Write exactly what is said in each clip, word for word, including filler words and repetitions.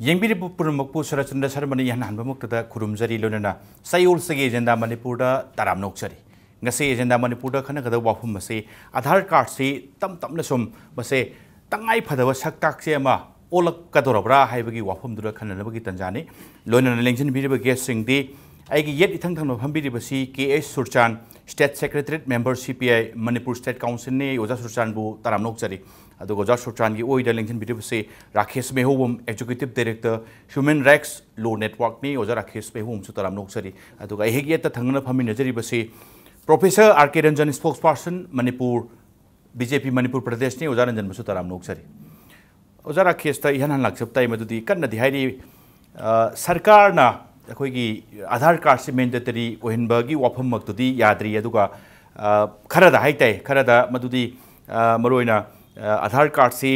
ꯌꯦꯡꯕꯤꯔꯤꯕ ꯄꯨꯝꯅꯃꯛꯄꯨ ꯁꯔꯠꯆꯟꯗ꯭ꯔ ꯁꯔꯃꯅ ꯏꯍꯥꯟ ꯍꯥꯟꯕꯃꯛꯇꯗ ꯈꯨꯔꯨꯝꯖꯔꯤ, ꯂꯣꯏꯅꯅ ꯆꯌꯣꯜꯁꯤꯒꯤ ꯑꯦꯖꯦꯟꯗꯥ ꯃꯅꯤꯄꯨꯔꯗ ꯇꯔꯥꯝꯅ ꯑꯣꯛꯆꯔꯤ꯫ ꯉꯁꯤ ꯑꯦꯖꯦꯟꯗꯥ ꯃꯅꯤꯄꯨꯔꯗ ꯈꯟꯅꯒꯗꯕ ꯋꯥꯐꯝ ꯑꯁꯤ ꯑꯥꯙꯥꯔ ꯀꯥꯔꯗꯁꯤ ꯇꯞ ꯇꯞꯅ ꯁꯨꯝ ꯃꯁꯦ ꯇꯉꯥꯏ ꯐꯗꯕ ꯁꯛꯇꯥꯛꯁꯦ ꯑꯃ ꯑꯣꯜꯂꯛꯀꯗꯧꯔꯕ꯭ꯔꯥ ꯍꯥꯏꯕꯒꯤ ꯋꯥꯐꯝꯗꯨꯗ ꯈꯟꯅꯅꯕꯒꯤ ꯇꯥꯟꯖꯥꯅꯤ꯫ ꯂꯣꯏꯅꯅ ꯂꯦꯡꯁꯤꯟꯕꯤꯔꯤꯕ ꯒꯦꯁꯁꯤꯡꯗꯤ ꯑꯩꯒꯤ ꯌꯦꯠ ꯏꯊꯪ ꯊꯪꯅ ꯐꯝꯕꯤꯔꯤꯕꯁꯤ ꯀꯦ ꯑꯦꯁ ꯁꯨꯔꯆꯥꯟ, ꯁ꯭ꯇꯦꯠ ꯁꯦꯀ꯭ꯔꯦꯇꯔꯤꯌꯦꯠ ꯃꯦꯝꯕꯔ ꯁꯤ ꯄꯤ ꯑꯥꯏ ꯃꯅꯤꯄꯨꯔ ꯁ꯭ꯇꯦꯠ ꯀꯥꯎꯟꯁꯤꯜꯅꯤ꯫ ꯑꯣꯖꯥ ꯁꯨꯔꯆꯥꯟꯕꯨ ꯇꯔꯥꯝꯅ ꯑꯣꯛꯆꯔꯤ꯫ ꯑꯗꯨꯒ ꯑꯣꯖꯥ ꯁꯨꯔꯆꯥꯟꯒꯤ ꯑꯣꯏꯗ ꯂꯦꯡꯁꯤꯟꯕꯤꯔꯤꯕꯁꯤ Rakesh Meihoubam, executive director, human rights ꯂꯣ ꯅꯦꯠꯋꯥꯔꯛꯅꯤ꯫ ꯑꯣꯖꯥ ꯔꯥꯀꯦꯁ ꯃꯩꯍꯧꯕꯝꯁꯨ ꯇꯔꯥꯝꯅ ꯑꯣꯛꯆꯔꯤ꯫ ꯑꯗꯨꯒ ꯑꯩꯍꯦꯛ ꯌꯦꯠꯇ ꯊꯪꯅꯅ ꯐꯝꯃꯤꯟꯅꯖꯔꯤꯕꯁꯤ professor R K Ranjan, spokesperson, Manipur B J P Manipur ꯄ꯭ꯔꯗꯦꯁꯅꯤ꯫ ꯑꯣꯖꯥ ꯔꯟꯖꯟꯕꯨꯁꯨ ꯇꯔꯥꯝꯅ ꯑꯣꯛꯆꯔꯤ꯫ ꯑꯣꯖꯥ ꯔꯥꯀꯦꯁꯇ ꯏꯍꯥꯟ ꯍꯥꯟꯅ ꯂꯥꯛꯆꯕ ꯇꯥꯏ, ꯃꯗꯨꯗꯤ ꯀꯟꯅꯗꯤ ꯍꯥꯏꯔꯤ, ꯑ, ꯁꯔꯀꯥꯔꯅ ꯑꯩꯈꯣꯏꯒꯤ ꯑꯥꯙꯥꯔ ꯀꯥꯔꯗꯁꯤ ꯃꯦꯟꯗꯦꯇꯔꯤ ꯑꯣꯏꯍꯟꯕꯒꯤ ꯋꯥꯐꯝꯃꯛꯇꯨꯗꯤ ꯌꯥꯗ꯭ꯔꯤ꯫ ꯑꯗꯨꯒ, ꯑ, ꯈꯔꯗ ꯍꯥꯏꯇꯥꯏ, ꯈꯔꯗ ꯃꯗꯨꯗꯤ, ꯑ, ꯃꯔꯨꯑꯣꯏꯅ, ꯑ, ꯑꯥꯙꯥꯔ ꯀꯥꯔꯗꯁꯤ,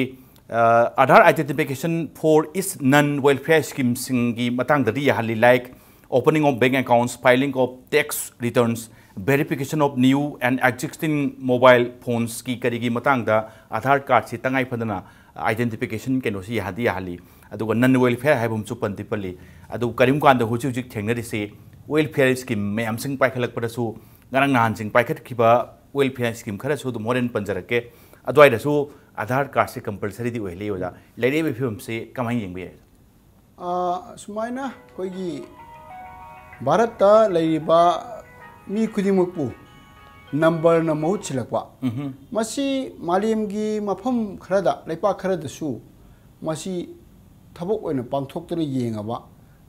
ꯑ, Aadhaar identification for its non welfare schemeꯁꯤꯡꯒꯤ ꯃꯇꯥꯡꯗꯗꯤ ꯌꯥꯍꯜꯂꯤ, like opening of bank accounts, filing of tax returns, verification of new and existing mobile phonesꯀꯤ ꯀꯔꯤꯒꯤ ꯃꯇꯥꯡꯗ ꯑꯥꯙꯥꯔ ꯀꯥꯔꯗꯁꯤ ꯇꯉꯥꯏ ꯐꯗꯅ ꯑꯥꯏꯗꯦꯟꯇꯤꯐꯤꯀꯦꯁꯟ ꯀꯩꯅꯣꯁꯤ ꯌꯥꯍꯟꯗꯤ ꯌꯥꯍꯜꯂꯤ꯫ ꯑꯗꯨꯒ ꯅꯟ ꯋꯦꯜꯐꯤꯌꯔ ꯍꯥꯏꯕ ꯑꯃꯁꯨ ꯄꯟꯗꯤ ꯄꯜꯂꯤ꯫ ꯑꯗꯨ ꯀꯔꯤꯒꯨꯝꯕ ꯀꯥꯟꯗ ꯍꯧꯖꯤꯛ ꯍꯧꯖꯤꯛ ꯊꯦꯡꯅꯔꯤꯁꯤ ꯋꯦꯜꯐꯤꯌꯔ ꯁ꯭ꯀꯤꯝ ꯃꯌꯥꯝꯁꯤꯡ ꯄꯥꯏꯈꯠꯂꯛꯄꯗꯁꯨ, ꯉꯔꯥꯡ ꯅꯍꯥꯟꯁꯤꯡ ꯄꯥꯏꯈꯠꯈꯤꯕ ꯋꯦꯜꯐꯤꯌꯔ ꯁ꯭ꯀꯤꯝ ꯈꯔꯁꯨ ꯑꯗꯨꯝ ꯍꯣꯔꯦꯟ ꯄꯟꯖꯔꯛꯀꯦ꯫ ꯑꯗꯨꯋꯥꯏꯗꯁꯨ ꯑꯥꯙꯥꯔ ꯀꯥꯔꯗꯁꯤ ꯀꯝꯄꯜꯁꯔꯤꯗꯤ ꯑꯣꯏꯍꯜꯂꯤ꯫ ꯑꯣꯖꯥ, ꯂꯩꯔꯛꯏꯕ ꯐꯤꯕꯝꯁꯤ ꯀꯃꯥꯏꯅ ꯌꯦꯡꯕ ꯌꯥꯏ? ꯑ, ꯁꯨꯃꯥꯏꯅ ꯑꯩꯈꯣꯏꯒꯤ ꯚꯥꯔꯠꯇ ꯂꯩꯔꯤꯕ ꯃꯤ ꯈꯨꯗꯤꯡꯃꯛꯄꯨ ꯅꯝꯕꯔꯅ ꯃꯍꯨꯠ ꯁꯤꯜꯂꯛꯄ, ꯎꯝꯍꯨꯝ꯫ ꯃꯁꯤ ꯃꯥꯂꯦꯝꯒꯤ ꯃꯐꯝ ꯈꯔꯗ, ꯂꯩꯄꯥꯛ ꯈꯔꯗꯁꯨ ꯃꯁꯤ ꯊꯕꯛ ꯑꯣꯏꯅ ꯄꯥꯡꯊꯣꯛꯇꯨꯅ ꯌꯦꯡꯉꯕ,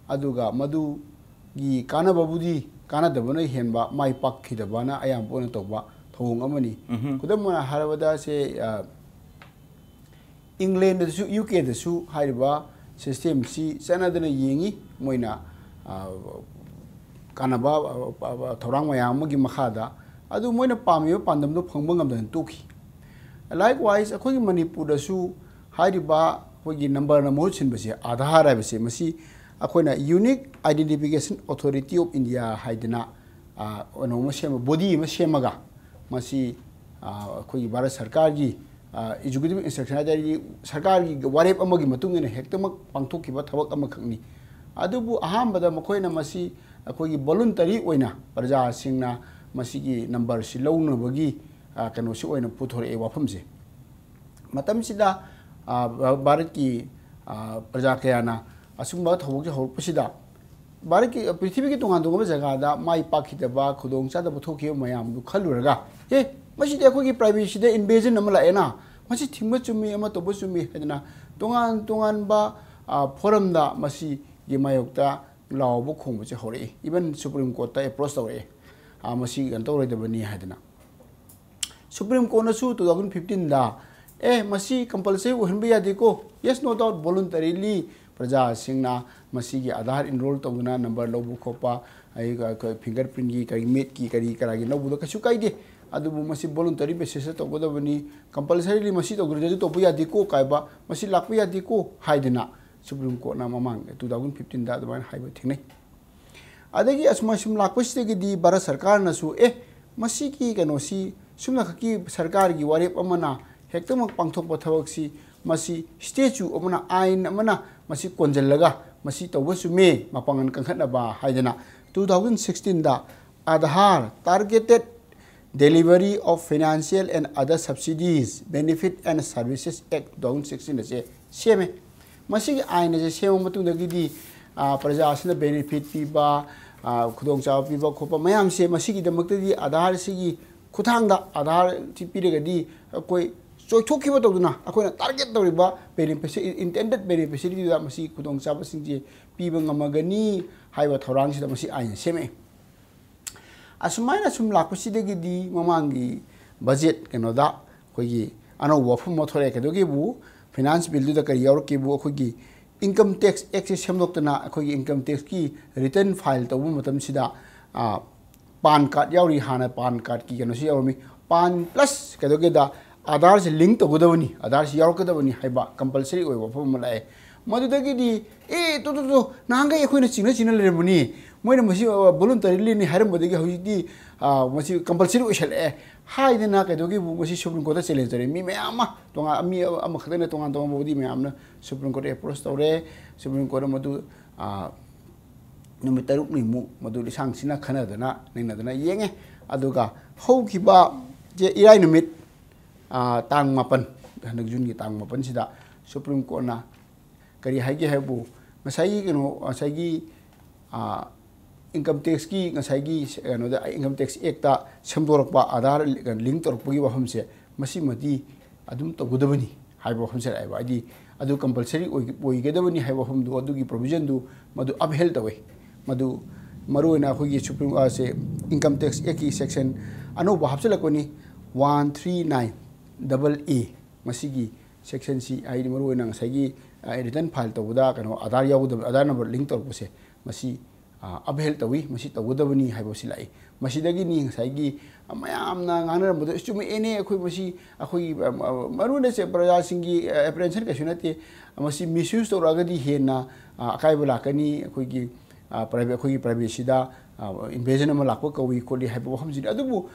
ꯑꯗꯨꯒ ꯃꯗꯨꯒꯤ ꯀꯥꯟꯅꯕꯕꯨꯗꯤ ꯀꯥꯟꯅꯗꯕꯅ ꯍꯦꯟꯕ, ꯃꯥꯏ ꯄꯥꯛꯈꯤꯗꯕꯅ ꯑꯌꯥꯝꯕ ꯑꯣꯏꯅ ꯇꯧꯕ ꯊꯧꯑꯣꯡ ꯑꯃꯅꯤ꯫ ꯎꯝꯍꯨꯝ꯫ ꯈꯨꯗꯝ ꯑꯣꯏꯅ ꯍꯥꯏꯔꯕꯗ, ꯁꯦ, ꯑ, ꯏꯪꯂꯦꯟꯗꯁꯨ, ꯌꯨ ꯀꯦꯗꯁꯨ ꯍꯥꯏꯔꯤꯕ ꯁꯤꯁꯇꯦꯝꯁꯤ ꯆꯠꯅꯗꯅ ꯌꯦꯡꯉꯤ꯫ ꯃꯣꯏꯅ, ꯑ, ꯀꯥꯟꯅꯕ, ꯑ, ꯑ, ꯊꯧꯔꯥꯡ ꯃꯌꯥꯝ ꯑꯃꯒꯤ ꯃꯈꯥꯗ, ꯑꯗꯨ ꯃꯣꯏꯅ ꯄꯥꯝꯃꯤꯕ ꯄꯥꯟꯗꯝꯗꯨ ꯐꯪꯕ ꯉꯝꯗꯅ ꯇꯣꯛꯈꯤ꯫ Likewise, ꯑꯩꯈꯣꯏꯒꯤ ꯃꯅꯤꯄꯨꯔꯗꯁꯨ ꯍꯥꯏꯔꯤꯕ ꯑꯩꯈꯣꯏꯒꯤ ꯅꯝꯕꯔꯅ ꯃꯍꯨꯠ ꯁꯤꯟꯕꯁꯦ, ꯑꯥꯙꯥꯔ ꯍꯥꯏꯕꯁꯦ, ꯃꯁꯤ ꯑꯩꯈꯣꯏꯅ Unique Identification Authority of India ꯍꯥꯏꯗꯅ, ꯑ, ꯀꯩꯅꯣ ꯑꯃ ꯁꯦꯝꯃ, ꯕꯣꯗꯤ ꯑꯃ ꯁꯦꯝꯃꯒ, ꯃꯁꯤ, ꯑ, ꯑꯩꯈꯣꯏꯒꯤ ꯚꯥꯔꯠ ꯁꯔꯀꯥꯔꯒꯤ ꯑꯦꯛꯖꯤꯀ꯭ꯌꯨꯇꯤꯚ ꯏꯟꯁꯇ꯭ꯔꯛꯁꯟ ꯍꯥꯏ ꯇꯥꯔꯗꯤ ꯁꯔꯀꯥꯔꯒꯤ ꯋꯥꯔꯦꯞ ꯑꯃꯒꯤ ꯃꯇꯨꯡ ꯏꯟꯅ ꯍꯦꯛꯇꯃꯛ ꯄꯥꯡꯊꯣꯛꯈꯤꯕ ꯊꯕꯛ ꯑꯃꯈꯛꯅꯤ꯫ ꯑꯗꯨꯕꯨ ꯑꯍꯥꯟꯕꯗ ꯃꯈꯣꯏꯅ ꯃꯁꯤ ꯑꯩꯈꯣꯏꯒꯤ voluntary ꯑꯣꯏꯅ ꯄ꯭ꯔꯖꯥꯁꯤꯡꯅ ꯃꯁꯤꯒꯤ ꯅꯝꯕꯔꯁꯤ ꯂꯧꯅꯕꯒꯤ, ꯑ, ꯀꯩꯅꯣꯁꯤ ꯑꯣꯏꯅ ꯄꯨꯊꯣꯔꯛꯑꯦ ꯋꯥꯐꯝꯁꯦ꯫ ꯃꯇꯝꯁꯤꯗ, ꯑ, ꯚꯥ-, ꯚꯥꯔꯠꯀꯤ, ꯑ, ꯄ꯭ꯔꯖꯥ ꯀꯌꯥꯅ ꯑꯁꯨꯝꯕ ꯊꯧꯑꯣꯡꯁꯦ ꯍꯧꯔꯛꯄꯁꯤꯗ ꯚꯥꯔꯠꯀꯤ, ꯄ꯭ꯔꯤꯊꯤꯕꯤꯒꯤ ꯇꯣꯉꯥꯟ ꯇꯣꯉꯥꯟꯕ ꯖꯒꯥꯗ ꯃꯥꯏ ꯄꯥꯛꯈꯤꯗꯕ, ꯈꯨꯗꯣꯡ ꯆꯥꯗꯕ ꯊꯣꯛꯈꯤꯕ ꯃꯌꯥꯝꯗꯨ ꯈꯜꯂꯨꯔꯒ, "ꯑꯦ, ꯃꯁꯤꯗꯤ ꯑꯩꯈꯣꯏꯒꯤ privacyꯗ invasion ꯑꯃ ꯂꯥꯛꯑꯦꯅ, ꯃꯁꯤ ꯊꯤꯡꯕ ꯆꯨꯝꯃꯤ, ꯑꯃ ꯇꯧꯕ ꯆꯨꯝꯃꯤ" ꯍꯥꯏꯗꯅ ꯇꯣꯉꯥꯟ ꯇꯣꯉꯥꯟꯕ, ꯑ, forumꯗ ꯃꯁꯤꯒꯤ ꯃꯥꯌꯣꯛꯇ ꯂꯥꯎꯕ ꯈꯣꯡꯕꯁꯦ ꯍꯧꯔꯛꯏ꯫ Even Supreme Courtꯇ approach ꯇꯧꯔꯛꯑꯦ, ꯑ, ꯃꯁꯤ ꯀꯩꯅꯣ ꯇꯧꯔꯣꯏꯗꯕꯅꯤ ꯍꯥꯏꯗꯅ꯫ Supreme Courtꯅꯁꯨ two thousand fifteenꯗ, "ꯑꯦ, ꯃꯁꯤ compulsory ꯑꯣꯏꯍꯟꯕ ꯌꯥꯗꯦꯀꯣ, yes, no doubt, voluntarily ꯄ꯭ꯔꯖꯥꯁꯤꯡꯅ ꯃꯁꯤꯒꯤ ꯑꯥꯙꯥꯔ enroll ꯇꯧꯗꯨꯅ ꯅꯝꯕꯔ ꯂꯧꯕ ꯈꯣꯠꯄ, ꯑꯩꯒ ꯑꯩꯈꯣꯏ fingerprintꯀꯤ, ꯀꯔꯤ, ꯃꯤꯠꯀꯤ, ꯀꯔꯤ ꯀꯔꯥꯒꯤ ꯂꯧꯕꯗ ꯀꯩꯁꯨ ꯀꯥꯏꯗꯦ, ꯑꯗꯨꯕꯨ ꯃꯁꯤ voluntary basisꯇ ꯇꯧꯒꯗꯕꯅꯤ, compulsorily ꯃꯁꯤ ꯇꯧꯗ꯭ꯔꯗꯤ ꯑꯗꯨ ꯇꯧꯕ ꯌꯥꯗꯦꯀꯣ ꯀꯥꯏꯕ, ꯃꯁꯤ ꯂꯥꯛꯄ ꯌꯥꯗꯦꯀꯣ" ꯍꯥꯏꯗꯅ Supreme Courtꯅ ꯃꯃꯥꯡ two thousand fifteenꯗ ꯑꯗꯨꯃꯥꯏꯅ ꯍꯥꯏꯕ ꯊꯦꯡꯅꯩ꯫ ꯑꯗꯒꯤ ꯑꯁꯨꯝ ꯑꯁꯨꯝ ꯂꯥꯛꯄꯁꯤꯗꯒꯤꯗꯤ ꯚꯥꯔꯠ ꯁꯔꯀꯥꯔꯅꯁꯨ, "ꯑꯦ, ꯃꯁꯤꯒꯤ ꯀꯩꯅꯣꯁꯤ ꯁꯨꯝꯅꯈꯛꯀꯤ ꯁꯔꯀꯥꯔꯒꯤ ꯋꯥꯔꯦꯞ ꯑꯃꯅ ꯍꯦꯛꯇꯃꯛ ꯄꯥꯡꯊꯣꯛꯄ ꯊꯕꯛꯁꯤ, ꯃꯁꯤ statute ꯑꯃꯅ, ꯑꯥꯏꯟ ꯑꯃꯅ ꯃꯁꯤ ꯀꯣꯟꯁꯤꯜꯂꯒ ꯃꯁꯤ ꯇꯧꯕ ꯆꯨꯝꯃꯦ, ꯃꯄꯥꯡꯒꯜ ꯀꯟꯈꯠꯅꯕ" ꯍꯥꯏꯗꯅ two thousand sixteenꯗ Aadhaar Targeted Delivery of Financial and Other Subsidies, Benefit and Services Act two thousand sixteen ꯑꯁꯦ ꯁꯦꯝꯃꯦ꯫ ꯃꯁꯤꯒꯤ ꯑꯥꯏꯟ ꯑꯁꯦ ꯁꯦꯝꯃ ꯃꯇꯨꯡꯗꯒꯤꯗꯤ, ꯑ, ꯄ꯭ꯔꯖꯥꯁꯤꯅ benefit ꯄꯤꯕ, ꯑ, ꯈꯨꯗꯣꯡꯆꯥꯕ ꯄꯤꯕ ꯈꯣꯠꯄ ꯃꯌꯥꯝꯁꯦ ꯃꯁꯤꯒꯤꯗꯃꯛꯇꯗꯤ ꯑꯥꯙꯥꯔꯁꯤꯒꯤ ꯈꯨꯠꯊꯥꯡꯗ, ꯑꯥꯙꯥꯔꯁꯤ ꯄꯤꯔꯒꯗꯤ ꯑꯩꯈꯣꯏ ꯆꯣꯏꯊꯣꯛꯈꯤꯕ ꯇꯧꯗꯨꯅ ꯑꯩꯈꯣꯏꯅ target ꯇꯧꯔꯤꯕ beneficiary, intended beneficiaryꯗꯨꯗ ꯃꯁꯤ ꯈꯨꯗꯣꯡꯆꯥꯕꯁꯤꯡꯁꯦ ꯄꯤꯕ ꯉꯝꯃꯒꯅꯤ ꯍꯥꯏꯕ ꯊꯧꯔꯥꯡꯁꯤꯗ ꯃꯁꯤ ꯑꯥꯏꯟ ꯁꯦꯝꯃꯛꯑꯦ꯫ ꯑꯁꯨꯃꯥꯏꯅ ꯁꯨꯝ ꯂꯥꯛꯄꯁꯤꯗꯒꯤꯗꯤ ꯃꯃꯥꯡꯒꯤ budget ꯀꯩꯅꯣꯗ ꯑꯩꯈꯣꯏꯒꯤ ꯑꯅꯧꯕ ꯋꯥꯐꯝ ꯑꯃ ꯊꯣꯛꯂꯛꯑꯦ꯫ ꯀꯩꯗꯧꯒꯦꯕꯨ, finance billꯗꯨꯗ ꯀꯔꯤ ꯌꯥꯎꯔꯛꯀꯦꯕꯨ, ꯑꯩꯈꯣꯏꯒꯤ Income Tax Actꯁꯦ ꯁꯦꯝꯗꯣꯛꯇꯅ ꯑꯩꯈꯣꯏꯒꯤ income taxꯀꯤ return file ꯇꯧꯕ ꯃꯇꯝꯁꯤꯗ, ꯑ, PAN card ꯌꯥꯎꯔꯤ, ꯍꯥꯟꯅ PAN cardꯀꯤ ꯀꯩꯅꯣꯁꯤ ꯌꯥꯎꯔꯝꯃꯤ, PAN plus ꯀꯩꯗꯧꯒꯦꯗ ꯑꯥꯙꯥꯔꯁꯦ link ꯇꯧꯒꯗꯕꯅꯤ, ꯑꯥꯙꯥꯔꯁꯤ ꯌꯥꯎꯔꯛꯀꯗꯕꯅꯤ ꯍꯥꯏꯕ compulsory ꯑꯣꯏꯕ ꯋꯥꯐꯝ ꯑꯃ ꯂꯥꯛꯑꯦ꯫ ꯃꯗꯨꯗꯒꯤꯗꯤ, "ꯑꯦ, ꯇꯨ, ꯇꯨ, ꯇꯨ, ꯅꯍꯥꯟꯈꯩ ꯑꯩꯈꯣꯏꯅ ꯆꯤꯡꯅ ꯆꯤꯡꯅ ꯂꯩꯔꯝꯕꯅꯤ, ꯃꯣꯏꯅ ꯃꯁꯤ ꯚꯣꯂꯨꯟꯇꯔꯤꯂꯤꯅꯤ ꯍꯥꯏꯔꯝꯕꯗꯒꯤ ꯍꯧꯖꯤꯛꯇꯤ ꯃꯁꯤ ꯀꯝꯄꯜꯁꯔꯤ ꯑꯣꯏꯁꯜꯂꯛꯑꯦ ꯍꯥꯏꯗꯅ ꯀꯩꯗꯧꯒꯦꯕꯨ ꯃꯁꯤ ꯁꯨꯄ꯭ꯔꯤꯝ ꯀꯣꯔꯠꯇ ꯆꯦꯂꯦꯟꯖ ꯇꯧꯔꯦ꯫ ꯃꯤ ꯃꯌꯥꯝ ꯑꯃ ꯇꯣꯉꯥꯟ, ꯃꯤ ꯑꯃꯈꯛꯇꯅ ꯇꯣꯉꯥꯟ ꯇꯣꯉꯥꯟꯕꯕꯨꯗꯤ ꯃꯌꯥꯝꯅ ꯁꯨꯄ꯭ꯔꯤꯝ ꯀꯣꯔꯠꯇ ꯑꯦꯄ꯭ꯔꯣꯁ ꯇꯧꯔꯦ꯫ ꯁꯨꯄ꯭ꯔꯤꯝ ꯀꯣꯔꯠꯅ ꯃꯗꯨ ꯅꯨꯃꯤꯠ ꯇꯔꯨꯛꯅꯤꯃꯨꯛ ꯃꯗꯨ ꯂꯤꯁꯥꯡ ꯁꯤꯟꯅ ꯈꯟꯅꯗꯅ ꯅꯩꯅꯗꯅ ꯌꯦꯡꯉꯦ꯫ ꯑꯗꯨꯒ ꯍꯧꯈꯤꯕ ꯏꯔꯥꯏ ꯅꯨꯃꯤꯠ, ꯇꯥꯡ ꯃꯥꯄꯟ, ꯍꯟꯗꯛ ꯖꯨꯟꯒꯤ ꯇꯥꯡ ꯃꯥꯄꯟꯁꯤꯗ ꯁꯨꯄ꯭ꯔꯤꯝ ꯀꯣꯔꯠꯅ ꯀꯔꯤ ꯍꯥꯏꯒꯦ ꯍꯥꯏꯕꯨ, ꯉꯁꯥꯏꯒꯤ ꯀꯩꯅꯣ, ꯉꯁꯥꯏꯒꯤ ꯏꯟꯀꯝ ꯇꯦꯛꯁꯀꯤ, ꯉꯁꯥꯏꯒꯤ ꯀꯩꯅꯣꯗ, ꯏꯟꯀꯝ ꯇꯦꯛꯁ ꯑꯦꯛꯇ ꯁꯦꯝꯗꯣꯔꯛꯄ, ꯑꯥꯙꯥꯔ ꯂꯤꯡ ꯇꯧꯔꯛꯄꯒꯤ ꯋꯥꯐꯝꯁꯦ, ꯃꯁꯤꯃꯗꯤ ꯑꯗꯨꯝ ꯇꯧꯒꯗꯕꯅꯤ ꯍꯥꯏꯕ ꯋꯥꯐꯝꯁꯦ ꯂꯥꯛꯑꯦꯕ꯫ ꯍꯥꯏꯗꯤ ꯑꯗꯨ ꯀꯝꯄꯜꯁꯔꯤ ꯑꯣꯏꯒꯗꯕꯅꯤ ꯍꯥꯏꯕ ꯋꯥꯐꯝꯗꯨ, ꯑꯗꯨꯒꯤ ꯄ꯭ꯔꯣꯚꯤꯖꯟꯗꯨ ꯃꯗꯨ ꯑꯞꯍꯦꯜ ꯇꯧꯋꯦ꯫ ꯃꯗꯨ ꯃꯔꯨꯑꯣꯏꯅ ꯑꯩꯈꯣꯏꯒꯤ ꯁꯨꯄ꯭ꯔꯤꯝ, ꯁꯦ, ꯏꯟꯀꯝ ꯇꯦꯛꯁ ꯑꯦꯛꯀꯤ ꯁꯦꯛꯁꯟ ꯑꯅꯧꯕ ꯍꯥꯞꯆꯤꯜꯂꯛꯄꯅꯤ, ꯋꯥꯟ ꯊ꯭ꯔꯤ ꯅꯥꯏꯟ ꯗꯕꯜ ꯑꯦ꯫ ꯃꯁꯤꯒꯤ ꯁꯦꯛꯁꯟꯁꯤ, ꯍꯥꯏꯗꯤ ꯃꯔꯨꯑꯣꯏꯅ ꯉꯁꯥꯏꯒꯤ ꯔꯤꯇꯔꯟ ꯐꯥꯏꯜ ꯇꯧꯕꯗ ꯀꯩꯅꯣ, ꯑꯥꯙꯥꯔ ꯌꯥꯎꯒꯗꯕ, ꯑꯥꯙꯥꯔ ꯅꯝꯕꯔ ꯂꯤꯡ ꯇꯧꯔꯛꯄꯁꯦ, ꯃꯁꯤ ꯑꯞꯍꯦꯜ ꯇꯧꯏ, ꯃꯁꯤ ꯇꯧꯒꯗꯕꯅꯤ ꯍꯥꯏꯕ ꯑꯁꯤ ꯂꯥꯛꯏ꯫ ꯃꯁꯤꯗꯒꯤꯅꯤ ꯉꯁꯥꯏꯒꯤ ꯃꯌꯥꯝꯅ ꯉꯥꯡꯅꯔꯝꯕꯗꯣ, "ꯑꯁ, ꯆꯨꯝꯃꯛꯑꯦꯅꯦ, ꯑꯩꯈꯣꯏ ꯃꯁꯤ ꯑꯩꯈꯣꯏꯒꯤ ꯃꯔꯨꯑꯣꯏꯅ ꯁꯦ ꯄ꯭ꯔꯖꯥꯁꯤꯡꯒꯤ ꯑꯦꯄ꯭ꯔꯦꯟꯁꯟ ꯀꯩꯁꯨ ꯅꯠꯇꯦ, ꯃꯁꯤ ꯃꯤꯁꯌꯨꯁ ꯇꯧꯔꯛꯑꯒꯗꯤ ꯍꯦꯟꯅ ꯑꯀꯥꯏꯕ ꯂꯥꯛꯀꯅꯤ, ꯑꯩꯈꯣꯏꯒꯤ ꯄ꯭ꯔꯥꯏꯚꯦꯠ, ꯑꯩꯈꯣꯏꯒꯤ ꯄ꯭ꯔꯥꯏꯚꯦꯁꯤꯗ ꯏꯟꯚꯦꯖꯟ ꯑꯃ ꯂꯥꯛꯄ ꯀꯧꯏ" ꯈꯣꯠꯂꯤ ꯍꯥꯏꯕ ꯋꯥꯐꯝꯁꯤꯅꯤ꯫ ꯑꯗꯨꯕꯨ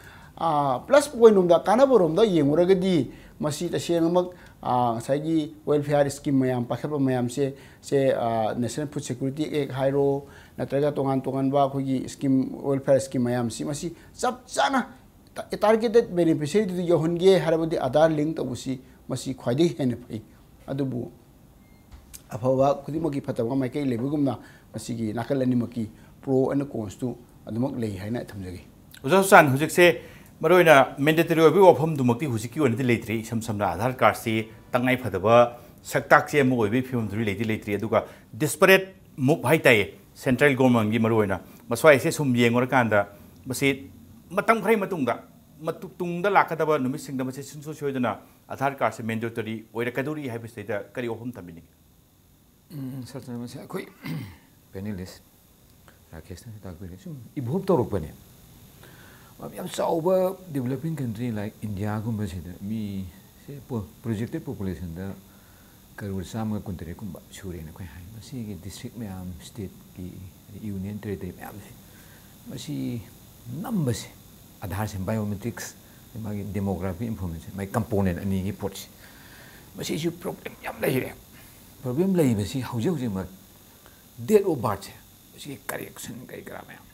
ꯄ꯭ꯂꯁ ꯄꯣꯏꯟ ꯔꯣꯝꯗ, ꯀꯥꯟꯅꯕꯔꯣꯝꯗ ꯌꯦꯡꯉꯨꯔꯒꯗꯤ ꯃꯁꯤ ꯇꯁꯦꯡꯅꯃꯛ ꯉꯁꯥꯏꯒꯤ ꯋꯦꯜꯐꯤꯌꯥꯔ ꯁ꯭ꯀꯤꯝ ꯃꯌꯥꯝ ꯄꯥꯏꯈꯠꯄ ꯃꯌꯥꯝꯁꯦ, ꯁꯦ, ꯅꯦꯁꯅꯦꯜ ꯐꯨꯗ ꯁꯦꯀ꯭ꯌꯨꯔꯤꯇꯤ ꯑꯦꯛ ꯍꯥꯏꯔꯣ, ꯅꯠꯇ꯭ꯔꯒ ꯇꯣꯉꯥꯟ ꯇꯣꯉꯥꯟꯕ ꯑꯩꯈꯣꯏꯒꯤ ꯁ꯭ꯀꯤꯝ, ꯋꯦꯜꯐꯤꯌꯥꯔ ꯁ꯭ꯀꯤꯝ ꯃꯌꯥꯝꯁꯤ, ꯃꯁꯤ ꯆꯞ ꯆꯥꯅ ꯇꯥꯔꯒꯦꯇꯦꯠ ꯕꯦꯅꯤꯐꯤꯁꯔꯤꯗꯨꯗ ꯌꯧꯍꯟꯒꯦ ꯍꯥꯏꯔꯕꯗꯤ ꯑꯥꯙꯥꯔ ꯂꯤꯡ ꯇꯧꯕꯁꯤ ꯃꯁꯤ ꯈ꯭ꯋꯥꯏꯗꯒꯤ ꯍꯦꯟꯅ ꯐꯩ꯫ ꯑꯗꯨꯕꯨ ꯑꯐꯕ ꯈꯨꯗꯤꯡꯃꯛꯀꯤ ꯐꯠꯇꯕ ꯃꯥꯏꯀꯩ ꯂꯩꯕꯒꯨꯝꯅ ꯃꯁꯤꯒꯤ ꯅꯥꯀꯜ ꯑꯅꯤꯃꯛꯀꯤ ꯄ꯭ꯔꯣ ꯑꯦꯟ ꯀꯣꯟꯁꯇꯨ ꯑꯗꯨꯃꯛ ꯂꯩ ꯍꯥꯏꯅ ꯊꯝꯖꯒꯦ꯫ ꯑꯣꯖꯥ ꯁꯨꯆꯥꯟ, ꯍꯧꯖꯤꯛꯁꯦ ꯃꯔꯨꯑꯣꯏꯅ ꯃꯦꯟꯗꯦꯇꯔꯤ ꯑꯣꯏꯕꯒꯤ ꯋꯥꯐꯝꯗꯨꯃꯛꯇꯤ ꯍꯧꯖꯤꯛꯀꯤ ꯑꯣꯏꯅꯗꯤ ꯂꯩꯇ꯭ꯔꯤ꯫ ꯏꯁꯝ ꯁꯝꯅ ꯑꯥꯙꯥꯔ ꯀꯥꯔꯗꯁꯤ ꯇꯉꯥꯏ ꯐꯗꯕ ꯁꯛꯇꯥꯛꯁꯦ ꯑꯃ ꯑꯣꯏꯕꯒꯤ ꯐꯤꯕꯝꯗꯨꯗꯤ ꯂꯩꯗꯤ ꯂꯩꯇ꯭ꯔꯤ꯫ ꯑꯗꯨꯒ ꯗꯤꯁꯄꯔꯦꯠ ꯃꯨꯚ ꯍꯥꯏ ꯇꯥꯏꯌꯦ, ꯁꯦꯟꯇ꯭ꯔꯦꯜ ꯒꯣꯔꯃꯦꯟꯒꯤ ꯃꯔꯨꯑꯣꯏꯅ ꯃꯁ꯭ꯋꯥꯏꯁꯦ ꯁꯨꯝ ꯌꯦꯡꯉꯨꯔꯀꯥꯟꯗ ꯃꯁꯤ ꯃꯇꯝ ꯈꯔꯒꯤ ꯃꯇꯨꯡꯗ, ꯃꯇꯨ-, ꯇꯨꯡꯗ ꯂꯥꯛꯀꯗꯕ ꯅꯨꯃꯤꯠꯁꯤꯡꯗ ꯃꯁꯤ ꯁꯨꯡꯁꯣꯏ ꯁꯣꯏꯗꯅ ꯑꯥꯙꯥꯔ ꯀꯥꯔꯗꯁꯦ ꯃꯦꯟꯗꯦꯇꯣꯔꯤ ꯑꯣꯏꯔꯛꯀꯗꯧꯔꯤ ꯍꯥꯏꯕꯁꯤꯗꯩꯗ ꯀꯔꯤ ꯋꯥꯐꯝ ꯊꯝꯕꯤꯅꯤꯡꯉꯤ? ꯎꯝ, ꯁꯥꯔ ꯆꯟꯗ꯭ꯔꯃꯁꯦ, ꯑꯩꯈꯣꯏ ꯄꯦꯅꯦꯂꯤꯁ ꯔꯥꯀꯦꯁꯅꯁꯨ ꯇꯥꯛꯄꯤꯔꯦ, ꯁꯨꯝ ꯏꯚꯣꯜꯕ ꯇꯧꯔꯛꯄꯅꯦ꯫ ꯌꯥꯝ ꯆꯥꯎꯕ ꯗꯤꯕꯂꯞꯄꯤꯡ ꯀꯟꯇ꯭ꯔꯤ ꯂꯥꯏꯛ ꯏꯟꯗꯤꯌꯥꯒꯨꯝꯕꯁꯤꯗ ꯃꯤꯁꯦ ꯄꯣ-, ꯄ꯭ꯔꯣꯖꯦꯛꯇꯦꯠ ꯄꯣꯄꯨꯂꯦꯁꯟꯗ ꯀꯔꯣꯔ ꯆꯥꯝꯃꯒ ꯀꯨꯟꯇꯔꯦꯠꯀꯨꯝꯕ ꯁꯨꯔꯦꯅ ꯑꯩꯈꯣꯏ ꯍꯥꯏ꯫ ꯃꯁꯤꯒꯤ ꯗꯤꯁꯇ꯭ꯔꯤꯛ ꯃꯌꯥꯝ, ꯁ꯭ꯇꯦꯠꯀꯤ ꯍꯥꯏꯗꯤ ꯌꯨꯅꯤꯌꯟ ꯇꯦꯔꯤꯇꯣꯔꯤ ꯃꯌꯥꯝꯁꯦ, ꯃꯁꯤ ꯅꯝꯕꯁꯦ, ꯑꯥꯙꯥꯔꯁꯦ, ꯕꯥꯏꯑꯣꯃꯦꯇ꯭ꯔꯤꯛꯁ, ꯃꯥꯒꯤ ꯗꯦꯃꯣꯒ꯭ꯔꯥꯐꯤ ꯏꯟꯐꯣꯔꯃꯦꯁꯟ, ꯃꯥꯒꯤ ꯀꯝꯄꯣꯅꯦꯟ ꯑꯅꯤꯒꯤ ꯄꯣꯠꯁꯦ, ꯃꯁꯤꯁꯨ ꯄ꯭ꯔꯣꯕ꯭ꯂꯦꯝ ꯌꯥꯝ ꯂꯩꯔꯦ꯫ ꯄ꯭ꯔꯣꯕ꯭ꯂꯦꯝ ꯂꯩꯕꯁꯤ ꯍꯧꯖꯤꯛ ꯍꯧꯖꯤꯛꯃꯛ ꯗꯦꯠ ꯑꯣꯐ ꯕꯥꯔꯠꯁꯦ, ꯃꯁꯤꯒꯤ ꯀꯔꯦꯛꯁꯟ ꯀꯔꯤ ꯀꯔꯥ ꯃꯌꯥꯝ,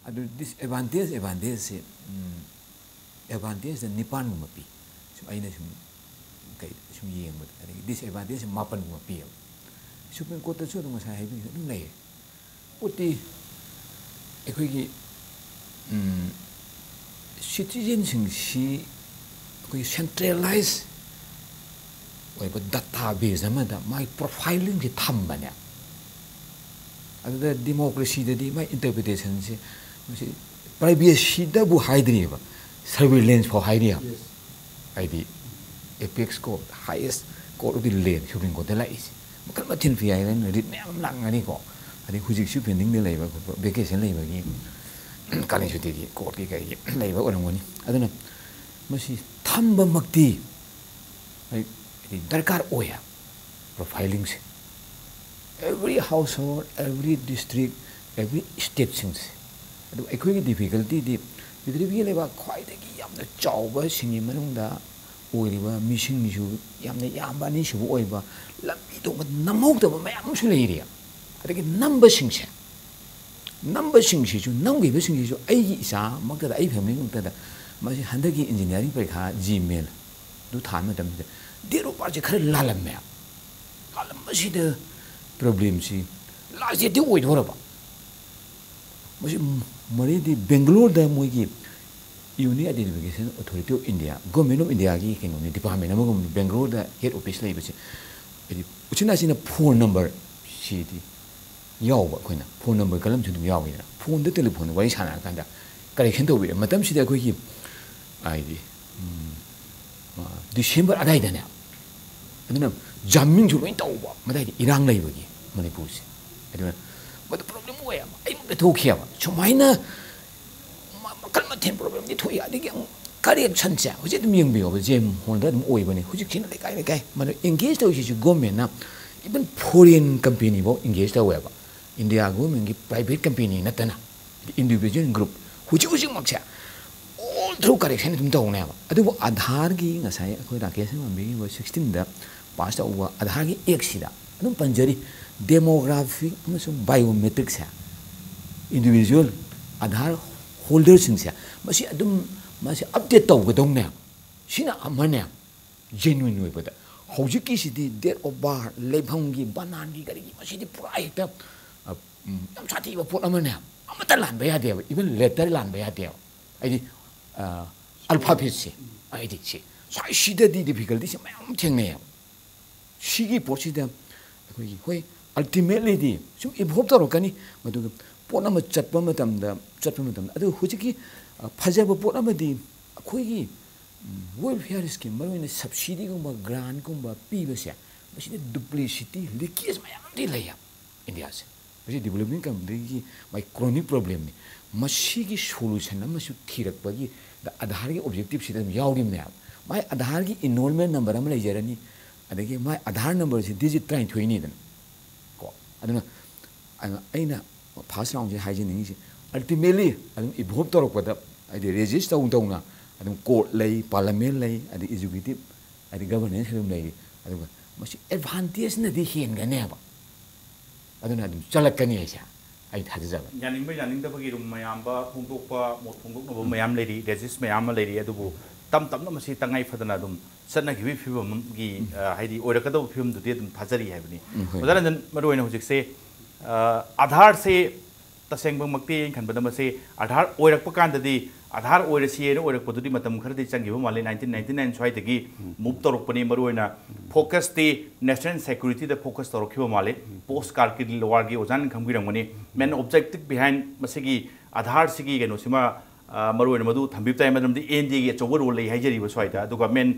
ꯑꯗꯨ ꯗꯤꯁꯑꯦꯗꯚꯥꯟꯇꯦꯖ, ꯑꯦꯗꯚꯥꯟꯇꯦꯖꯁꯦ, ꯑꯦꯗꯚꯥꯟꯇꯦꯖꯇ ꯅꯤꯄꯥꯟꯒꯨꯝꯕ ꯄꯤ꯫ ꯁꯨꯝ ꯑꯩꯅ ꯁꯨꯝ ꯀꯩ ꯁꯨꯝ ꯌꯦꯡꯕꯗ, ꯑꯗꯒꯤ ꯗꯤꯁꯑꯦꯗꯚꯥꯟꯇꯦꯖꯁꯦ ꯃꯥꯄꯟꯒꯨꯝꯕ ꯄꯤꯌꯦꯕ꯫ ꯁꯨꯄ꯭ꯔꯤꯝ ꯀꯣꯔꯠꯇꯁꯨ ꯑꯗꯨꯝ ꯉꯁꯥꯏ ꯍꯥꯏꯕꯤꯔꯤꯁꯦ ꯑꯗꯨꯝ ꯂꯩꯔꯦ꯫ ꯄꯣꯠꯇꯤ ꯑꯩꯈꯣꯏꯒꯤ, ꯎꯝ, ꯁꯤꯇꯤꯖꯦꯟꯁꯤꯡꯁꯤ ꯑꯩꯈꯣꯏ ꯁꯦꯟꯇ꯭ꯔꯦꯂꯥꯏꯖ ꯑꯣꯏꯕ ꯗꯇꯥ ꯕꯦꯖ ꯑꯃꯗ ꯃꯥꯒꯤ ꯄ꯭ꯔꯣꯐꯥꯏꯂꯤꯡꯁꯦ ꯊꯝꯕꯅꯦ꯫ ꯑꯗꯨꯗ ꯗꯤꯃꯣꯀ꯭ꯔꯦꯁꯤꯗꯗꯤ ꯃꯥꯏ ꯏꯟꯇꯔꯄ꯭ꯔꯤꯇꯦꯁꯟꯁꯦ, ꯃꯁꯤ ꯄ꯭ꯔꯥꯏꯚꯦꯁꯤꯗꯕꯨ ꯍꯥꯏꯗ꯭ꯔꯤꯑꯕ, ꯁꯔꯚꯤꯂꯦꯟꯁ ꯐꯥꯎ ꯍꯥꯏꯔꯤꯑꯕ꯫ ꯍꯥꯏꯗꯤ apex court, highest court of the land, supreme ꯀꯣꯔꯠꯇ ꯂꯥꯛꯏꯁꯦ꯫ ꯃꯈꯜ ꯃꯊꯦꯜ ꯄꯤ ꯍꯥꯏꯔꯦ, ꯔꯤꯠ ꯃꯌꯥꯝ ꯑꯃ ꯂꯥꯛꯅꯔꯤꯀꯣ꯫ ꯑꯗꯩ ꯍꯧꯖꯤꯛꯁꯨ ꯄꯦꯟꯗꯤꯡꯗ ꯂꯩꯕ ꯈꯣꯠꯄ, ꯚꯦꯀꯦꯁꯟ ꯂꯩꯕꯒꯤ, ꯀꯥꯂꯦꯟ ꯁꯨꯇꯤꯒꯤ ꯀꯣꯔꯠꯀꯤ ꯀꯩꯒꯤ ꯂꯩꯕ ꯑꯣꯏꯔꯝꯒꯅꯤ꯫ ꯑꯗꯨꯅ ꯃꯁꯤ ꯊꯝꯕꯃꯛꯇꯤ ꯑꯩ, ꯍꯥꯏꯗꯤ ꯗꯔꯀꯥꯔ ꯑꯣꯏ ꯍꯥꯏꯕ ꯄ꯭ꯔꯣꯐꯥꯏꯂꯤꯡꯁꯦ꯫ Every household, every district, every stateꯁꯤꯡꯁꯦ꯫ ꯑꯗꯨ ꯑꯩꯈꯣꯏꯒꯤ ꯗꯤꯐꯤꯀꯜꯇꯤꯗꯤ ꯄ꯭ꯔꯤꯊꯤꯕꯤꯒꯤ ꯂꯩꯕꯥꯛ ꯈ꯭ꯋꯥꯏꯗꯒꯤ ꯌꯥꯝꯅ ꯆꯥꯎꯕꯁꯤꯡꯒꯤ ꯃꯅꯨꯡꯗ ꯑꯣꯏꯔꯤꯕ ꯃꯤꯁꯤꯡꯁꯨ ꯌꯥꯝꯅ ꯌꯥꯝꯕ, ꯑꯅꯤꯁꯨꯕ ꯑꯣꯏꯕ, ꯂꯝꯕꯤ ꯊꯣꯡꯕ ꯅꯝꯍꯧꯗꯕ ꯃꯌꯥꯝ ꯑꯃꯁꯨ ꯂꯩꯔꯤ꯫ ꯑꯗꯒꯤ ꯅꯝꯕꯁꯤꯡꯁꯦ, ꯅꯝꯕꯁꯤꯡꯁꯤꯁꯨ, ꯅꯝꯈꯤꯕꯁꯤꯡꯁꯤꯁꯨ ꯑꯩꯒꯤ ꯏꯆꯥꯃꯛꯇꯗ, ꯑꯩ ꯐꯦꯃꯤꯂꯤꯃꯛꯇꯗ ꯃꯁꯤ ꯍꯟꯗꯛꯀꯤ ꯏꯟꯖꯤꯅꯤꯌꯥꯔꯤꯡ ꯄꯔꯤꯈꯥ ꯖꯤ ꯃꯦꯟ ꯑꯗꯨ ꯊꯥꯕ ꯃꯇꯝꯁꯤꯗ ꯗꯦꯠ ꯑꯣꯐ ꯕꯥꯔꯠꯁꯦ ꯈꯔ ꯂꯥꯜꯂꯝꯃꯦ꯫ ꯂꯥꯜꯂꯝꯕꯁꯤꯗ ꯄ꯭ꯔꯣꯕ꯭ꯂꯦꯝꯁꯤ ꯂꯥꯁ ꯗꯦꯠꯇꯤ ꯑꯣꯏꯗꯣꯔꯕ꯫ ꯃꯁꯤ ꯃꯔꯤꯗꯤ ꯕꯦꯡꯒꯂꯣꯔꯗ ꯃꯣꯏꯒꯤ Unique Identification Authority of India, Government of Indiaꯒꯤ ꯀꯩꯅꯣꯅꯤ, ꯗꯤꯄꯥꯔꯠꯃꯦꯟ ꯑꯃꯒꯨꯝꯕꯅꯤ ꯕꯦꯡꯒꯂꯣꯔꯗ ꯍꯦꯗ ꯑꯣꯐꯤꯁ ꯂꯩꯕꯁꯦ꯫ ꯍꯥꯏꯗꯤ ꯎꯆꯤꯟ ꯅꯥꯆꯤꯟꯅ ꯐꯣꯟ ꯅꯝꯕꯔ ꯁꯤꯗꯤ ꯌꯥꯎꯕ, ꯑꯩꯈꯣꯏꯅ ꯐꯣꯟ ꯅꯝꯕꯔ ꯀꯜꯂꯝꯁꯨ ꯑꯗꯨꯝ ꯌꯥꯎꯋꯤꯗꯅ, ꯐꯣꯟꯗ ꯇꯦꯂꯤꯐꯣꯟꯗ ꯋꯥꯔꯤ ꯁꯥꯟꯅꯔꯀꯥꯟꯗ ꯀꯔꯦꯛꯁꯟ ꯇꯧꯕꯤꯔꯦ꯫ ꯃꯇꯝꯁꯤꯗ ꯑꯩꯈꯣꯏꯒꯤ ꯍꯥꯏꯗꯤ, ꯎꯝ, ꯑ, ꯗꯤꯁꯦꯝꯕꯔ ꯑꯗꯥꯏꯗꯅꯦ, ꯑꯗꯨꯅ ꯖꯥꯃꯤꯡꯁꯨ ꯂꯣꯏ ꯇꯧꯕ, ꯃꯗꯥꯏꯗ ꯏꯔꯥꯡ ꯂꯩꯕꯒꯤ ꯃꯅꯤꯄꯨꯔꯁꯦ꯫ ꯑꯗꯨꯅ ꯃꯗꯨ ꯄ꯭ꯔꯣꯕ꯭ꯂꯦꯝ ꯑꯣꯏꯌꯦꯕ, ꯑꯩꯃꯛꯇ ꯊꯣꯛꯈꯤꯑꯕ꯫ ꯁꯨꯃꯥꯏꯅ ꯃ-, ꯃꯈꯜ ꯃꯊꯦꯜ ꯄ꯭ꯔꯣꯕ꯭ꯂꯦꯝꯗꯤ ꯊꯣꯛꯏ꯫ ꯑꯗꯒꯤ ꯑꯃꯨꯛ ꯀꯔꯦꯛꯁꯟꯁꯦ ꯍꯧꯖꯤꯛ ꯑꯗꯨꯝ ꯌꯦꯡꯕꯤꯌꯣꯕ, ꯖꯦꯝ ꯍꯣꯜꯗ ꯑꯗꯨꯝ ꯑꯣꯏꯕꯅꯤ꯫ ꯍꯧꯖꯤꯛꯁꯤꯅ ꯂꯩꯀꯥꯏ ꯂꯩꯀꯥꯏ ꯃꯗꯨ ꯑꯦꯡꯒꯦꯖ ꯇꯧꯔꯤꯁꯤꯁꯨ ꯒꯣꯔꯃꯦꯟꯅ, ꯏꯚꯟ ꯐꯣꯔꯦꯟ ꯀꯝꯄꯦꯅꯤꯐꯥꯎ ꯑꯦꯡꯒꯦꯖ ꯇꯧꯋꯦꯕ꯫ ꯏꯟꯗꯤꯌꯥ ꯒꯣꯔꯃꯦꯟꯒꯤ ꯄ꯭ꯔꯥꯏꯚꯦꯠ ꯀꯝꯄꯦꯅꯤ ꯅꯠꯇꯅ, ꯏꯟꯗꯤꯕꯤꯖꯨꯋꯦꯜ ꯒ꯭ꯔꯨꯞ ꯍꯧꯖꯤꯛ ꯍꯧꯖꯤꯛꯃꯛꯁꯦ ꯑꯣꯜ ꯊ꯭ꯔꯨ ꯀꯔꯦꯛꯁꯟ ꯑꯗꯨꯝ ꯇꯧꯅꯦꯕ꯫ ꯑꯗꯨꯕꯨ ꯑꯥꯙꯥꯔꯒꯤ ꯉꯁꯥꯏ ꯑꯩꯈꯣꯏ ꯔꯥꯀꯦꯁꯅ ꯄꯥꯝꯕꯤꯔꯤꯕ ꯁꯤꯛꯁꯇꯤꯟꯗ ꯄꯥꯁ ꯇꯧꯕ ꯑꯥꯙꯥꯔꯒꯤ ꯑꯦꯛꯁꯤꯗ ꯑꯗꯨꯝ ꯄꯟꯖꯔꯤ, ꯗꯦꯃꯣꯒ꯭ꯔꯥꯐꯤꯛ ꯑꯃꯁꯨꯡ ꯕꯥꯏꯑꯣꯃꯦꯇ꯭ꯔꯤꯛꯁꯦ, ꯏꯟꯗꯤꯕꯤꯖꯨꯋꯦꯜ ꯑꯥꯙꯥꯔ ꯍꯣꯜꯗꯔꯁꯤꯡꯁꯦ ꯃꯁꯤ ꯑꯗꯨꯝ, ꯃꯁꯤ ꯑꯞꯗꯦꯠ ꯇꯧꯒꯗꯧꯅꯦ꯫ ꯁꯤꯅ ꯑꯃꯅꯦ꯫ ꯖꯦꯅꯨꯏꯟ ꯑꯣꯏꯕꯗ꯫ ꯍꯧꯖꯤꯛꯀꯤꯁꯤꯗꯤ ꯗꯦꯠ ꯑꯣꯐ ꯕꯥꯔꯊ, ꯂꯩꯐꯝꯒꯤ, ꯕꯅꯥꯟꯒꯤ, ꯀꯔꯤꯒꯤ, ꯃꯁꯤꯗꯤ ꯄꯨꯔꯥ ꯍꯦꯛꯇ, ꯑ, ꯎꯝ, ꯌꯥꯝ ꯁꯥꯊꯤꯕ ꯄꯣꯠ ꯑꯃꯅꯦ꯫ ꯑꯃꯠꯇ ꯂꯥꯟꯕ ꯌꯥꯗꯦꯕ, ꯏꯚꯟ ꯂꯦꯇꯔ ꯂꯥꯟꯕ ꯌꯥꯗꯦꯕ꯫ ꯍꯥꯏꯗꯤ, ꯑ, ꯑꯜꯐꯥꯕꯦꯠꯁꯦ, ꯍꯥꯏꯗꯤ ꯁꯤ, ꯁ꯭ꯋꯥꯏ ꯁꯤꯗꯗꯤ ꯗꯤꯐꯤꯀꯜꯇꯤꯁꯦ ꯃꯌꯥꯝ ꯊꯦꯡꯅꯩꯌꯦꯕ꯫ ꯁꯤꯒꯤ ꯄꯣꯠꯁꯤꯗ ꯑꯩꯈꯣꯏꯒꯤ, ꯍꯣꯏ, ꯑꯜꯇꯤꯃꯦꯠꯂꯤꯗꯤ ꯁꯨꯝ ꯏꯚꯣꯜꯕ ꯇꯧꯔꯛꯀꯅꯤ꯫ ꯃꯗꯨꯒ ꯄꯣꯠ ꯑꯃ ꯆꯠꯄ ꯃꯇꯝꯗ, ꯆꯠꯄ ꯃꯇꯝꯗ, ꯑꯗꯨ ꯍꯧꯖꯤꯛꯀꯤ, ꯑ, ꯐꯖꯕ ꯄꯣꯠ ꯑꯃꯗꯤ ꯑꯩꯈꯣꯏꯒꯤ, ꯎꯝ, ꯋꯦꯜꯐꯤꯌꯔ ꯁ꯭ꯀꯤꯝ, ꯃꯔꯨꯑꯣꯏꯅ ꯁꯕꯁꯤꯗꯤꯒꯨꯝꯕ, ꯒ꯭ꯔꯥꯟꯠꯀꯨꯝꯕ ꯄꯤꯕꯁꯦ, ꯃꯁꯤꯗ ꯗꯨꯄ꯭ꯂꯤꯁꯤꯇꯤ, ꯂꯤꯀꯦꯖ ꯃꯌꯥꯝ ꯑꯃꯗꯤ ꯂꯩꯌꯦ ꯏꯟꯗꯤꯌꯥꯁꯦ꯫ ꯃꯁꯤ ꯗꯤꯕꯂꯞꯄꯤꯡ ꯀꯟꯇ꯭ꯔꯤꯒꯤ ꯃꯥꯏ ꯀ꯭ꯔꯣꯅꯤꯛ ꯄ꯭ꯔꯣꯕ꯭ꯂꯦꯝꯅꯤ꯫ ꯃꯁꯤꯒꯤ ꯁꯣꯂꯨꯁꯟ ꯑꯃꯁꯨ ꯊꯤꯔꯛꯄꯒꯤ ꯑꯥꯙꯥꯔꯒꯤ ꯑꯣꯕꯖꯦꯛꯇꯤꯞꯁꯤꯗ ꯑꯗꯨꯝ ꯌꯥꯎꯔꯤꯕꯅꯦꯕ꯫ ꯃꯥꯏ ꯑꯥꯙꯥꯔꯒꯤ ꯏꯟꯔꯣꯜꯃꯦꯟ ꯅꯝꯕꯔ ꯑꯃ ꯂꯩꯖꯔꯅꯤ, ꯑꯗꯒꯤ ꯃꯥꯏ ꯑꯥꯙꯥꯔ ꯅꯝꯕꯔꯁꯤ ꯗꯤꯖꯤꯠ ꯇꯔꯥꯅꯤꯊꯣꯏꯅꯤꯗꯅ꯫ ꯀꯣ, ꯑꯗꯨꯅ, ꯑꯗꯨꯅ ꯑꯩꯅ ꯐꯥꯔꯁ ꯔꯥꯎꯟꯁꯦ ꯍꯥꯏꯖꯅꯤꯡꯉꯤꯁꯦ, ꯑꯜꯇꯤꯃꯦꯠꯂꯤ ꯑꯗꯨꯝ ꯏꯚꯣꯜꯕ ꯇꯧꯔꯛꯄꯗ, ꯍꯥꯏꯗꯤ ꯔꯦꯖꯤꯁ ꯇꯧ ꯇꯧꯅ ꯑꯗꯨꯝ ꯀꯣꯔꯠ ꯂꯩ, ꯄꯥꯔꯂꯥꯃꯦꯟ ꯂꯩ, ꯑꯗꯩ ꯑꯦꯛꯖꯤꯀ꯭ꯌꯨꯇꯤꯞ, ꯍꯥꯏꯗꯤ ꯒꯚꯔꯅꯦꯟꯁ ꯑꯗꯨꯝ ꯂꯩꯔꯤ꯫ ꯑꯗꯨꯒ ꯃꯁꯤ ꯑꯦꯗꯚꯥꯟꯇꯦꯖꯅꯗꯤ ꯍꯦꯟꯒꯅꯦꯕ꯫ ꯑꯗꯨꯅ ꯑꯗꯨꯝ ꯆꯠꯂꯛꯀꯅꯤ ꯍꯥꯏꯁꯦ ꯑꯩ ꯊꯥꯖꯖꯕ꯫ ꯌꯥꯅꯤꯡꯕ ꯌꯥꯅꯤꯡꯗꯕꯒꯤ ꯑꯗꯨꯝ ꯃꯌꯥꯝꯕ ꯐꯣꯡꯗꯣꯛꯄ, ꯃꯣꯠ ꯐꯣꯡꯗꯣꯛꯅꯕ ꯃꯌꯥꯝ ꯂꯩꯔꯤ, ꯔꯦꯖꯤꯁ ꯃꯌꯥꯝ ꯑꯃ ꯂꯩꯔꯤ, ꯑꯗꯨꯕꯨ ꯇꯞ ꯇꯞꯅ ꯃꯁꯤ ꯇꯉꯥꯏ ꯐꯗꯅ ꯑꯗꯨꯝ ꯆꯠꯅꯈꯤꯕꯒꯤ ꯐꯤꯕꯝꯒꯤ, ꯎꯝ꯫ ꯑ, ꯍꯥꯏꯗꯤ ꯑꯣꯏꯔꯛꯀꯗꯧꯕ ꯐꯤꯕꯝꯗꯨꯗꯤ ꯑꯗꯨꯝ ꯊꯥꯖꯔꯤ ꯍꯥꯏꯕꯅꯤ꯫ ꯎꯝ, ꯍꯣꯏ꯫ ꯑꯣꯖꯥ ꯔꯟꯖꯟ, ꯃꯔꯨꯑꯣꯏꯅ ꯍꯧꯖꯤꯛꯁꯦ, ꯑ, ꯑꯥꯙꯥꯔꯁꯦ ꯇꯁꯦꯡꯕꯃꯛꯇꯤ ꯑꯩꯅ ꯈꯟꯕꯗ ꯃꯁꯤ ꯑꯥꯙꯥꯔ ꯑꯣꯏꯔꯛꯄ ꯀꯥꯟꯗꯗꯤ, ꯑꯥꯙꯥꯔ ꯑꯣꯏꯔꯁꯤ ꯍꯥꯏꯅ ꯑꯣꯏꯔꯛꯄꯗꯨꯗꯤ ꯃꯇꯝ ꯈꯔꯗꯤ ꯆꯪꯈꯤꯕ ꯃꯥꯜꯂꯤ꯫ ꯅꯥꯏꯟꯇꯤꯟ ꯅꯥꯏꯟꯇꯤ ꯅꯥꯏꯟ ꯁ꯭ꯋꯥꯏꯗꯒꯤ ꯎꯝ꯫ ꯃꯨꯚ ꯇꯧꯔꯛꯄꯅꯤ꯫ ꯃꯔꯨꯑꯣꯏꯅ ꯎꯝ꯫ ꯐꯣꯀꯁꯇꯤ ꯅꯦꯁꯅꯦꯜ ꯁꯦꯀ꯭ꯌꯨꯔꯤꯇꯤꯗ ꯐꯣꯀꯁ ꯇꯧꯔꯛꯈꯤꯕ ꯃꯥꯜꯂꯤ꯫ ꯎꯝ꯫ ꯄꯣꯁ ꯀꯥꯔꯀꯤꯜ ꯋꯥꯔꯒꯤ ꯑꯣꯖꯥꯅ ꯈꯪꯕꯤꯔꯝꯒꯅꯤ꯫ ꯃꯦꯟ ꯑꯣꯕꯖꯦꯛꯇꯤꯚ ꯕꯤꯍꯥꯏꯟ ꯃꯁꯤꯒꯤ ꯑꯥꯙꯥꯔꯁꯤꯒꯤ ꯀꯩꯅꯣꯁꯤꯃ, ꯑ, ꯃꯔꯨꯑꯣꯏꯅ ꯃꯗꯨ ꯊꯝꯕꯤꯕ ꯇꯥꯏ, ꯃꯔꯝꯗꯤ ꯑꯦꯟ ꯗꯤ ꯑꯦꯒꯤ ꯑꯆꯧꯕ ꯔꯣꯜ ꯂꯩ ꯍꯥꯏꯖꯔꯤꯕ ꯁ꯭ꯋꯥꯏꯗ꯫ ꯑꯗꯨꯒ ꯃꯦꯟ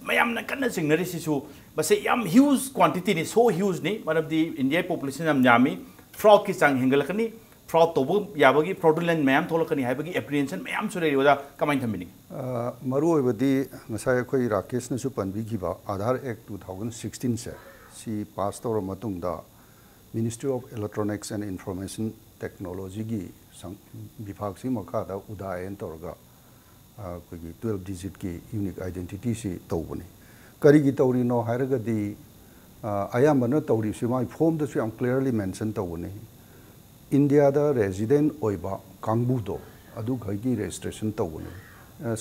ꯃꯌꯥꯝꯅ ꯀꯟꯅ ꯆꯤꯡꯅꯔꯤꯁꯤꯁꯨ ꯃꯁꯤ ꯌꯥꯝ ꯍ꯭ꯌꯨꯖ ꯀ꯭ꯋꯥꯟꯇꯤꯇꯤꯅꯤ, ꯁꯣ ꯍ꯭ꯌꯨꯖꯅꯤ, ꯃꯔꯝꯗꯤ ꯏꯟꯗꯤꯌꯥꯒꯤ ꯄꯣꯄꯨꯂꯦꯁꯟ ꯌꯥꯝ ꯌꯥꯝꯃꯤ, ꯐ꯭ꯔꯣꯗꯀꯤ ꯆꯥꯡ ꯍꯦꯟꯒꯠꯂꯛꯀꯅꯤ, ꯐ꯭ꯔꯣꯗ ꯇꯧꯕ ꯌꯥꯕꯒꯤ, ꯐ꯭ꯔꯣꯗꯨꯂꯦꯟ ꯃꯌꯥꯝ ꯊꯣꯛꯂꯛꯀꯅꯤ ꯍꯥꯏꯕꯒꯤ ꯑꯦꯄ꯭ꯔꯤꯍꯦꯟꯁꯟ ꯃꯌꯥꯝꯁꯨ ꯂꯩꯔꯤ꯫ ꯑꯣꯖꯥ, ꯀꯃꯥꯏꯅ ꯊꯝꯕꯤꯅꯤꯡꯉꯤ? ꯑ, ꯃꯔꯨꯑꯣꯏꯕꯗꯤ ꯉꯁꯥꯏ ꯑꯩꯈꯣꯏ ꯔꯥꯀꯦꯁꯅꯁꯨ ꯄꯟꯕꯤꯈꯤꯕ ꯑꯥꯙꯥꯔ ꯑꯦꯛ ꯇꯨ ꯊꯥꯎꯖꯟ ꯁꯤꯛꯁꯇꯤꯟꯁꯦ, ꯁꯤ ꯄꯥꯁ ꯇꯧꯔ ꯃꯇꯨꯡꯗ Ministry of Electronics and Information Technology ꯒꯤ ꯁꯪ ꯕꯤꯚꯥꯒꯁꯤ ꯃꯈꯥꯗ UDAI ꯍꯥꯏꯅ ꯇꯧꯔꯒ ꯑꯩꯈꯣꯏꯒꯤ ꯇ꯭ꯋꯦꯜꯞ ꯗꯤꯖꯤꯠꯀꯤ ꯌꯨꯅꯤꯛ ꯑꯥꯏꯗꯦꯟꯇꯤꯇꯤꯁꯤ ꯇꯧꯕꯅꯤ꯫ ꯀꯔꯤꯒꯤ ꯇꯧꯔꯤꯅꯣ ꯍꯥꯏꯔꯒꯗꯤ ꯑꯌꯥꯝꯕꯅ ꯇꯧꯔꯤꯕꯁꯤ ꯃꯥꯒꯤ ꯐꯣꯝꯗꯁꯨ ꯌꯥꯝ ꯀ꯭ꯂꯤꯌꯥꯔꯂꯤ ꯃꯦꯟꯁꯟ ꯇꯧꯕꯅꯤ꯫ ꯏꯟꯗꯤꯌꯥꯗ ꯔꯦꯁꯤꯗꯦꯟ ꯑꯣꯏꯕ ꯀꯥꯡꯕꯨꯗꯣ ꯑꯗꯨꯈꯩꯒꯤ ꯔꯦꯖꯤꯁꯇ꯭ꯔꯦꯁꯟ ꯇꯧꯕꯅꯤ꯫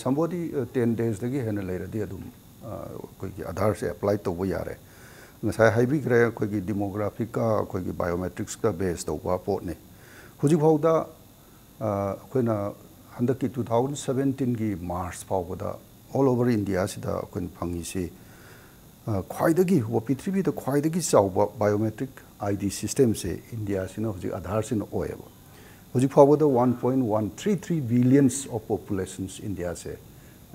ꯁꯝꯕꯣꯗꯤ ꯇꯦꯟ ꯗꯦꯖꯇꯒꯤ ꯍꯦꯟꯅ ꯂꯩꯔꯗꯤ ꯑꯗꯨꯝ ꯑꯩꯈꯣꯏꯒꯤ ꯑꯙꯥꯔꯁꯦ ꯑꯦꯄ꯭ꯂꯥꯏ ꯇꯧꯕ ꯌꯥꯔꯦ꯫ ꯉꯁꯥꯏ ꯍꯥꯏꯕꯤꯈ꯭ꯔꯦ ꯑꯩꯈꯣꯏꯒꯤ ꯗꯤꯃꯣꯒ꯭ꯔꯥꯐꯤꯛꯀ ꯑꯩꯈꯣꯏꯒꯤ ꯕꯥꯏꯑꯣꯃꯦꯇ꯭ꯔꯤꯛꯁꯀ ꯕꯦꯁ ꯇꯧꯕ ꯄꯣꯠꯅꯤ꯫ ꯍꯧꯖꯤꯛꯐꯥꯎꯗ ꯑꯩꯈꯣꯏꯅ ꯍꯟꯗꯛꯀꯤ ꯇꯨ ꯊꯥꯎꯖꯟ ꯁꯕꯦꯟꯇꯤꯟꯒꯤ ꯃꯥꯔꯆ ꯐꯥꯎꯕꯗ ꯑꯣꯜ ꯑꯣꯚꯔ ꯏꯟꯗꯤꯌꯥꯁꯤꯗ ꯑꯩꯈꯣꯏꯅ ꯐꯪꯉꯤꯁꯤ ꯈ꯭ꯋꯥꯏꯗꯒꯤ ꯄ꯭ꯔꯤꯊꯤꯕꯤꯗ ꯈ꯭ꯋꯥꯏꯗꯒꯤ ꯆꯥꯎꯕ ꯕꯥꯏꯑꯣꯃꯦꯇ꯭ꯔꯤꯛ ID system ꯁꯦ ꯏꯟꯗꯤꯌꯥꯁꯤꯅ ꯍꯧꯖꯤꯛ ꯑꯙꯥꯔꯁꯤꯅ ꯑꯣꯏꯌꯦꯕ꯫ ꯍꯧꯖꯤꯛ ꯐꯥꯎꯕꯗ one point one three three billions of populations ꯏꯟꯗꯤꯌꯥꯁꯦ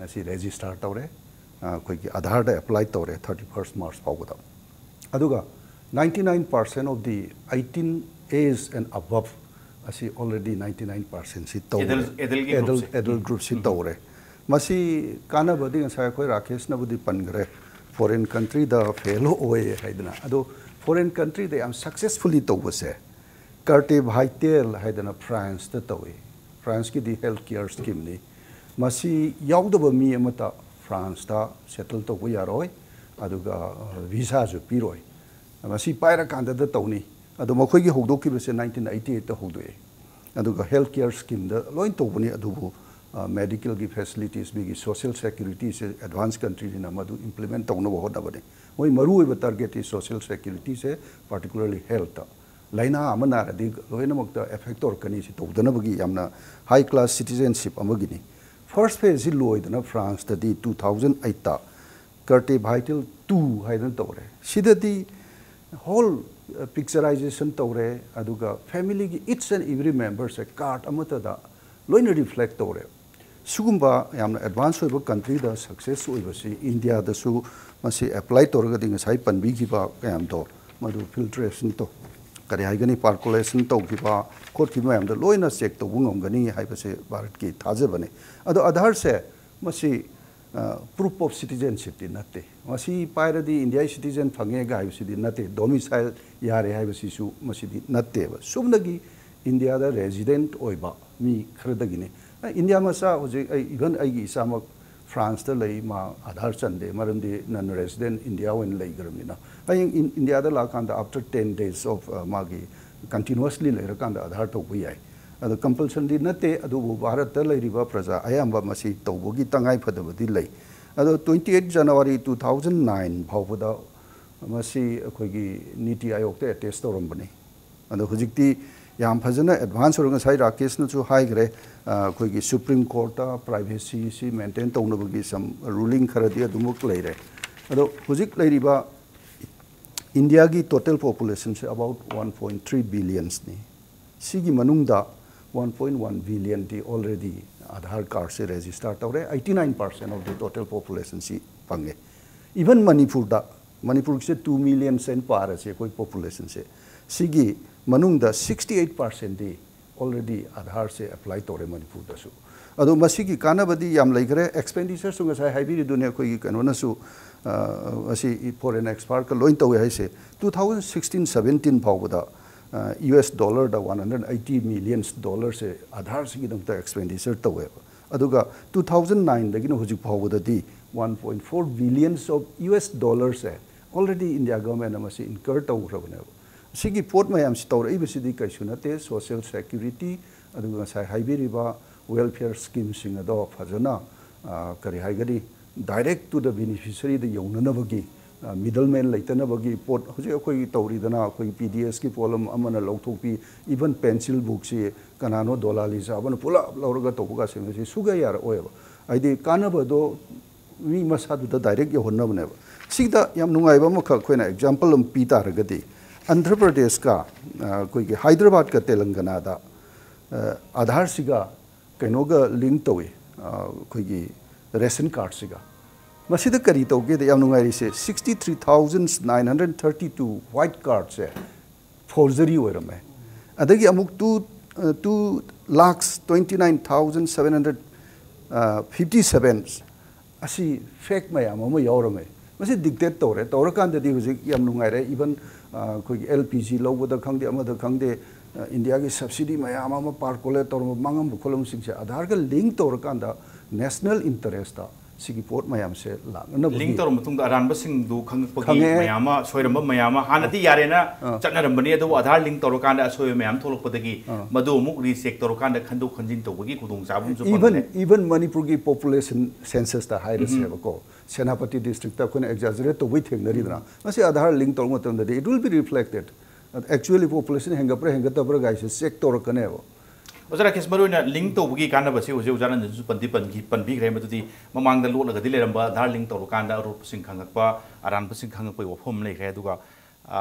ꯑꯁꯤ ꯔꯦꯖꯤꯁꯇꯥꯔ ꯇꯧꯔꯦ, ꯑꯩꯈꯣꯏꯒꯤ ꯑꯙꯥꯔꯗ ꯑꯦꯄ꯭ꯂꯥꯏ ꯇꯧꯔꯦ thirty first March ꯐꯥꯎꯕꯗ꯫ ꯑꯗꯨꯒ ninety nine percent of the eighteen age and above ꯑꯁꯤ already ninety nine percent ꯁꯤ ꯇꯧꯔꯦ꯫ Adult- adult ꯒꯤ group ꯁꯦ꯫ Adult group ꯁꯤ ꯇꯧꯔꯦ꯫ ꯃꯁꯤ ꯀꯥꯟꯅꯕꯗꯤ ꯉꯁꯥꯏ ꯑꯩꯈꯣꯏ ꯔꯥꯀꯦꯁꯅꯕꯨꯗꯤ ꯄꯟꯈ꯭ꯔꯦ, ꯐꯣꯔꯦꯟ ꯀꯟꯇ꯭ꯔꯤꯗ ꯐꯦꯜ ꯑꯣꯏ ꯍꯥꯏꯗꯅ꯫ ꯑꯗꯣ ꯐꯣꯔꯦꯟ ꯀꯟꯇ꯭ꯔꯤꯗ ꯌꯥꯝ ꯁꯛꯁꯦꯁꯐꯨꯜꯂꯤ ꯇꯧꯕꯁꯦ ꯀꯥꯔꯇꯦ ꯚꯥꯏꯇꯦꯜ ꯍꯥꯏꯗꯅ ꯐ꯭ꯔꯥꯟꯁꯇ ꯇꯧꯏ꯫ ꯐ꯭ꯔꯥꯟꯁꯀꯤꯗꯤ ꯍꯦꯜꯊ ꯀꯤꯌꯔ ꯁ꯭ꯀꯤꯝꯅꯤ꯫ ꯃꯁꯤ ꯌꯥꯎꯗꯕ ꯃꯤ ꯑꯃꯠꯇ ꯐ꯭ꯔꯥꯟꯁꯇ ꯁꯦꯇꯜ ꯇꯧꯕ ꯌꯥꯔꯣꯏ, ꯑꯗꯨꯒ ꯚꯤꯁꯥꯁꯨ ꯄꯤꯔꯣꯏ꯫ ꯃꯁꯤ ꯄꯥꯏꯔꯀꯥꯟꯗꯗ ꯇꯧꯅꯤ꯫ ꯑꯗꯣ ꯃꯈꯣꯏꯒꯤ ꯍꯧꯗꯣꯛꯈꯤꯕꯁꯦ nineteen eighty eight ꯇ ꯍꯧꯗꯣꯛꯑꯦ꯫ ꯑꯗꯨꯒ ꯍꯦꯜꯊ ꯀꯤꯌꯔ ꯁ꯭ꯀꯤꯝꯗ ꯂꯣꯏ ꯇꯧꯕꯅꯤ꯫ ꯑꯗꯨꯕꯨ ꯃꯦꯗꯤꯀꯦꯜꯒꯤ ꯐꯦꯁꯤꯂꯤꯇꯤꯁ, ꯃꯤꯒꯤ ꯁꯣꯁꯤꯌꯦꯜ ꯁꯦꯀ꯭ꯌꯨꯔꯤꯇꯤꯁꯦ ꯑꯦꯗꯚꯥꯟꯁ ꯀꯟꯇ꯭ꯔꯤꯅ ꯃꯗꯨ ꯏꯝꯄ꯭ꯂꯤꯃꯦꯟ ꯇꯧꯅꯕ ꯍꯣꯠꯅꯕꯅꯤ꯫ ꯃꯣꯏ ꯃꯔꯨꯑꯣꯏꯕ ꯇꯥꯔꯒꯦꯠꯇꯤ ꯁꯣꯁꯤꯌꯦꯜ ꯁꯦꯀ꯭ꯌꯨꯔꯤꯇꯤꯁꯦ, ꯄꯥꯔꯇꯤꯀꯨꯂꯔꯂꯤ ꯍꯦꯜꯊꯇ꯫ ꯂꯥꯏꯅꯥ ꯑꯃ ꯅꯥꯔꯗꯤ ꯂꯣꯏꯅꯃꯛꯇ ꯑꯦꯐꯦꯛ ꯇꯧꯔꯛꯀꯅꯤ꯫ ꯁꯤ ꯇꯧꯗꯅꯕꯒꯤ ꯌꯥꯝꯅ ꯍꯥꯏ ꯀ꯭ꯂꯥꯁ ꯁꯤꯇꯤꯖꯦꯟꯁꯤꯞ ꯑꯃꯒꯤꯅꯤ꯫ ꯐꯥꯔꯁ ꯐꯦꯖꯁꯤ ꯂꯣꯏꯗꯅ ꯐ꯭ꯔꯥꯟꯁꯇꯗꯤ ꯇꯨ ꯊꯥꯎꯖꯟ ꯑꯩꯠꯇ ꯀꯥꯔꯇꯦ ꯚꯥꯏꯇꯦꯜ ꯇꯨ ꯍꯥꯏꯗꯅ ꯇꯧꯔꯦ꯫ ꯁꯤꯗꯗꯤ ꯍꯣꯜ ꯄꯤꯛꯆꯔꯥꯏꯖꯦꯁꯟ ꯇꯧꯔꯦ, ꯑꯗꯨꯒ ꯐꯦꯃꯤꯂꯤꯒꯤ each and every member say card ꯑꯃꯠꯇꯗ ꯂꯣꯏꯅ ꯔꯤꯐ꯭ꯂꯦꯛ ꯇꯧꯔꯦ꯫ ꯁꯤꯒꯨꯝꯕ ꯌꯥꯝꯅ ꯑꯦꯗꯚꯥꯟꯁ ꯑꯣꯏꯕ ꯀꯟꯇ꯭ꯔꯤꯗ ꯁꯛꯁꯦꯁ ꯑꯣꯏꯕꯁꯤ ꯏꯟꯗꯤꯌꯥꯗꯁꯨ ꯃꯁꯤ ꯑꯦꯄ꯭ꯂꯥꯏ ꯇꯧꯔꯒꯗꯤ ꯉꯁꯥꯏ ꯄꯟꯕꯤꯈꯤꯕ ꯃꯌꯥꯝꯗꯣ ꯃꯗꯨ ꯐꯤꯜꯇ꯭ꯔꯦꯁꯟ ꯇꯧ ꯀꯔꯤ ꯍꯥꯏꯒꯅꯤ, ꯄꯥꯔꯀꯨꯂꯦꯁꯟ ꯇꯧꯈꯤꯕ ꯈꯣꯠꯈꯤꯕ ꯃꯌꯥꯝꯗꯣ ꯂꯣꯏꯅ ꯆꯦꯛ ꯇꯧꯕ ꯉꯝꯒꯅꯤ ꯍꯥꯏꯕꯁꯦ ꯚꯥꯔꯠꯀꯤ ꯊꯥꯖꯕꯅꯤ꯫ ꯑꯗꯣ ꯑꯙꯥꯔꯁꯦ ꯃꯁꯤ ꯄ꯭ꯔꯨꯐ ꯑꯣꯐ ꯁꯤꯇꯤꯖꯦꯟꯁꯤꯞꯇꯤ ꯅꯠꯇꯦ꯫ ꯃꯁꯤ ꯄꯥꯏꯔꯗꯤ ꯏꯟꯗꯤꯌꯥꯒꯤ ꯁꯤꯇꯤꯖꯦꯟ ꯐꯪꯉꯦꯒ ꯍꯥꯏꯕꯁꯤꯗꯤ ꯅꯠꯇꯦ, ꯗꯣꯃꯤꯁꯥꯏꯜ ꯌꯥꯔꯦ ꯍꯥꯏꯕꯁꯤꯁꯨ ꯃꯁꯤꯗꯤ ꯅꯠꯇꯦꯕ꯫ ꯁꯨꯞꯅꯒꯤ ꯏꯟꯗꯤꯌꯥꯗ ꯔꯦꯁꯤꯗꯦꯟꯠ ꯑꯣꯏꯕ ꯃꯤ ꯈꯔꯗꯒꯤꯅꯤ꯫ ꯑ, ꯏꯟꯗꯤꯌꯥ ꯃꯆꯥ ꯍꯧꯖꯤꯛ ꯑꯩ, ꯏꯚꯟ ꯑꯩꯒꯤ ꯏꯆꯥꯃꯛ ꯐ꯭ꯔꯥꯟꯁꯇ ꯂꯩ, ꯃꯥ ꯑꯥꯙꯥꯔ ꯆꯟꯗꯦ, ꯃꯔꯝꯗꯤ ꯅꯟ ꯔꯦꯁꯤꯗꯦꯟꯠ ꯏꯟꯗꯤꯌꯥ ꯑꯣꯏꯅ ꯂꯩꯈ꯭ꯔꯕꯅꯤꯅ꯫ ꯍꯌꯦꯡ ꯏꯟ-, ꯏꯟꯗꯤꯌꯥꯗ ꯂꯥꯛꯑꯀꯥꯟꯗ after ten days of, ꯑ, ꯃꯥꯒꯤ continuously ꯂꯩꯔꯀꯥꯟꯗ ꯑꯥꯙꯥꯔ ꯇꯧꯕ ꯌꯥꯏ꯫ ꯑꯗꯣ ꯀꯝꯄꯜꯁꯟꯗꯤ ꯅꯠꯇꯦ, ꯑꯗꯨꯕꯨ ꯚꯥꯔꯠꯇ ꯂꯩꯔꯤꯕ ꯄ꯭ꯔꯖꯥ ꯑꯌꯥꯝꯕ ꯃꯁꯤ ꯇꯧꯕꯒꯤ ꯇꯉꯥꯏ ꯐꯗꯕꯗꯤ ꯂꯩ꯫ ꯑꯗꯣ twenty eight January two thousand nine ꯐꯥꯎꯕꯗ ꯃꯁꯤ ꯑꯩꯈꯣꯏꯒꯤ ꯅꯤꯇꯤ ꯑꯥꯌꯣꯒꯇ ꯑꯦꯇꯦꯁ ꯇꯧꯔꯝꯕꯅꯤ꯫ ꯑꯗꯣ ꯍꯧꯖꯤꯛꯇꯤ ꯌꯥꯝ ꯐꯖꯅ ꯑꯦꯗꯚꯥꯟꯁ ꯑꯣꯏꯔꯒ, ꯉꯁꯥꯏ ꯔꯥꯀꯦꯁꯅꯁꯨ ꯍꯥꯏꯈ꯭ꯔꯦ, ꯑ, ꯑꯩꯈꯣꯏꯒꯤ ꯁꯨꯄ꯭ꯔꯤꯝ ꯀꯣꯔꯠꯇ ꯄ꯭ꯔꯥꯏꯚꯦꯁꯤꯁꯤ ꯃꯦꯟꯇꯦꯟ ꯇꯧꯅꯕꯒꯤ ꯁꯝ ꯔꯨꯂꯤꯡ ꯈꯔꯗꯤ ꯑꯗꯨꯃꯛ ꯂꯩꯔꯦ꯫ ꯑꯗꯣ ꯍꯧꯖꯤꯛ ꯂꯩꯔꯤꯕ ꯏꯟꯗꯤꯌꯥꯒꯤ ꯇꯣꯇꯦꯜ ꯄꯣꯄꯨꯂꯦꯁꯟꯁꯦ about one point three billionsꯅꯤ꯫ ꯁꯤꯒꯤ ꯃꯅꯨꯡꯗ one point one billionꯗꯤ already ꯑꯥꯙꯥꯔ ꯀꯥꯔꯗꯁꯦ ꯔꯦꯖꯤꯁꯇꯥꯔ ꯇꯧꯔꯦ, eighty nine percent of the total populationꯁꯤ ꯐꯪꯉꯦ꯫ ꯏꯚꯟ ꯃꯅꯤꯄꯨꯔꯗ, ꯃꯅꯤꯄꯨꯔꯒꯤꯁꯦ two million ꯁꯦꯟ ꯄꯥꯔꯁꯦ ꯑꯩꯈꯣꯏ ꯄꯣꯄꯨꯂꯦꯁꯟꯁꯦ, ꯁꯤꯒꯤ ꯃꯅꯨꯡꯗ sixty eight percentꯗꯤ already ꯑꯥꯙꯥꯔꯁꯦ ꯑꯦꯄ꯭ꯂꯥꯏ ꯇꯧꯔꯦ ꯃꯅꯤꯄꯨꯔꯗꯁꯨ꯫ ꯑꯗꯣ ꯃꯁꯤꯒꯤ ꯀꯥꯟꯅꯕꯗꯤ ꯌꯥꯝ ꯂꯩꯈ꯭ꯔꯦ꯫ ꯑꯦꯛꯁꯄꯦꯟꯗꯤꯆꯔꯁꯨ ꯉꯁꯥꯏ ꯍꯥꯏꯕꯤꯔꯤꯗꯨꯅꯦ, ꯑꯩꯈꯣꯏꯒꯤ ꯀꯩꯅꯣꯅꯁꯨ, ꯑ, ꯃꯁꯤ ꯐꯣꯔꯦꯟ ꯑꯦꯛꯁꯄꯥꯔꯠꯀ ꯂꯣꯏ ꯇꯧꯋꯦ ꯍꯥꯏꯁꯦ꯫ Two thousand sixteen seventeen ꯐꯥꯎꯕꯗ, ꯑ, ꯌꯨ ꯑꯦꯁ ꯗꯣꯂꯔꯗ one hundred eighty millions ꯗꯣꯂꯔꯁꯦ ꯑꯥꯙꯥꯔꯁꯤꯒꯤꯗꯃꯛꯇ ꯑꯦꯛꯁꯄꯦꯟꯗꯤꯆꯔ ꯇꯧꯋꯦꯕ꯫ ꯑꯗꯨꯒ two thousand nineꯗꯒꯤꯅ ꯍꯧꯖꯤꯛ ꯐꯥꯎꯕꯗꯗꯤ one point four billions of U S dollarꯁꯦ already ꯏꯟꯗꯤꯌꯥ ꯒꯚꯔꯟꯃꯦꯟꯅ ꯃꯁꯤ ꯏꯟꯀꯔ ꯇꯧꯈ꯭ꯔꯕꯅꯦꯕ꯫ ꯁꯤꯒꯤ ꯄꯣꯠ ꯃꯌꯥꯝꯁꯤ ꯇꯧꯔꯛꯏꯕꯁꯤꯗꯤ ꯀꯩꯁꯨ ꯅꯠꯇꯦ, ꯁꯣꯁꯤꯌꯦꯜ ꯁꯦꯀ꯭ꯌꯨꯔꯤꯇꯤ, ꯑꯗꯨꯒ ꯉꯁꯥꯏ ꯍꯥꯏꯕꯤꯔꯤꯕ ꯋꯦꯜꯐꯤꯌꯔ ꯁ꯭ꯀꯤꯝꯁꯤꯡ ꯑꯗꯣ ꯐꯖꯅ, ꯑ, ꯀꯔꯤ ꯍꯥꯏꯒꯅꯤ, ꯗꯥꯏꯔꯦꯛ ꯇꯨ ꯗ ꯕꯦꯅꯤꯐꯤꯁꯔꯤꯗ ꯌꯧꯅꯅꯕꯒꯤ, ꯑ, ꯃꯤꯗꯜ ꯃꯦꯟ ꯂꯩꯇꯅꯕꯒꯤ ꯄꯣꯠ ꯍꯧꯖꯤꯛ ꯑꯩꯈꯣꯏꯒꯤ ꯇꯧꯔꯤꯗꯅ, ꯑꯩꯈꯣꯏꯒꯤ ꯄꯤ ꯗꯤ ꯑꯦꯁꯀꯤ ꯄꯣꯠꯂꯝ ꯑꯃꯅ ꯂꯧꯊꯣꯛꯄꯤ, ꯏꯚꯟ ꯄꯦꯟꯁꯤꯜ ꯕꯨꯛꯁꯤ ꯀꯅꯥꯅꯣ ꯗꯣꯂꯥꯂꯤ ꯆꯥꯕꯅ ꯄꯨꯂꯞ ꯂꯧꯔꯒ ꯇꯧꯕꯒꯁꯦ ꯃꯁꯤ ꯁꯨꯛꯌꯥ ꯌꯥꯔꯛꯑꯣꯏꯕ꯫ ꯍꯥꯏꯗꯤ ꯀꯥꯟꯅꯕꯗꯣ ꯃꯤ ꯃꯁꯥꯗꯨꯗ ꯗꯥꯏꯔꯦꯛ ꯌꯧꯍꯟꯅꯕꯅꯦꯕ꯫ ꯁꯤꯗ ꯌꯥꯝ ꯅꯨꯡꯉꯥꯏꯕ ꯑꯃꯈꯛ ꯑꯩꯈꯣꯏꯅ ꯑꯦꯛꯖꯥꯝꯄꯜ ꯑꯃ ꯄꯤ ꯇꯥꯔꯒꯗꯤ, ꯑꯟꯙ꯭ꯔ ꯄ꯭ꯔꯗꯦꯁꯀ, ꯑ, ꯑꯩꯈꯣꯏꯒꯤ ꯍꯥꯏꯗ꯭ꯔꯕꯥꯗꯀ ꯇꯦꯂꯪꯒꯅꯥꯗ, ꯑ, ꯑꯥꯙꯥꯔꯁꯤꯒ ꯀꯩꯅꯣꯒ ꯂꯤꯡ ꯇꯧꯏ, ꯑ, ꯑꯩꯈꯣꯏꯒꯤ ꯔꯦꯁꯟ ꯀꯥꯔꯗꯁꯤꯒ꯫ ꯃꯁꯤꯗ ꯀꯔꯤ ꯇꯧꯒꯦꯗ ꯌꯥꯝ ꯅꯨꯡꯉꯥꯏꯔꯤꯁꯦ, sixty three thousand nine hundred thirty two white cardꯁꯦ ꯐꯣꯔꯖꯔꯤ ꯑꯣꯏꯔꯝꯃꯦ꯫ ꯑꯗꯒꯤ ꯑꯃꯨꯛ two, ꯑ, two lakhs twenty nine thousand seven hundred fifty seven ꯑꯁꯤ ꯐꯦꯛ ꯃꯌꯥꯝ ꯑꯃ ꯌꯥꯎꯔꯝꯃꯦ꯫ ꯃꯁꯤ ꯗꯤꯛꯇꯦꯠ ꯇꯧꯔꯦ꯫ ꯇꯧꯔꯀꯥꯟꯗꯗꯤ ꯍꯧꯖꯤꯛ ꯌꯥꯝ ꯅꯨꯡꯉꯥꯏꯔꯦ꯫ ꯏꯚꯟ ꯑꯩꯈꯣꯏꯒꯤ ꯑꯦꯜ ꯄꯤ ꯖꯤ ꯂꯧꯕꯗ ꯈꯪꯗꯦ, ꯑꯃꯗ ꯈꯪꯗꯦ, ꯏꯟꯗꯤꯌꯥꯒꯤ ꯁꯕꯁꯤꯗꯤ ꯃꯌꯥꯝ ꯑꯃ ꯄꯥꯔꯀꯣꯂꯦꯠ ꯇꯧꯔꯝꯕ, ꯃꯥꯡꯉꯝꯕ ꯈꯣꯠꯂꯝꯕꯁꯤꯡꯁꯦ ꯑꯥꯙꯥꯔꯒ ꯂꯤꯡ ꯇꯧꯔꯀꯥꯟꯗ ꯅꯦꯁꯅꯦꯜ ꯏꯟꯇꯔꯦꯁꯇ ꯁꯤꯒꯤ ꯄꯣꯠ ꯃꯌꯥꯝꯁꯦ ꯂꯥꯛꯅꯅꯕꯒꯤ ꯂꯤꯡ ꯇꯧꯔꯕ ꯃꯇꯨꯡꯗ ꯑꯔꯥꯟꯕꯁꯤꯡꯗꯨ ꯈꯪꯉꯛꯄꯒꯤ ꯈꯪꯉꯛꯑꯦ꯫ ꯃꯌꯥꯝ ꯑꯃ, ꯁꯣꯏꯔꯝꯕ ꯃꯌꯥꯝ ꯑꯃ, ꯍꯥꯟꯅꯗꯤ ꯌꯥꯔꯦꯅ ꯑꯥ꯫ ꯆꯠꯅꯔꯝꯕꯅꯤ, ꯑꯗꯨꯕꯨ ꯑꯥꯙꯥꯔ ꯂꯤꯡ ꯇꯧꯔꯀꯥꯟꯗ ꯑꯁꯣꯏꯕ ꯃꯌꯥꯝ ꯊꯣꯛꯂꯛꯄꯗꯒꯤ ꯑꯥ꯫ ꯃꯗꯨ ꯑꯃꯨꯛ ꯔꯤꯆꯦꯛ ꯇꯧꯔꯀꯥꯟꯗ ꯈꯟꯗꯣꯛ ꯈꯟꯖꯤꯟ ꯇꯧꯕꯒꯤ ꯈꯨꯗꯣꯡꯆꯥꯕ ꯑꯃꯁꯨ ꯏꯚꯟ ꯐꯪꯂꯦ꯫ ꯏꯚꯟ ꯃꯅꯤꯄꯨꯔꯒꯤ ꯄꯣꯄꯨꯂꯦꯁꯟ ꯁꯦꯟꯁꯁꯇ ꯍꯥꯏꯔꯁꯦꯕꯀꯣ, ꯁꯦꯅꯥꯄꯇꯤ ꯗꯤꯁꯇ꯭ꯔꯤꯛꯇ ꯑꯩꯈꯣꯏꯅ ꯑꯦꯛꯖꯥꯖꯔꯦꯠ ꯇꯧꯕꯩ ꯊꯦꯡꯅꯔꯤꯗꯅ, ꯃꯁꯤ ꯑꯥꯙꯥꯔ ꯂꯤꯡ ꯇꯧꯕ ꯃꯇꯝꯗꯗꯤ it will be reflected, actually population ꯍꯦꯟꯒꯠꯄ꯭ꯔꯥ ꯍꯦꯟꯒꯠꯇꯕ꯭ꯔꯥ ꯒꯥꯏꯁꯦ ꯆꯦꯛ ꯇꯧꯔꯛꯀꯅꯦꯕ꯫ ꯑꯣꯖꯥ ꯔꯥꯀꯦꯁ, ꯃꯔꯨꯑꯣꯏꯅ ꯂꯤꯡ ꯇꯧꯕꯒꯤ ꯀꯥꯟꯅꯕꯁꯦ ꯍꯧꯖꯤꯛ ꯑꯣꯖꯥ ꯔꯟꯖꯟꯁꯨ ꯄꯟꯗꯤ ꯄꯟꯈꯤ, ꯄꯟꯕꯤꯈ꯭ꯔꯦ꯫ ꯃꯗꯨꯗꯤ ꯃꯃꯥꯡꯗ ꯂꯣꯠꯂꯒꯗꯤ ꯂꯩꯔꯝꯕ ꯑꯥꯙꯥꯔ ꯂꯤꯡ ꯇꯧꯔꯀꯥꯟꯗ ꯑꯔꯣꯠꯄꯁꯤꯡ ꯈꯪꯉꯛꯄ, ꯑꯔꯥꯟꯕꯁꯤꯡ ꯈꯪꯉꯛꯄꯒꯤ ꯋꯥꯐꯝ ꯑꯃ ꯂꯩꯈ꯭ꯔꯦ꯫ ꯑꯗꯨꯒ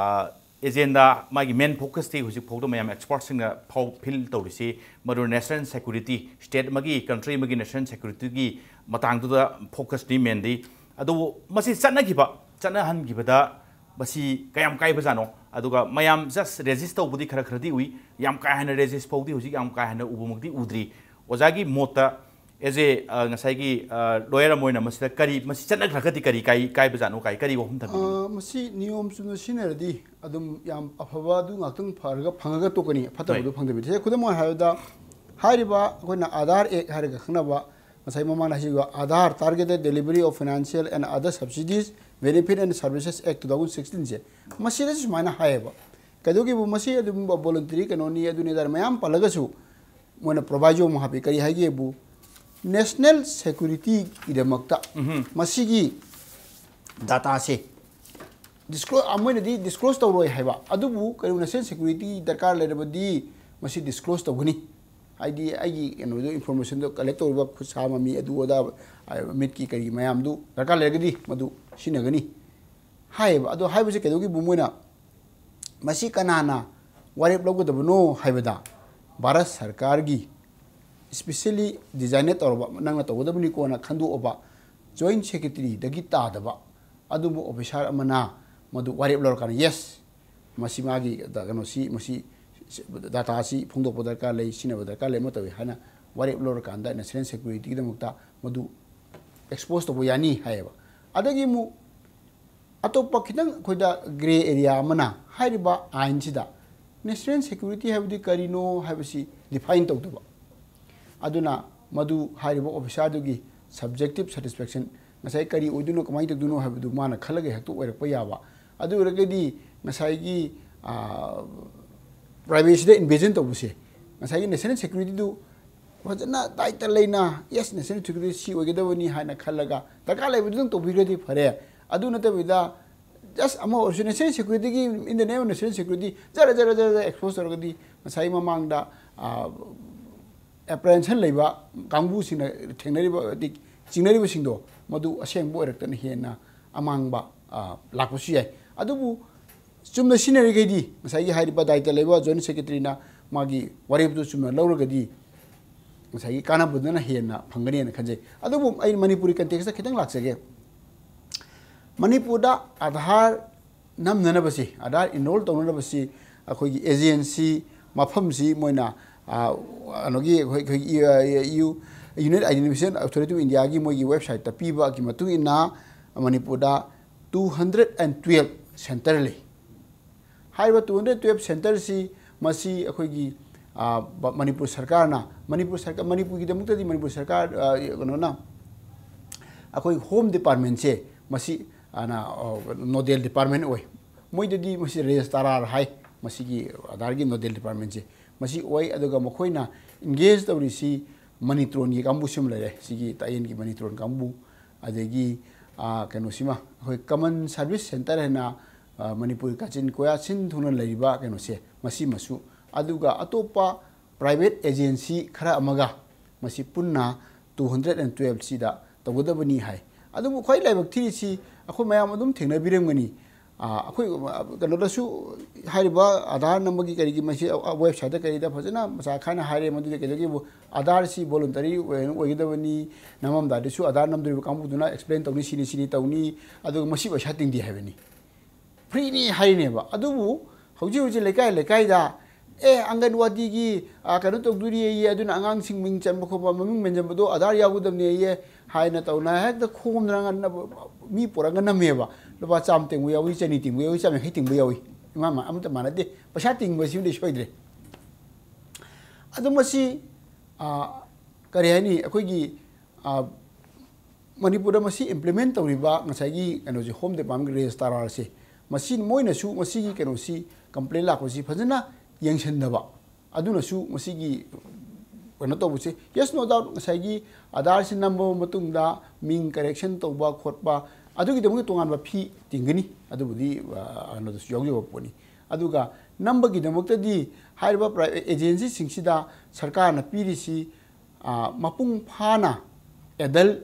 ꯑꯦꯖꯦꯟꯗꯥ, ꯃꯥꯒꯤ ꯃꯦꯟ ꯐꯣꯀꯁꯇꯤ ꯍꯧꯖꯤꯛ ꯐꯥꯎꯗ ꯃꯌꯥꯝ ꯑꯦꯛꯁꯄꯔꯠꯁꯤꯡꯅ ꯐꯥꯎ ꯐꯤꯜ ꯇꯧꯔꯤꯁꯤ ꯃꯔꯨ ꯅꯦꯁꯅꯦꯜ ꯁꯦꯀ꯭ꯌꯨꯔꯤꯇꯤ, ꯁ꯭ꯇꯦꯠ ꯑꯃꯒꯤ, ꯀꯟꯇ꯭ꯔꯤ ꯑꯃꯒꯤ ꯅꯦꯁꯅꯦꯜ ꯁꯦꯀ꯭ꯌꯨꯔꯤꯇꯤꯒꯤ ꯃꯇꯥꯡꯗꯨꯗ ꯐꯣꯀꯁꯅꯤ ꯃꯦꯟꯗꯤ꯫ ꯑꯗꯨꯕꯨ ꯃꯁꯤ ꯆꯠꯅꯈꯤꯕ, ꯆꯠꯅꯍꯟꯈꯤꯕꯗ ꯃꯁꯤ ꯀꯌꯥꯝ ꯀꯥꯏꯕꯖꯥꯠꯅꯣ? ꯑꯗꯨꯒ ꯃꯌꯥꯝ ꯖꯁ ꯔꯦꯖꯤꯁ ꯇꯧꯕꯗꯤ ꯈꯔ ꯈꯔꯗꯤ ꯎꯏ, ꯌꯥꯝ ꯀꯥ ꯍꯦꯟꯅ ꯔꯦꯖꯤꯁ ꯐꯥꯎꯗꯤ ꯍꯧꯖꯤꯛ ꯌꯥꯝ ꯀꯥ ꯍꯦꯟꯅ ꯎꯕꯃꯛꯇꯤ ꯎꯗ꯭ꯔꯤ꯫ ꯑꯣꯖꯥꯒꯤ ꯃꯣꯠꯇ, ꯑꯦꯖ ꯑꯦ, ꯑ, ꯉꯁꯥꯏꯒꯤ, ꯑ, ꯂꯣꯌꯔ ꯑꯃ ꯑꯣꯏꯅ ꯃꯁꯤꯗ ꯀꯔꯤ, ꯃꯁꯤ ꯆꯠꯅꯈ꯭ꯔꯒꯗꯤ ꯀꯔꯤ ꯀꯥꯏ-, ꯀꯥꯏꯕꯖꯥꯠꯅꯣ? ꯀꯥꯏ-, ꯀꯔꯤ ꯋꯥꯐꯝ ꯊꯝꯕꯤꯅꯤꯡꯉꯤ? ꯑ, ꯃꯁꯤ ꯅꯤꯌꯣꯝ ꯆꯨꯝꯅ ꯁꯤꯖꯤꯟꯅꯔꯗꯤ ꯑꯗꯨꯝ ꯌꯥꯝ ꯑꯐꯕ ꯑꯗꯨ ꯉꯥꯛꯇꯪ ꯐꯔꯒ ꯐꯪꯉꯒ ꯇꯣꯛꯀꯅꯤ, ꯐꯠꯇꯕꯗꯨ ꯍꯣꯏ꯫ ꯐꯪꯗꯕꯤꯗ꯫ ꯁꯦ, ꯈꯨꯗꯝ ꯑꯣꯏꯅ ꯍꯥꯏꯔꯕꯗ, ꯍꯥꯏꯔꯤꯕ ꯑꯩꯈꯣꯏꯅ ꯑꯥꯙꯥꯔ ꯑꯦꯛ ꯍꯥꯏꯔꯒ ꯈꯪꯅꯕ, ꯉꯁꯥꯏ ꯃꯃꯥꯡꯗ ꯍꯥꯏꯈꯤꯕ Aadhaar Targeted Delivery of Financial and Other Subsidies, Benefit and Services Act two thousand sixteen ꯁꯦ, ꯃꯁꯤꯗꯁꯨ ꯁꯨꯃꯥꯏꯅ ꯍꯥꯏꯌꯦꯕ꯫ ꯀꯩꯗꯧꯒꯤꯕꯨ ꯃꯁꯤ ꯑꯗꯨꯝ voluntary ꯀꯩꯅꯣꯅꯤ, ꯑꯗꯨꯅꯤ ꯑꯗꯥ ꯃꯌꯥꯝ ꯄꯜꯂꯒꯁꯨ, ꯃꯣꯏꯅ ꯄ꯭ꯔꯣꯚꯥꯏꯖꯣ ꯑꯃ ꯍꯥꯞꯄꯤ꯫ ꯀꯔꯤ ꯍꯥꯏꯒꯦꯕꯨ, ꯅꯦꯁꯅꯦꯜ ꯁꯦꯀ꯭ꯌꯨꯔꯤꯇꯤꯒꯤꯗꯃꯛꯇ ꯃꯁꯤꯒꯤ ꯗꯥꯇꯥꯁꯦ ꯗꯤꯁꯀ꯭ꯂꯣ-, ꯑ, ꯃꯣꯏꯅꯗꯤ ꯗꯤꯁꯀ꯭ꯂꯣꯖ ꯇꯧꯔꯣꯏ ꯍꯥꯏꯕ, ꯑꯗꯨꯕꯨ ꯀꯩꯅꯣ, ꯅꯦꯁꯅꯦꯜ ꯁꯦꯀ꯭ꯌꯨꯔꯤꯇꯤ ꯗꯔꯀꯥꯔ ꯂꯩꯔꯕꯗꯤ ꯃꯁꯤ ꯗꯤꯁꯀ꯭ꯂꯣꯖ ꯇꯧꯒꯅꯤ꯫ ꯍꯥꯏꯗꯤ ꯑꯩꯒꯤ ꯀꯩꯅꯣꯗꯣ, ꯏꯟꯐꯣꯔꯃꯦꯁꯟꯗꯣ ꯀꯂꯦꯛ ꯇꯧꯔꯤꯕ ꯈꯨꯠꯁꯥ ꯃꯃꯤ ꯑꯗꯨ ꯑꯗꯥ, ꯑ, ꯃꯤꯠꯀꯤ ꯀꯔꯤꯒꯤ ꯃꯌꯥꯝꯗꯨ ꯗꯔꯀꯥꯔ ꯂꯩꯔꯒꯗꯤ ꯃꯗꯨ ꯁꯤꯖꯤꯟꯅꯒꯅꯤ ꯍꯥꯏꯌꯦꯕ꯫ ꯑꯗꯣ ꯍꯥꯏꯕꯁꯦ ꯀꯩꯗꯧꯒꯤꯕꯨ ꯃꯣꯏꯅ ꯃꯁꯤ ꯀꯅꯥꯅ ꯋꯥꯔꯦꯞ ꯂꯧꯒꯗꯕꯅꯣ ꯍꯥꯏꯕꯗ, ꯚꯥꯔꯠ ꯁꯔꯀꯥꯔꯒꯤ specially designated ꯇꯧꯔꯕ, ꯅꯪꯅ ꯇꯧꯒꯗꯕꯅꯤꯀꯣꯅ ꯈꯟꯗꯣꯛꯑꯕ ꯖꯣꯏꯟ ꯁꯦꯀ꯭ꯔꯦꯇꯔꯤꯗꯒꯤ ꯇꯥꯗꯕ ꯑꯗꯨꯝꯕ ꯑꯣꯐꯤꯁꯥꯔ ꯑꯃꯅ ꯃꯗꯨ ꯋꯥꯔꯦꯞ ꯂꯧꯔꯀꯥꯟꯗ, "ꯌꯦꯁ, ꯃꯁꯤ ꯃꯥꯒꯤ ꯗ-, ꯀꯩꯅꯣꯁꯤ, ꯃꯁꯤ ꯗꯥꯇꯥꯁꯤ ꯐꯣꯡꯗꯣꯛꯄ ꯗꯔꯀꯥꯔ ꯂꯩ, ꯁꯤꯖꯤꯟꯅꯕ ꯗꯔꯀꯥꯔ ꯂꯩ, ꯑꯃ ꯇꯧꯏ" ꯍꯥꯏꯅ ꯋꯥꯔꯦꯞ ꯂꯧꯔꯀꯥꯟꯗ ꯅꯦꯁꯅꯦꯜ ꯁꯦꯀ꯭ꯌꯨꯔꯤꯇꯤꯒꯤꯗꯃꯛꯇ ꯃꯗꯨ ꯑꯦꯛꯁꯄꯣꯖ ꯇꯧꯕ ꯌꯥꯅꯤ ꯍꯥꯏꯌꯦꯕ꯫ ꯑꯗꯒꯤ ꯑꯃꯨꯛ ꯑꯇꯣꯞꯄ ꯈꯤꯇꯪ ꯑꯩꯈꯣꯏꯗ ꯒ꯭ꯔꯦ ꯑꯦꯔꯤꯌꯥ ꯑꯃꯅ ꯍꯥꯏꯔꯤꯕ ꯑꯥꯏꯟꯁꯤꯗ ꯅꯦꯁꯅꯦꯜ ꯁꯦꯀ꯭ꯌꯨꯔꯤꯇꯤ ꯍꯥꯏꯕꯗꯤ ꯀꯔꯤꯅꯣ ꯍꯥꯏꯕꯁꯤ ꯗꯤꯐꯥꯏꯟ ꯇꯧꯗꯕ꯫ ꯑꯗꯨꯅ ꯃꯗꯨ ꯍꯥꯏꯔꯤꯕ ꯑꯣꯐꯤꯁꯥꯔꯗꯨꯒꯤ ꯁꯕꯖꯦꯛꯇꯤꯞ ꯁꯦꯇꯤꯁꯐꯦꯛꯁꯟ, ꯉꯁꯥꯏ ꯀꯔꯤ ꯑꯣꯏꯗꯣꯏꯅꯣ, ꯀꯃꯥꯏꯅ ꯇꯧꯗꯣꯏꯅꯣ ꯍꯥꯏꯕꯗꯨ ꯃꯥꯅ ꯈꯜꯂꯒ ꯍꯦꯛꯇ ꯑꯣꯏꯔꯛꯄ ꯌꯥꯕ꯫ ꯑꯗꯨ ꯑꯣꯏꯔꯒꯗꯤ ꯉꯁꯥꯏꯒꯤ ꯄ꯭ꯔꯥꯏꯚꯦꯁꯤꯗ ꯏꯟꯚꯦꯖꯟ ꯇꯧꯕꯁꯦ, ꯉꯁꯥꯏꯒꯤ ꯅꯦꯁꯅꯦꯜ ꯁꯦꯀ꯭ꯌꯨꯔꯤꯇꯤꯗꯨ ꯐꯖꯅ ꯗꯥꯏꯇ ꯂꯩꯅ, ꯌꯦꯁ, ꯅꯦꯁꯅꯦꯜ ꯁꯦꯀ꯭ꯌꯨꯔꯤꯇꯤ ꯁꯤ ꯑꯣꯏꯒꯗꯕꯅꯤ ꯍꯥꯏꯅ ꯈꯜꯂꯒ ꯗꯔꯀꯥꯔ ꯂꯩꯕꯗꯨꯗꯪ ꯇꯧꯕꯤꯈ꯭ꯔꯗꯤ ꯐꯔꯦ꯫ ꯑꯗꯨ ꯅꯠꯇꯕꯤꯗ ꯖꯁ ꯑꯃ ꯑꯣꯏꯔꯁꯨ ꯅꯦꯁꯅꯦꯜ ꯁꯦꯀ꯭ꯌꯨꯔꯤꯇꯤꯒꯤ, in the name of national security, ꯖꯔ ꯖꯔ ꯖꯔ ꯖꯔ ꯑꯦꯛꯁꯄꯣꯖ ꯇꯧꯔꯒꯗꯤ ꯉꯁꯥꯏ ꯃꯃꯥꯡꯗ ꯑꯦꯄ꯭ꯔꯦꯟꯁꯟ ꯂꯩꯕ ꯀꯥꯡꯕꯨꯁꯤꯡꯅ ꯊꯦꯡꯅꯔꯤꯕ, ꯍꯥꯏꯗꯤ ꯆꯤꯡꯅꯔꯤꯕꯁꯤꯡꯗꯣ, ꯃꯗꯨ ꯑꯁꯦꯡꯕ ꯑꯣꯏꯔꯛꯇꯅ ꯍꯦꯟꯅ ꯑꯃꯥꯡꯕ ꯂꯥꯛꯄꯁꯨ ꯌꯥꯏ꯫ ꯑꯗꯨꯕꯨ ꯆꯨꯝꯅ ꯁꯤꯖꯤꯟꯅꯔꯤꯈꯩꯗꯤ, ꯉꯁꯥꯏꯒꯤ ꯍꯥꯏꯔꯤꯕ ꯗꯥꯏꯇ ꯂꯩꯕ ꯖꯣꯏꯟꯠ ꯁꯦꯀ꯭ꯔꯦꯇꯔꯤꯅ ꯃꯥꯒꯤ ꯋꯥꯔꯦꯞꯇꯨ ꯆꯨꯝꯅ ꯂꯧꯔꯒꯗꯤ ꯉꯁꯥꯏꯒꯤ ꯀꯥꯟꯅꯕꯗꯨꯅ ꯍꯦꯟꯅ ꯐꯪꯒꯅꯤꯅ ꯈꯟꯖꯩ꯫ ꯑꯗꯨꯕꯨ ꯑꯩꯅ ꯃꯅꯤꯄꯨꯔꯤ ꯀꯟꯇꯦꯛꯁꯇ ꯈꯤꯇꯪ ꯂꯥꯛꯆꯒꯦ꯫ ꯃꯅꯤꯄꯨꯔꯗ ꯑꯥꯙꯥꯔ ꯅꯝꯅꯅꯕꯁꯤ, ꯑꯥꯙꯥꯔ ꯏꯟꯔꯣꯜ ꯇꯧꯅꯅꯕꯁꯤ ꯑꯩꯈꯣꯏꯒꯤ ꯑꯦꯖꯦꯟꯁꯤ, ꯃꯐꯝꯁꯤ ꯃꯣꯏꯅ ꯀꯩꯅꯣꯒꯤ ꯑꯩꯈꯣꯏ ꯑꯩꯈꯣꯏꯒꯤ ꯌꯨꯅꯤꯌꯟ ꯑꯥꯏꯗꯦꯟꯇꯤꯐꯤꯀꯦꯁꯟ ꯑꯣꯊꯣꯔꯤꯇꯤ ꯑꯣꯐ ꯏꯟꯗꯤꯌꯥꯒꯤ ꯃꯣꯏꯒꯤ ꯋꯦꯕꯁꯥꯏꯠꯇ ꯄꯤꯕꯒꯤ ꯃꯇꯨꯡ ꯏꯟꯅ ꯃꯅꯤꯄꯨꯔꯗ two hundred and twelve centre ꯂꯩ꯫ ꯍꯥꯏꯔꯤꯕ two hundred twelve ꯁꯦꯟꯇꯔꯁꯤ ꯃꯁꯤ ꯑꯩꯈꯣꯏꯒꯤ ꯃꯅꯤꯄꯨꯔ ꯁꯔꯀꯥꯔꯅ, ꯃꯅꯤꯄꯨꯔ ꯁꯔꯀꯥꯔ, ꯃꯅꯤꯄꯨꯔꯒꯤꯗꯃꯛꯇꯗꯤ ꯃꯅꯤꯄꯨꯔ ꯁꯔꯀꯥꯔ ꯀꯩꯅꯣꯅ ꯑꯩꯈꯣꯏ ꯍꯣꯝ ꯗꯤꯄꯥꯔꯠꯃꯦꯟꯁꯦ ꯃꯁꯤ ꯅꯣꯗꯦꯜ ꯗꯤꯄꯥꯔꯠꯃꯦꯟ ꯑꯣꯏ꯫ ꯃꯣꯏꯗꯗꯤ ꯃꯁꯤ ꯔꯦꯖꯤꯁꯇꯥꯔꯥꯔ ꯍꯥꯏ, ꯃꯁꯤꯒꯤ ꯑꯥꯙꯥꯔꯒꯤ ꯅꯣꯗꯦꯜ ꯗꯤꯄꯥꯔꯠꯃꯦꯟꯁꯦ ꯃꯁꯤ ꯑꯣꯏ꯫ ꯑꯗꯨꯒ ꯃꯈꯣꯏꯅ ꯏꯟꯒꯦꯖ ꯇꯧꯔꯤꯁꯤ ꯃꯅꯤꯇ꯭ꯔꯣꯟꯒꯤ ꯀꯥꯡꯕꯨꯁꯤꯃ ꯂꯩꯔꯦ, ꯁꯤꯒꯤ ꯇꯥꯛꯌꯦꯟꯒꯤ ꯃꯅꯤꯇ꯭ꯔꯣꯟ ꯀꯥꯡꯕꯨ, ꯑꯗꯒꯤ ꯀꯩꯅꯣꯁꯤꯃ ꯑꯩꯈꯣꯏ ꯀꯃꯟ ꯁꯥꯔꯚꯤꯁ ꯁꯦꯟꯇꯔ ꯍꯥꯏꯅ ꯃꯅꯤꯄꯨꯔꯒꯤ ꯀꯥꯆꯤꯟ ꯀꯣꯌꯥ ꯁꯤꯟ ꯊꯨꯡꯅ ꯂꯩꯔꯤꯕ ꯀꯩꯅꯣꯁꯦ ꯃꯁꯤꯃꯁꯨ, ꯑꯗꯨꯒ ꯑꯇꯣꯞꯄ ꯄ꯭ꯔꯥꯏꯚꯦꯠ ꯑꯦꯖꯦꯟꯁꯤ ꯈꯔ ꯑꯃꯒ ꯃꯁꯤ ꯄꯨꯟꯅ two hundred and twelve ꯁꯤꯗ ꯇꯧꯒꯗꯕꯅꯤ ꯍꯥꯏ꯫ ꯑꯗꯨꯕꯨ ꯈ꯭ꯋꯥꯏ ꯂꯥꯏꯕꯛ ꯊꯤꯔꯤꯁꯤ ꯑꯩꯈꯣꯏ ꯃꯌꯥꯝ ꯑꯗꯨꯝ ꯊꯦꯡꯅꯕꯤꯔꯝꯒꯅꯤ꯫ ꯑꯩꯈꯣꯏ ꯀꯩꯅꯣꯗꯁꯨ ꯍꯥꯏꯔꯤꯕ ꯑꯥꯙꯥꯔ ꯅꯝꯕꯒꯤ ꯀꯔꯤꯒꯤ ꯃꯁꯤ ꯋꯦꯕꯁꯥꯏꯠꯇ ꯀꯔꯤꯗ ꯐꯖꯅ ꯃꯆꯥ ꯈꯥꯏꯅ ꯍꯥꯏꯔꯦ꯫ ꯃꯗꯨꯗ ꯀꯩꯗꯧꯒꯦꯕꯨ ꯑꯥꯙꯥꯔꯁꯤ voluntary ꯑꯣꯏꯒꯗꯕꯅꯤ, ꯅꯝꯃꯝꯗꯥꯏꯗꯁꯨ ꯑꯥꯙꯥꯔ ꯅꯝꯗꯣꯔꯤꯕ ꯀꯥꯡꯕꯨꯗꯨꯅ ꯑꯦꯛꯁꯄ꯭ꯂꯦꯟ ꯇꯧꯅꯤ, ꯁꯤꯅꯤ ꯁꯤꯅꯤ ꯇꯧꯅꯤ, ꯑꯗꯨꯒ ꯃꯁꯤ ꯄꯩꯁꯥ ꯇꯤꯡꯗꯦ ꯍꯥꯏꯕꯅꯤ꯫ ꯐ꯭ꯔꯤꯅꯤ ꯍꯥꯏꯔꯤꯅꯦꯕ꯫ ꯑꯗꯨꯕꯨ ꯍꯧꯖꯤꯛ ꯍꯧꯖꯤꯛ ꯂꯩꯀꯥꯏ ꯂꯩꯀꯥꯏꯗ ꯑꯦ, ꯑꯪꯒꯟꯋꯥꯗꯤꯒꯤ, ꯑ, ꯀꯩꯅꯣ ꯇꯧꯗꯣꯔꯤꯌꯦ, ꯑꯗꯨꯅ ꯑꯉꯥꯡꯁꯤꯡ ꯃꯤꯡ ꯆꯟꯕ ꯈꯣꯠꯄ, ꯃꯃꯤꯡ ꯃꯦꯟꯁꯤꯟꯕꯗꯣ ꯑꯙꯥꯔ ꯌꯥꯎꯒꯗꯕꯅꯦꯌꯦ ꯍꯥꯏꯅ ꯇꯧꯅ ꯍꯦꯛꯇ ꯈꯣꯝꯗꯅ ꯉꯟꯅ ꯃꯤ ꯄꯨꯔꯒ ꯅꯝꯃꯦꯕ꯫ ꯂꯨꯄꯥ ꯆꯥꯝꯃ ꯇꯤꯡꯕ ꯌꯥꯎꯏ, ꯆꯅꯤ ꯇꯤꯡꯕ ꯌꯥꯎꯏ, ꯆꯥꯝꯃ ꯌꯥꯡꯈꯩ ꯇꯤꯡꯕ ꯌꯥꯎꯏ꯫ ꯏꯃꯥ ꯃꯥ-, ꯑꯃꯠꯇ ꯃꯥꯟꯅꯗꯦ꯫ ꯄꯩꯁꯥ ꯇꯤꯡꯕꯁꯤꯃꯗꯤ ꯁꯣꯏꯗ꯭ꯔꯦ꯫ ꯑꯗꯣ ꯃꯁꯤ, ꯑ, ꯀꯔꯤ ꯍꯥꯏꯅꯤ, ꯑꯩꯈꯣꯏꯒꯤ, ꯑ, ꯃꯅꯤꯄꯨꯔꯗ ꯃꯁꯤ implement ꯇꯧꯔꯤꯕ ꯉꯁꯥꯏꯒꯤ ꯀꯩꯅꯣꯁꯦ, Home Department ꯀꯤ registrar ꯁꯦ, ꯃꯁꯤ ꯃꯣꯏꯅꯁꯨ ꯃꯁꯤꯒꯤ ꯀꯩꯅꯣꯁꯤ, complaint ꯂꯥꯛꯄꯁꯤ ꯐꯖꯅ ꯌꯦꯡꯁꯤꯟꯗꯕ, ꯑꯗꯨꯅꯁꯨ ꯃꯁꯤꯒꯤ ꯀꯩꯅꯣ ꯇꯧꯕꯁꯦ, yes, no doubt, ꯉꯁꯥꯏꯒꯤ ꯑꯙꯥꯔꯁꯤ ꯅꯝꯃꯕ ꯃꯇꯨꯡꯗ ꯃꯤꯡ correction ꯇꯧꯕ ꯈꯣꯠꯄ, ꯑꯗꯨꯒꯤꯗꯃꯛꯇ ꯇꯣꯉꯥꯟꯕ fee ꯇꯤꯡꯒꯅꯤ, ꯑꯗꯨꯕꯨꯗꯤ, ꯑ, ꯀꯩꯅꯣꯗꯁꯨ ꯌꯥꯎꯖꯕ ꯄꯣꯠꯅꯤ꯫ ꯑꯗꯨꯒ ꯅꯝꯕꯒꯤꯗꯃꯛꯇꯗꯤ ꯍꯥꯏꯔꯤꯕ private agency ꯁꯤꯡꯁꯤꯗ ꯁꯔꯀꯥꯔꯅ ꯄꯤꯔꯤꯁꯤ, ꯑ, ꯃꯄꯨꯡ ꯐꯥꯅ adult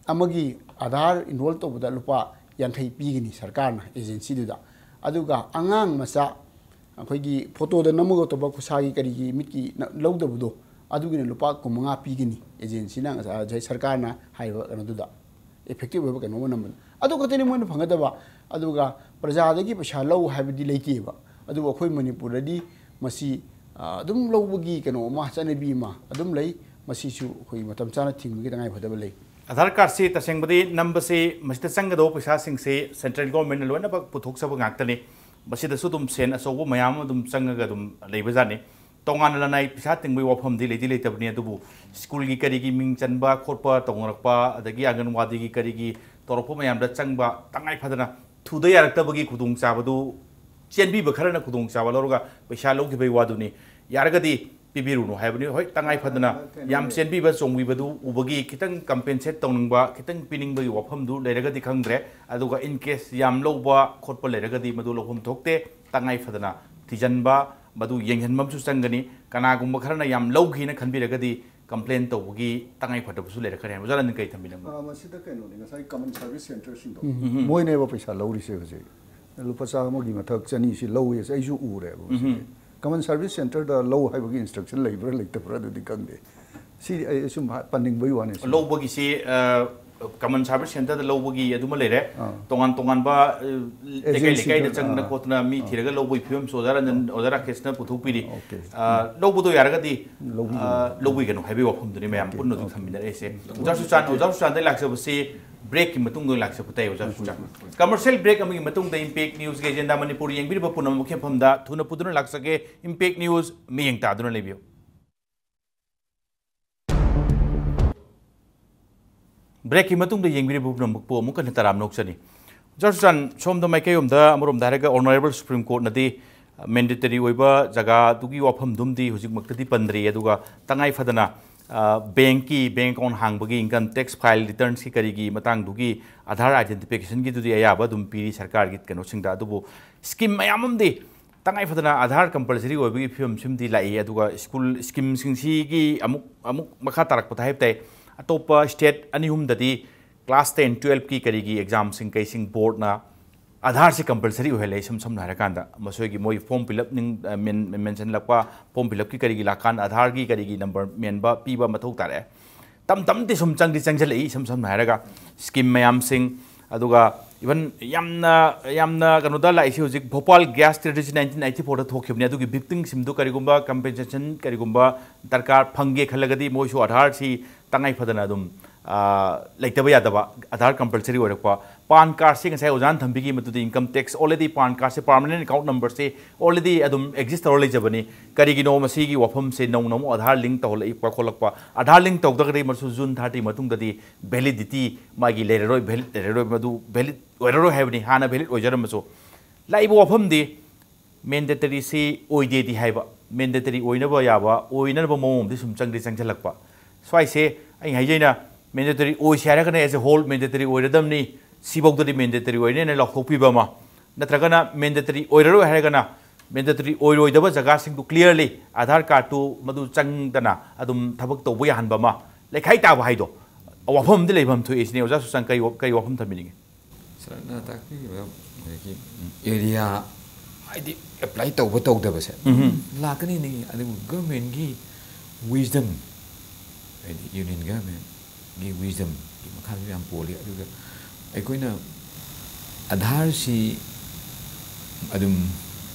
ꯑꯃꯒꯤ ꯑꯙꯥꯔ enroll ꯇꯧꯕꯗ ꯂꯨꯄꯥ ꯌꯥꯡꯈꯩ ꯄꯤꯒꯅꯤ ꯁꯔꯀꯥꯔꯅ agency ꯗꯨꯗ꯫ ꯑꯗꯨꯒ ꯑꯉꯥꯡ ꯃꯆꯥ, ꯑꯩꯈꯣꯏꯒꯤ photo ꯗ ꯅꯝꯃꯒ ꯇꯧꯕ ꯈꯨꯠꯁꯥꯒꯤ ꯀꯔꯤꯒꯤ ꯃꯤꯠꯀꯤ ꯅ-, ꯂꯧꯗꯕꯗꯣ, ꯑꯗꯨꯒꯤꯅ ꯂꯨꯄꯥ ꯀꯨꯟꯃꯉꯥ ꯄꯤꯒꯅꯤ agency ꯅ ꯉꯁꯥꯏ, ꯉꯁꯥꯏ ꯁꯔꯀꯥꯔꯅ ꯍꯥꯏꯔꯤꯕ ꯀꯩꯅꯣꯗꯨꯗ, effective ꯑꯣꯏꯕ ꯀꯩꯅꯣ ꯑꯃ ꯅꯝꯕꯗ꯫ ꯑꯗꯨ ꯈꯛꯇꯅꯤ ꯃꯣꯏꯅ ꯐꯪꯒꯗꯕ꯫ ꯑꯗꯨꯒ ꯄ꯭ꯔꯖꯥꯗꯒꯤ ꯄꯩꯁꯥ ꯂꯧ ꯍꯥꯏꯕꯗꯤ ꯂꯩꯇꯦꯕ꯫ ꯑꯗꯨꯕꯨ ꯑꯩꯈꯣꯏ ꯃꯅꯤꯄꯨꯔꯗꯗꯤ ꯃꯁꯤ, ꯑ, ꯑꯗꯨꯝ ꯂꯧꯕꯒꯤ ꯀꯩꯅꯣ ꯑꯃ, ꯆꯠꯅꯕꯤ ꯑꯃ ꯑꯗꯨꯝ ꯂꯩ꯫ ꯃꯁꯤꯁꯨ ꯑꯩꯈꯣꯏ ꯃꯇꯝ ꯆꯥꯅ ꯊꯤꯡꯕꯒꯤ ꯇꯉꯥꯏꯐꯗꯕ ꯂꯩ꯫ ꯑꯙꯥꯔ ꯀꯥꯔꯗꯁꯤ ꯇꯁꯦꯡꯕꯗꯤ ꯅꯝꯕꯁꯤ ꯃꯁꯤꯗ ꯆꯪꯒꯗꯧꯕ ꯄꯩꯁꯥꯁꯤꯡꯁꯤ central government ꯅ ꯂꯣꯏꯅꯃꯛ ꯄꯨꯊꯣꯛꯆꯕ ꯉꯥꯛꯇꯅꯤ꯫ ꯃꯁꯤꯗꯁꯨ ꯑꯗꯨꯝ ꯁꯦꯟ ꯑꯆꯧꯕ ꯃꯌꯥꯝ ꯑꯃ ꯑꯗꯨꯝ ꯆꯪꯉꯒ ꯑꯗꯨꯝ ꯂꯩꯕꯖꯥꯠꯅꯤ꯫ ꯇꯣꯉꯥꯟꯅ ꯂꯅꯥꯏ ꯄꯩꯁꯥ ꯇꯤꯡꯕꯒꯤ ꯋꯥꯐꯝꯗꯤ ꯂꯩꯗꯤ ꯂꯩꯇꯕꯅꯤ, ꯑꯗꯨꯕꯨ ꯁ꯭ꯀꯨꯜꯒꯤ ꯀꯔꯤꯒꯤ ꯃꯤꯡ ꯆꯟꯕ ꯈꯣꯠꯄ ꯇꯧꯅꯔꯛꯄ, ꯑꯗꯒꯤ ꯑꯪꯒꯟꯋꯥꯗꯤꯒꯤ ꯀꯔꯤꯒꯤ ꯇꯧꯔꯛꯄ ꯃꯌꯥꯝꯗ ꯆꯪꯕ, ꯇꯉꯥꯏ ꯐꯗꯅ ꯊꯨꯗ ꯌꯥꯔꯛꯇꯕꯒꯤ ꯈꯨꯗꯣꯡꯆꯥꯕꯗꯨ ꯆꯦꯟꯕꯤꯕ ꯈꯔꯅ ꯈꯨꯗꯣꯡꯆꯥꯕ ꯂꯧꯔꯒ ꯄꯩꯁꯥ ꯂꯧꯈꯤꯕꯒꯤ ꯋꯥꯗꯨꯅꯤ꯫ ꯌꯥꯔꯒꯗꯤ ꯄꯤꯕꯤꯔꯨꯅꯨ ꯍꯥꯏꯕꯅꯤ꯫ ꯍꯣꯏ, ꯇꯉꯥꯏ ꯐꯗꯅ ꯌꯥꯝ ꯆꯦꯟꯕꯤꯕ ꯆꯣꯡꯕꯤꯕꯗꯨ ꯎꯕꯒꯤ ꯈꯤꯇꯪ compensate ꯇꯧꯅꯤꯡꯕ, ꯈꯤꯇꯪ ꯄꯤꯅꯤꯡꯕꯒꯤ ꯋꯥꯐꯝꯗꯨ ꯂꯩꯔꯒꯗꯤ ꯈꯪꯗ꯭ꯔꯦ꯫ ꯑꯗꯨꯒ in case ꯌꯥꯝ ꯂꯧꯕ ꯈꯣꯠꯄ ꯂꯩꯔꯒꯗꯤ ꯃꯗꯨ ꯂꯧꯐꯝ ꯊꯣꯛꯇꯦ꯫ ꯇꯉꯥꯏ ꯐꯗꯅ ꯊꯤꯖꯤꯟꯕ, ꯃꯗꯨ ꯌꯦꯡꯁꯤꯟꯕ ꯑꯃꯁꯨ ꯆꯪꯒꯅꯤ꯫ ꯀꯅꯥꯒꯨꯝꯕ ꯈꯔꯅ ꯌꯥꯝ ꯂꯧꯈꯤꯅ ꯈꯟꯕꯤꯔꯒꯗꯤ complain ꯇꯧꯕꯒꯤ ꯇꯉꯥꯏ ꯐꯗꯕꯁꯨ ꯂꯩꯔꯛꯀꯅꯤ ꯍꯥꯏꯕ꯫ ꯑꯣꯖꯥ ꯔꯟꯖꯟ ꯀꯔꯤ ꯊꯝꯕꯤꯅꯤꯡꯕ? ꯑ, ꯃꯁꯤꯗ ꯀꯩꯅꯣꯅꯤ, ꯉꯁꯥꯏ common service centre ꯁꯤꯡꯗꯣ, ꯎꯝ꯫ ꯃꯣꯏꯅꯦꯕ ꯄꯩꯁꯥ ꯂꯧꯔꯤꯁꯦ ꯍꯧꯖꯤꯛ꯫ ꯂꯨꯄꯥ ꯆꯥꯝꯃꯒꯤ ꯃꯊꯛ, ꯆꯅꯤꯁꯤ ꯂꯧꯋꯦ, ꯑꯩꯁꯨ ꯎꯔꯦꯕ ꯃꯁꯤꯗꯤ꯫ ꯎꯝ꯫ Common service centre ꯗ ꯂꯧ ꯍꯥꯏꯕꯒꯤ instruction ꯂꯩꯕ꯭ꯔꯥ ꯂꯩꯇꯕ꯭ꯔꯥ ꯑꯗꯨꯗꯤ ꯈꯪꯗꯦ꯫ ꯁꯤꯗꯤ ꯑꯩ ꯁꯨꯝ ꯍꯥ-, ꯄꯟꯅꯤꯡꯕꯒꯤ ꯋꯥꯅꯤ ꯁꯨꯝ꯫ ꯂꯧꯕꯒꯤꯁꯤ, ꯑ, ꯀꯃꯟ ꯁꯥꯔꯚꯤꯁ ꯁꯦꯟꯇꯔꯗ ꯂꯧꯕꯒꯤ ꯑꯗꯨꯃ ꯂꯩꯔꯦ꯫ ꯑꯥ꯫ ꯇꯣꯉꯥꯟ ꯇꯣꯉꯥꯟꯕ, ꯑ, ꯂꯩꯀꯥꯏ ꯑꯦꯖꯦꯟꯁꯤꯗ, ꯂꯩꯀꯥꯏꯗ ꯆꯪꯗꯅ ꯑꯥ, ꯈꯣꯠꯇꯅ ꯃꯤ ꯑꯥ꯫ ꯊꯤꯔꯒ ꯂꯧꯕꯒꯤ ꯐꯤꯕꯝꯁꯨ ꯑꯣꯖꯥ ꯔꯟꯖꯟ, ꯑꯣꯖꯥ ꯔꯥꯀꯦꯁꯅ ꯄꯨꯊꯣꯛꯄꯤꯔꯤ꯫ ꯑꯣꯀꯦ꯫ ꯑ, ꯂꯧꯕꯗꯣ ꯌꯥꯔꯒꯗꯤ, ꯂꯧꯕꯤꯒꯅꯨ꯫ ꯑ, ꯂꯧꯕꯤꯒꯅꯨ ꯍꯥꯏꯕꯒꯤ ꯋꯥꯐꯝꯗꯨꯅꯤ ꯃꯌꯥꯝ ꯑꯣꯀꯦ, ꯄꯨꯟꯅ ꯑꯗꯨꯝ ꯑꯣꯀꯦ꯫ ꯊꯝꯃꯤꯟꯅꯔꯛꯏꯁꯦ꯫ ꯑꯣꯖꯥ ꯁꯨꯆꯥꯟ, ꯑꯣꯖꯥ ꯁꯨꯆꯥꯟꯗꯒꯤ ꯂꯥꯛꯆꯕꯁꯤ ꯕ꯭ꯔꯦꯛꯀꯤ ꯃꯇꯨꯡꯗ ꯑꯣꯏꯅ ꯂꯥꯛꯆꯕ ꯇꯥꯏ, ꯑꯣꯖꯥ ꯁꯨꯆꯥꯟ꯫ ꯀꯃꯔꯁꯤꯌꯦꯜ ꯕ꯭ꯔꯦꯛ ꯑꯃꯒꯤ ꯃꯇꯨꯡꯗ ꯏꯝꯄꯦꯛ ꯅ꯭ꯌꯨꯁꯀꯤ ꯑꯦꯖꯦꯟꯗꯥ ꯃꯅꯤꯄꯨꯔ ꯌꯦꯡꯕꯤꯔꯤꯕ ꯄꯨꯝꯅꯃꯛꯀꯤ ꯃꯐꯝꯗ ꯊꯨꯅ ꯄꯨꯗꯨꯅ ꯂꯥꯛꯆꯒꯦ꯫ ꯏꯝꯄꯦꯛ ꯅ꯭ꯌꯨꯁ ꯃꯤꯠꯌꯦꯡ ꯇꯥꯗꯨꯅ ꯂꯩꯕꯤꯌꯨ꯫ ꯕ꯭ꯔꯦꯛꯀꯤ ꯃꯇꯨꯡꯗ ꯌꯦꯡꯕꯤꯔꯤꯕ ꯄꯨꯝꯅꯃꯛꯄꯨ ꯑꯃꯨꯛ ꯍꯟꯅ ꯇꯔꯥꯝꯅ ꯑꯣꯛꯆꯔꯤ꯫ ꯑꯣꯖꯥ ꯁꯨꯆꯥꯟ, ꯁꯣꯝꯗ ꯃꯥꯏꯀꯩꯔꯣꯝꯗ ꯑꯃꯔꯣꯝꯗ ꯍꯥꯏꯔꯒ ꯑꯣꯅꯔꯦꯕꯜ ꯁꯨꯄ꯭ꯔꯤꯝ ꯀꯣꯔꯠꯅꯗꯤ ꯃꯦꯟꯗꯦꯇꯔꯤ ꯑꯣꯏꯕ ꯖꯒꯥꯗꯨꯒꯤ ꯋꯥꯐꯝꯗꯨꯝꯗꯤ ꯍꯧꯖꯤꯛꯃꯛꯇꯗꯤ ꯄꯟꯗ꯭ꯔꯤ, ꯑꯗꯨꯒ ꯇꯉꯥꯏ ꯐꯗꯅ, ꯑ, ꯕꯦꯡꯛꯀꯤ, ꯕꯦꯡꯛ ꯑꯦꯀꯥꯎꯟ ꯍꯥꯡꯕꯒꯤ, ꯏꯟꯀꯝ ꯇꯦꯛꯁ ꯐꯥꯏꯜ ꯔꯤꯇꯔꯟꯁꯀꯤ ꯀꯔꯤꯒꯤ ꯃꯇꯥꯡꯗꯨꯒꯤ ꯑꯥꯙꯥꯔ ꯑꯥꯏꯗꯦꯟꯇꯤꯐꯤꯀꯦꯁꯟꯒꯤꯗꯨꯗꯤ ꯑꯌꯥꯕ ꯑꯗꯨꯝ ꯄꯤꯔꯤ ꯁꯔꯀꯥꯔꯒꯤ ꯀꯩꯅꯣꯁꯤꯡꯗ꯫ ꯑꯗꯨꯕꯨ ꯁ꯭ꯀꯤꯝ ꯃꯌꯥꯝ ꯑꯃꯗꯤ ꯇꯉꯥꯏ ꯐꯗꯅ ꯑꯥꯙꯥꯔ ꯀꯝꯄꯜꯁꯔꯤ ꯑꯣꯏꯕꯒꯤ ꯐꯤꯕꯝꯁꯤꯃꯗꯤ ꯂꯥꯛꯏ꯫ ꯑꯗꯨꯒ ꯁ꯭ꯀꯨꯜ ꯁ꯭ꯀꯤꯝꯁꯤꯡꯁꯤꯒꯤ ꯑꯃꯨꯛ, ꯑꯃꯨꯛ ꯃꯈꯥ ꯇꯥꯔꯛꯄꯗ ꯍꯥꯏꯕ ꯇꯥꯏ, ꯑꯇꯣꯞꯄ ꯁ꯭ꯇꯦꯠ ꯑꯅꯤ ꯑꯍꯨꯝꯗꯗꯤ ꯀ꯭ꯂꯥꯁ ꯇꯦꯟ, ꯇꯨꯌꯦꯜꯐꯀꯤ ꯀꯔꯤꯒꯤ ꯑꯦꯛꯖꯥꯝꯁꯤꯡ ꯀꯩꯁꯤꯡ ꯕꯣꯔꯗꯅ ꯑꯥꯙꯥꯔꯁꯤ ꯀꯝꯄꯜꯁꯔꯤ ꯑꯣꯏꯍꯜꯂꯦ꯫ ꯏꯁꯝ ꯁꯝꯅ ꯍꯥꯏꯔꯀꯥꯟꯗ, ꯃꯁꯣꯏꯒꯤ ꯃꯣꯏ ꯐꯣꯔꯝ ꯐꯤꯜ ꯑꯞ ꯅꯤꯡ-, ꯑ, ꯃꯦꯟ-, ꯃꯦꯟꯁꯟꯂꯛꯄ, ꯐꯣꯔꯝ ꯐꯤꯜ ꯑꯞꯀꯤ ꯀꯔꯤꯒꯤ ꯂꯥꯛꯀꯥꯟꯗ ꯑꯥꯙꯥꯔꯒꯤ ꯀꯔꯤꯒꯤ ꯅꯝꯕꯔ ꯃꯦꯟꯕ ꯄꯤꯕ ꯃꯊꯧ ꯇꯥꯔꯛꯑꯦ꯫ ꯇꯝ ꯇꯝꯗꯤ ꯁꯨꯝ ꯆꯪꯗꯤ ꯆꯪꯁꯤꯜꯂꯛꯏ, ꯏꯁꯝ ꯁꯝꯅ ꯍꯥꯏꯔꯒ ꯁ꯭ꯀꯤꯝ ꯃꯌꯥꯝꯁꯤꯡ, ꯑꯗꯨꯒ ꯏꯚꯟ ꯌꯥꯝꯅ, ꯌꯥꯝꯅ ꯀꯩꯅꯣꯗ ꯂꯥꯛꯏꯁꯤ ꯍꯧꯖꯤꯛ Bhopal gas tragedy nineteen eighty ꯐꯣꯔꯗ ꯊꯣꯛꯈꯤꯕꯅꯤ꯫ ꯑꯗꯨꯒꯤ ꯚꯤꯛꯇꯤꯝꯁꯤꯡꯗꯨ ꯀꯔꯤꯒꯨꯝꯕ ꯀꯝꯄꯦꯟꯁꯦꯁꯟ ꯀꯔꯤꯒꯨꯝꯕ ꯗꯔꯀꯥꯔ ꯐꯪꯒꯦ ꯈꯜꯂꯒꯗꯤ ꯃꯣꯏꯁꯨ ꯑꯥꯙꯥꯔꯁꯤ ꯇꯉꯥꯏ ꯐꯗꯅ ꯑꯗꯨꯝ, ꯑ, ꯂꯩꯇꯕ ꯌꯥꯗꯕ, ꯑꯥꯙꯥꯔ ꯀꯝꯄꯜꯁꯔꯤ ꯑꯣꯏꯔꯛꯄ꯫ ꯄꯥꯟ ꯀꯥꯔꯗꯁꯤ ꯉꯁꯥꯏ ꯑꯣꯖꯥꯅ ꯊꯝꯕꯤꯈꯤ, ꯃꯗꯨꯗꯤ ꯏꯟꯀꯝ ꯇꯦꯛꯁ ꯑꯣꯜꯔꯦꯗꯤ ꯄꯥꯟ ꯀꯥꯔꯗꯁꯦ ꯄꯥꯔꯃꯅꯦꯟ ꯑꯦꯀꯥꯎꯟ ꯅꯝꯕꯔꯁꯦ ꯑꯣꯜꯔꯦꯗꯤ ꯑꯗꯨꯝ ꯑꯦꯛꯖꯤꯁ ꯇꯧꯔ ꯂꯩꯖꯕꯅꯤ꯫ ꯀꯔꯤꯒꯤꯅꯣ ꯃꯁꯤꯒꯤ ꯋꯥꯐꯝꯁꯦ ꯅꯧꯅ ꯑꯃꯨꯛ ꯑꯥꯙꯥꯔ ꯂꯤꯡ ꯇꯧꯍꯜꯂꯛꯏ, ꯀꯧꯈꯠꯂꯛꯄ? ꯑꯥꯙꯥꯔ ꯂꯤꯡ ꯇꯧꯗ꯭ꯔꯒꯗꯤ ꯃꯁꯨ ꯖꯨꯟ ꯊꯥꯔꯇꯤ ꯃꯇꯨꯡꯗꯗꯤ ꯚꯦꯂꯤꯗꯤꯇꯤ ꯃꯥꯒꯤ ꯂꯩꯔꯔꯣꯏ, ꯚꯦꯂꯤꯠ ꯂꯩꯔꯔꯣꯏ, ꯃꯗꯨ ꯚꯦꯂꯤꯠ ꯑꯣꯏꯔꯔꯣꯏ ꯍꯥꯏꯕꯅꯤ, ꯍꯥꯟꯅ ꯚꯦꯂꯤꯠ ꯑꯣꯏꯖꯔꯝꯃꯁꯨ꯫ ꯂꯥꯛꯏꯕ ꯋꯥꯐꯝꯗꯤ ꯃꯦꯟꯗꯦꯇꯔꯤꯁꯤ ꯑꯣꯏꯗꯦꯗꯤ ꯍꯥꯏꯕ, ꯃꯦꯟꯗꯦꯇꯔꯤ ꯑꯣꯏꯅꯕ ꯌꯥꯕ, ꯑꯣꯏꯅꯅꯕ ꯃꯑꯣꯡ ꯑꯃꯗꯤ ꯁꯨꯝ ꯆꯪꯗꯤ ꯆꯪꯁꯤꯜꯂꯛꯄ꯫ ꯁ꯭ꯋꯥꯏꯁꯦ ꯑꯩ ꯍꯥꯏꯖꯩꯅ, ꯃꯦꯟꯗꯦꯇꯔꯤ ꯑꯣꯏꯁꯦ ꯍꯥꯏꯔꯒꯅ as a whole mandatory ꯑꯣꯏꯔꯗꯝꯅꯤ, ꯁꯤꯐꯧꯗꯗꯤ mandatory ꯑꯣꯏꯔꯦꯅ ꯂꯥꯎꯊꯣꯛꯄꯤꯕ ꯑꯃ, ꯅꯠꯇ꯭ꯔꯒꯅ ꯃꯦꯟꯗꯦꯇꯔꯤ ꯑꯣꯏꯔꯔꯣꯏ ꯍꯥꯏꯔꯒꯅ ꯃꯦꯟꯗꯦꯇꯔꯤ ꯑꯣꯏꯔꯣꯏꯗꯕ ꯖꯒꯥꯁꯤꯡꯗꯨ ꯀ꯭ꯂꯤꯌꯔꯂꯤ ꯑꯥꯙꯥꯔ ꯀꯥꯔꯗꯇꯨ ꯃꯗꯨ ꯆꯪꯗꯅ ꯑꯗꯨꯝ ꯊꯕꯛ ꯇꯧꯕ ꯌꯥꯍꯟꯕ ꯑꯃ, ꯂꯩꯈꯥꯏ ꯇꯥꯕ ꯍꯥꯏꯗꯣ, ꯋꯥꯐꯝ ꯑꯃꯗꯤ ꯂꯩꯐꯝ ꯊꯣꯛꯏ ꯁꯤꯅꯤ꯫ ꯑꯣꯖꯥ ꯁꯨꯆꯥꯟ, ꯀꯔꯤ ꯋꯥ-, ꯀꯔꯤ ꯋꯥꯐꯝ ꯊꯝꯕꯤꯅꯤꯡꯉꯤ? ꯁꯥꯔꯅ ꯇꯥꯛꯄꯤꯔꯤꯕ ꯍꯧꯖꯤꯛꯀꯤ ꯑꯦꯔꯤꯌꯥ, ꯍꯥꯏꯗꯤ ꯑꯦꯄ꯭ꯂꯥꯏ ꯇꯧꯕ ꯇꯧꯗꯕꯁꯦ ꯎꯝꯍꯨꯝ꯫ ꯂꯥꯛꯀꯅꯤꯅꯤ, ꯑꯗꯨꯕꯨ ꯒꯚꯔꯟꯃꯦꯟꯒꯤ ꯋꯤꯁꯗꯝ, ꯍꯥꯏꯗꯤ ꯌꯨꯅꯤꯌꯟ ꯒꯚꯔꯟꯃꯦꯟꯒꯤ ꯋꯤꯁꯗꯝ ꯃꯈꯥꯗꯁꯨ ꯌꯥꯝ ꯄꯣꯜꯂꯤ꯫ ꯑꯗꯨꯒ ꯑꯩꯈꯣꯏꯅ ꯑꯥꯙꯥꯔꯁꯤ ꯑꯗꯨꯝ,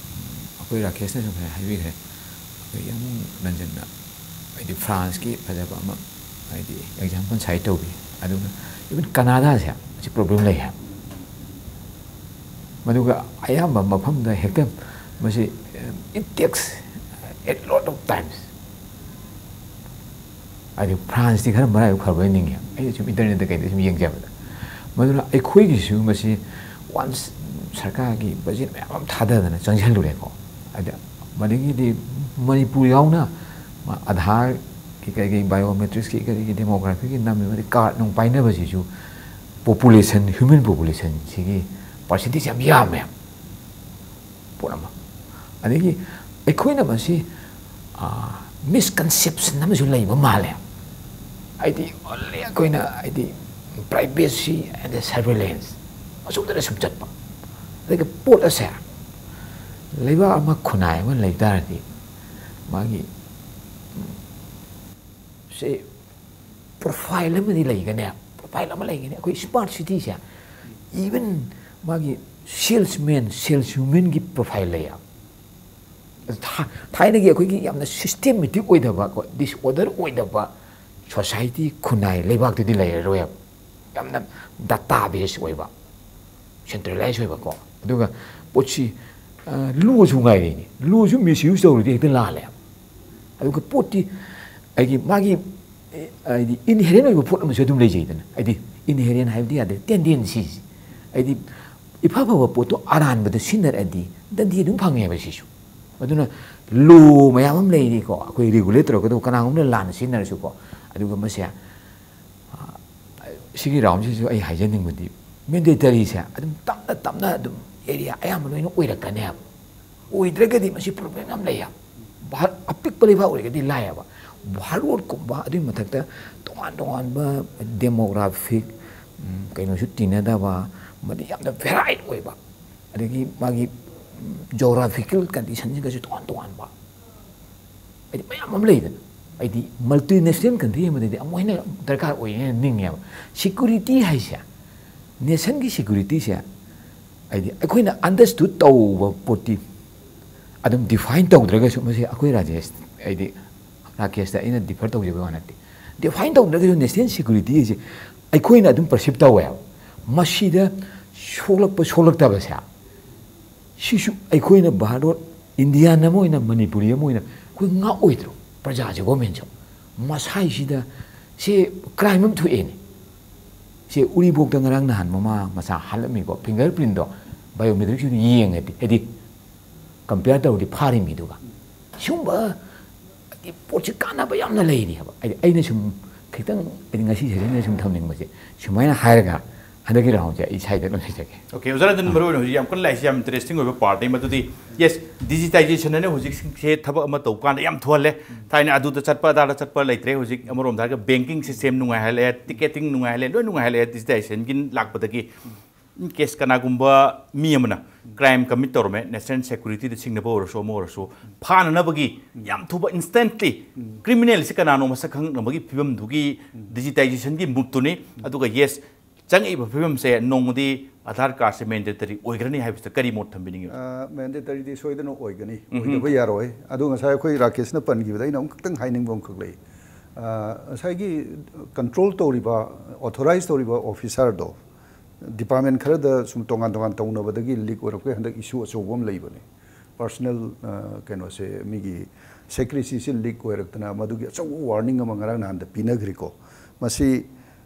ꯑꯩꯈꯣꯏ ꯔꯥꯀꯦꯁꯅꯁꯨ ꯉꯁꯥꯏ ꯍꯥꯏꯕꯤꯈ꯭ꯔꯦ, ꯑꯩꯈꯣꯏ ꯌꯥꯝ ꯔꯟꯖꯟꯅ ꯍꯥꯏꯗꯤ ꯐ꯭ꯔꯥꯟꯁꯀꯤ ꯐꯖꯕ ꯑꯃ ꯍꯥꯏꯗꯤ ꯑꯦꯛꯖꯥꯝꯄꯜ ꯁꯥꯏꯠ ꯇꯧꯕꯤ꯫ ꯑꯗꯨꯒ ꯏꯚꯟ ꯀꯅꯥꯗꯥꯁꯦ ꯁꯤ ꯄ꯭ꯔꯣꯕ꯭ꯂꯦꯝ ꯂꯩ ꯍꯥꯏ꯫ ꯃꯗꯨꯒ ꯑꯌꯥꯝꯕ ꯃꯐꯝꯗ ꯍꯦꯛꯇ ꯃꯁꯤ, it takes a lot of times꯫ ꯍꯥꯏꯗꯤ ꯐ꯭ꯔꯥꯟꯁꯇꯤ ꯈꯔ ꯃꯔꯥꯏꯕꯛ ꯐꯕ ꯅꯤꯡꯉꯦ, ꯑꯩꯅ ꯁꯨꯝ ꯏꯟꯇꯔꯅꯦꯠꯇ ꯀꯩꯗ ꯁꯨꯝ ꯌꯦꯡꯖꯕꯗ꯫ ꯃꯗꯨꯅ ꯑꯩꯈꯣꯏꯒꯤꯁꯨ ꯃꯁꯤ ꯋꯥꯟꯁ ꯁꯔꯀꯥꯔꯒꯤ ꯕꯖꯦꯠ ꯃꯌꯥꯝ ꯑꯃ ꯊꯥꯗꯗꯅ ꯆꯪꯁꯤꯜꯂꯨꯔꯦꯀꯣ, ꯑꯗ ꯃꯗꯒꯤꯗꯤ ꯃꯅꯤꯄꯨꯔ ꯌꯥꯎꯅ ꯑꯥꯙꯥꯔꯒꯤ ꯀꯩꯀꯩ ꯕꯥꯏꯑꯣꯃꯦꯇ꯭ꯔꯤꯛꯁꯀꯤ ꯀꯔꯤꯒꯤ ꯗꯦꯃꯣꯒ꯭ꯔꯥꯐꯤꯒꯤ ꯅꯝꯃꯤꯕ ꯀꯥꯔꯠ ꯅꯨꯡ ꯄꯥꯏꯅꯕꯁꯤꯁꯨ ꯄꯣꯄꯨꯂꯦꯁꯟ, ꯍ꯭ꯌꯨꯃꯦꯟ ꯄꯣꯄꯨꯂꯦꯁꯟꯁꯤꯒꯤ ꯄꯥꯔꯁꯦꯟꯇꯦꯖ ꯌꯥꯝ ꯌꯥꯝꯃꯦ꯫ ꯄꯣꯠ ꯑꯃ꯫ ꯑꯗꯒꯤ ꯑꯩꯈꯣꯏꯅ ꯃꯁꯤ ꯃꯤꯁꯀꯟꯁꯦꯞꯁꯟ ꯑꯃꯁꯨ ꯂꯩꯕ ꯃꯥꯜꯂꯦ꯫ ꯍꯥꯏꯗꯤ ꯑꯣꯟꯂꯤ ꯑꯩꯈꯣꯏꯅ ꯍꯥꯏꯗꯤ privacy and surveillance ꯑꯁꯣꯝꯗꯅ ꯁꯨꯝ ꯆꯠꯄ꯫ ꯑꯗꯒꯤ ꯄꯣꯠ ꯑꯁꯦ ꯂꯩꯕꯥꯛ ꯑꯃ, ꯈꯨꯟꯅꯥꯏ ꯑꯃ ꯂꯩ ꯇꯥꯔꯗꯤ ꯃꯥꯒꯤ ꯁꯦ ꯄ꯭ꯔꯣꯐꯥꯏꯜ ꯑꯃꯗꯤ ꯂꯩꯒꯅꯦ, ꯄ꯭ꯔꯣꯐꯥꯏꯜ ꯑꯃ ꯂꯩꯒꯅꯤ꯫ ꯑꯩꯈꯣꯏ ꯁ꯭ꯃꯥꯔꯠ ꯁꯤꯇꯤꯁꯦ ꯏꯚꯟ ꯃꯥꯒꯤ ꯁꯦꯜꯁꯃꯦꯟ, ꯁꯦꯜꯁ ꯋꯨꯃꯦꯟꯒꯤ ꯄ꯭ꯔꯣꯐꯥꯏꯜ ꯂꯩꯌꯦ꯫ ꯊꯥꯏꯅꯒꯤ ꯑꯩꯈꯣꯏꯒꯤ ꯌꯥꯝꯅ ꯁꯤꯁꯇꯦꯃꯦꯇꯤꯛ ꯑꯣꯏꯗꯕ ꯀꯣ, ꯗꯤꯁꯑꯣꯔꯗꯔ ꯑꯣꯏꯗꯕ ꯁꯣꯁꯥꯏꯇꯤ, ꯈꯨꯟꯅꯥꯏ, ꯂꯩꯕꯥꯛꯇꯨꯗꯤ ꯂꯩꯔꯔꯣꯏꯕ꯫ ꯌꯥꯝꯅ ꯗꯇꯥ ꯕꯦꯁ ꯑꯣꯏꯕ, ꯁꯦꯟꯇ꯭ꯔꯦꯂꯥꯏꯁ ꯑꯣꯏꯕꯀꯣ꯫ ꯑꯗꯨꯒ ꯄꯣꯠꯁꯤ ꯂꯣꯁꯨ ꯉꯥꯏꯔꯤꯅꯤ, ꯂꯣꯁꯨ ꯃꯤꯁꯌꯨꯁ ꯇꯧꯔꯗꯤ ꯍꯦꯛꯇ ꯂꯥꯜꯂꯦ꯫ ꯑꯗꯨꯒ ꯄꯣꯠꯇꯤ ꯑꯩꯒꯤ ꯃꯥꯒꯤ ꯍꯥꯏꯗꯤ ꯏꯟꯍꯦꯔꯦꯟ ꯑꯣꯏꯕ ꯄꯣꯠ ꯑꯃꯁꯨ ꯑꯗꯨꯝ ꯂꯩꯖꯩꯗꯅ꯫ ꯍꯥꯏꯗꯤ ꯏꯟꯍꯦꯔꯦꯟ ꯍꯥꯏꯕꯗꯤ ꯌꯥꯗꯦ, ꯇꯦꯟꯗꯦꯟꯁꯤꯁ꯫ ꯍꯥꯏꯗꯤ ꯏꯐ ꯐꯕ ꯄꯣꯠꯇꯣ ꯑꯔꯥꯟꯕꯗ ꯁꯤꯖꯤꯟꯅꯔꯛꯑꯗꯤ ꯗꯟꯗꯤ ꯑꯗꯨꯝ ꯐꯪꯉꯦꯕ ꯁꯤꯁꯨ꯫ ꯑꯗꯨꯅ ꯂꯣ ꯃꯌꯥꯝ ꯑꯃ ꯂꯩꯔꯤꯀꯣ, ꯑꯩꯈꯣꯏ ꯔꯤꯒꯨꯂꯦꯠ ꯇꯧꯔꯛꯀꯗꯧꯕ, ꯀꯅꯥꯒꯨꯝꯕꯅ ꯂꯥꯟꯅ ꯁꯤꯖꯤꯟꯅꯔꯁꯨꯀꯣ꯫ ꯑꯗꯨꯒ ꯃꯁꯦ ꯁꯤꯒꯤ ꯔꯥꯎꯟꯁꯤꯁꯨ ꯑꯩ ꯍꯥꯏꯖꯅꯤꯡꯕꯗꯤ ꯃꯦꯟꯗꯦꯇꯔꯤꯁꯦ ꯑꯗꯨꯝ ꯇꯞꯅ ꯇꯞꯅ ꯑꯗꯨꯝ ꯑꯦꯔꯤꯌꯥ ꯑꯌꯥꯝꯕ ꯂꯣꯏꯅ ꯑꯣꯏꯔꯛꯀꯅꯦꯕ꯫ ꯑꯣꯏꯗ꯭ꯔꯒꯗꯤ ꯃꯁꯤ ꯄ꯭ꯔꯣꯕ꯭ꯂꯦꯝ ꯌꯥꯝ ꯂꯩꯌꯦꯕ꯫ ꯚꯥꯔꯠ ꯑꯄꯤꯛꯄ ꯂꯩꯕꯥꯛ ꯑꯣꯏꯔꯒꯗꯤ ꯂꯥꯏꯌꯦꯕ꯫ ꯚꯥꯔꯠꯀꯨꯝꯕ, ꯑꯗꯨꯒꯤ ꯃꯊꯛꯇ ꯇꯣꯉꯥꯟ ꯇꯣꯉꯥꯟꯕ ꯗꯦꯃꯣꯒ꯭ꯔꯥꯐꯤꯛ ꯀꯩꯅꯣꯁꯨ ꯇꯤꯟꯅꯗꯕ, ꯃꯗꯤ ꯌꯥꯝꯅ ꯚꯦꯔꯥꯏꯠ ꯑꯣꯏꯕ, ꯑꯗꯒꯤ ꯃꯥꯒꯤ ꯖꯣꯒ꯭ꯔꯥꯐꯤꯀꯦꯜ ꯀꯟꯗꯤꯁꯟꯁꯤꯡꯒꯁꯨ ꯇꯣꯉꯥꯟ ꯇꯣꯉꯥꯟꯕ, ꯍꯥꯏꯗꯤ ꯃꯌꯥꯝ ꯑꯃ ꯂꯩꯗꯅ꯫ ꯑꯩꯗꯤ multinational country ꯑꯃꯗꯗꯤ ꯑꯃꯨꯛ ꯍꯦꯟꯅ ꯗꯔꯀꯥꯔ ꯑꯣꯏꯌꯦꯅ ꯅꯤꯡꯉꯦꯕ꯫ Security ꯍꯥꯏꯁꯦ, nationꯒꯤ securityꯁꯦ, ꯍꯥꯏꯗꯤ ꯑꯩꯈꯣꯏꯅ understood ꯇꯧꯕ ꯄꯣꯠꯇꯤ ꯑꯗꯨꯝ define ꯇꯧꯗ꯭ꯔꯒꯁꯨ, ꯃꯁꯤ ꯑꯩꯈꯣꯏ ꯔꯥꯖꯦꯁ, ꯍꯥꯏꯗꯤ ꯔꯥꯀꯦꯁꯇ ꯑꯩꯅ differ ꯇꯧꯖꯕ ꯋꯥ ꯅꯠꯇꯦ, define ꯇꯧꯗ꯭ꯔꯒꯁꯨ national security ꯍꯥꯏꯁꯦ ꯑꯩꯈꯣꯏꯅ ꯑꯗꯨꯝ perceive ꯇꯧꯋꯦꯕ꯫ ꯃꯁꯤꯗ ꯁꯣꯛꯂꯛꯄ ꯁꯣꯛꯂꯛꯇꯕꯁꯦ, ꯁꯤꯁꯨ ꯑꯩꯈꯣꯏꯅ ꯚꯥꯔꯠ, Indian ꯑꯃ ꯑꯣꯏꯅ, ꯃꯅꯤꯄꯨꯔꯤ ꯑꯃ ꯑꯣꯏꯅ ꯑꯩꯈꯣꯏ ꯉꯥꯛꯑꯣꯏꯗ꯭ꯔꯣ? ꯄ꯭ꯔꯖꯥꯁꯦ, governmentꯁꯨ ꯃꯁꯥꯏꯁꯤꯗ ꯁꯤ crime ꯑꯃ ꯊꯣꯛꯑꯦꯅꯦ꯫ ꯁꯤ ꯎꯔꯤꯄꯣꯛꯇ ꯉꯔꯥꯡ ꯅꯍꯥꯟ ꯃꯃꯥ ꯃꯆꯥ ꯍꯥꯠꯂꯝꯃꯤꯀꯣ, fingerprintꯗꯣ biometricꯁꯤꯡꯗꯣ ꯌꯦꯡꯉꯗꯤ, ꯍꯥꯏꯗꯤ compare ꯇꯧꯔꯗꯤ ꯐꯥꯔꯤ ꯃꯤꯗꯨꯒ꯫ ꯁꯤꯒꯨꯝꯕ ꯍꯥꯏꯗꯤ ꯄꯣꯠꯁꯤ ꯀꯥꯟꯅꯕ ꯌꯥꯝꯅ ꯂꯩꯔꯤ ꯍꯥꯏꯕ꯫ ꯍꯥꯏꯗꯤ ꯑꯩꯅ ꯁꯨꯝ ꯈꯤꯇꯪ, ꯍꯥꯏꯗꯤ ꯉꯁꯤ sessionꯗ ꯁꯨꯝ ꯊꯝꯅꯤꯡꯕꯁꯦ ꯁꯨꯃꯥꯏꯅ ꯍꯥꯏꯔꯒ ꯍꯟꯗꯛꯀꯤ roundꯁꯦ ꯑꯩ ꯁ꯭ꯋꯥꯏꯗ ꯑꯗꯨꯝ ꯂꯣꯏꯖꯒꯦ꯫ Okay, ꯑꯣꯖꯥ ꯔꯟꯖꯟ, ꯃꯔꯨꯑꯣꯏꯅ ꯍꯧꯖꯤꯛ ꯌꯥꯝ ꯀꯟꯅ ꯂꯥꯛꯏꯁꯦ ꯌꯥꯝ interesting ꯑꯣꯏꯕ part ꯑꯃ꯫ ꯑꯗꯨꯗꯤ, yes, digitization ꯍꯥꯏꯅ ꯍꯧꯖꯤꯛꯁꯦ ꯊꯕꯛ ꯑꯃ ꯇꯧꯕ ꯀꯥꯟꯗ ꯌꯥꯝ ꯊꯨꯍꯜꯂꯦ꯫ ꯊꯥꯏꯅ ꯑꯗꯨꯗ ꯆꯠꯄ ꯑꯗꯥꯗ ꯆꯠꯄ ꯂꯩꯇ꯭ꯔꯦ꯫ ꯍꯧꯖꯤꯛ ꯑꯃꯔꯣꯝꯗ ꯍꯥꯏꯔꯒ banking system ꯅꯨꯡꯉꯥꯏꯍꯜꯂꯦ, ticketing ꯅꯨꯡꯉꯥꯏꯍꯜꯂꯦ, ꯂꯣꯏ ꯅꯨꯡꯉꯥꯏꯍꯜꯂꯦ digitization ꯒꯤ ꯂꯥꯛꯄꯗꯒꯤ꯫ In case ꯀꯅꯥꯒꯨꯝꯕ ꯃꯤ ꯑꯃꯅ crime commit ꯇꯧꯔꯝꯃꯦ, national securityꯗ ꯁꯤꯡꯅꯕ ꯑꯣꯏꯔꯁꯨ ꯑꯃ ꯑꯣꯏꯔꯁꯨ, ꯐꯥꯅꯅꯕꯒꯤ ꯌꯥꯝ ꯊꯨꯕ instantly criminalꯁꯤ ꯀꯅꯥꯅꯣ ꯃꯁꯛ ꯈꯪꯉꯛꯅꯕꯒꯤ ꯐꯤꯕꯝꯗꯨꯒꯤ digitization ꯒꯤ moveꯇꯨꯅꯤ꯫ ꯑꯗꯨꯒ yes, ꯆꯪꯉꯛꯏꯕ ꯐꯤꯕꯝꯁꯦ ꯅꯣꯡꯃꯗꯤ Aadhaar cardꯁꯦ mandatory ꯑꯣꯏꯒ꯭ꯔꯅꯤ ꯍꯥꯏꯕꯁꯤꯗ ꯀꯔꯤ ꯃꯣꯠ ꯊꯝꯕꯤꯅꯤꯡꯉꯤ? Mandatoryꯗꯤ ꯁꯣꯏꯗꯅ ꯑꯣꯏꯒꯅꯤ, ꯑꯣꯏꯗꯕ ꯌꯥꯔꯣꯏ꯫ ꯑꯗꯣ ꯉꯁꯥꯏ ꯑꯩꯈꯣꯏ ꯔꯥꯀꯦꯁꯅ ꯄꯟꯈꯤꯕꯗ ꯑꯩꯅ ꯑꯃꯨꯛꯇꯪ ꯍꯥꯏꯅꯤꯡꯕ ꯑꯃꯈꯛ ꯂꯩ꯫ ꯑ, ꯉꯁꯥꯏꯒꯤ control ꯇꯧꯔꯤꯕ, authorize ꯇꯧꯔꯤꯕ officerꯗꯣ department ꯈꯔꯗ ꯁꯨꯝ ꯇꯣꯉꯥꯟ ꯇꯣꯉꯥꯟ ꯇꯧꯅꯕꯗꯒꯤ leak ꯑꯣꯏꯔꯛꯄꯒꯤ ꯍꯟꯗꯛ issue ꯑꯆꯧꯕ ꯑꯃ ꯂꯩꯕꯅꯦ꯫ Personal, ꯑ, ꯀꯩꯅꯣꯁꯦ, ꯃꯤꯒꯤ secrecyꯁꯦ leak ꯑꯣꯏꯔꯛꯇꯅ ꯃꯗꯨꯒꯤ ꯑꯆꯧꯕ warning ꯑꯃ ꯉꯔꯥꯡ ꯅꯍꯥꯟꯗ ꯄꯤꯅꯈ꯭ꯔꯤꯀꯣ꯫ ꯃꯁꯤ,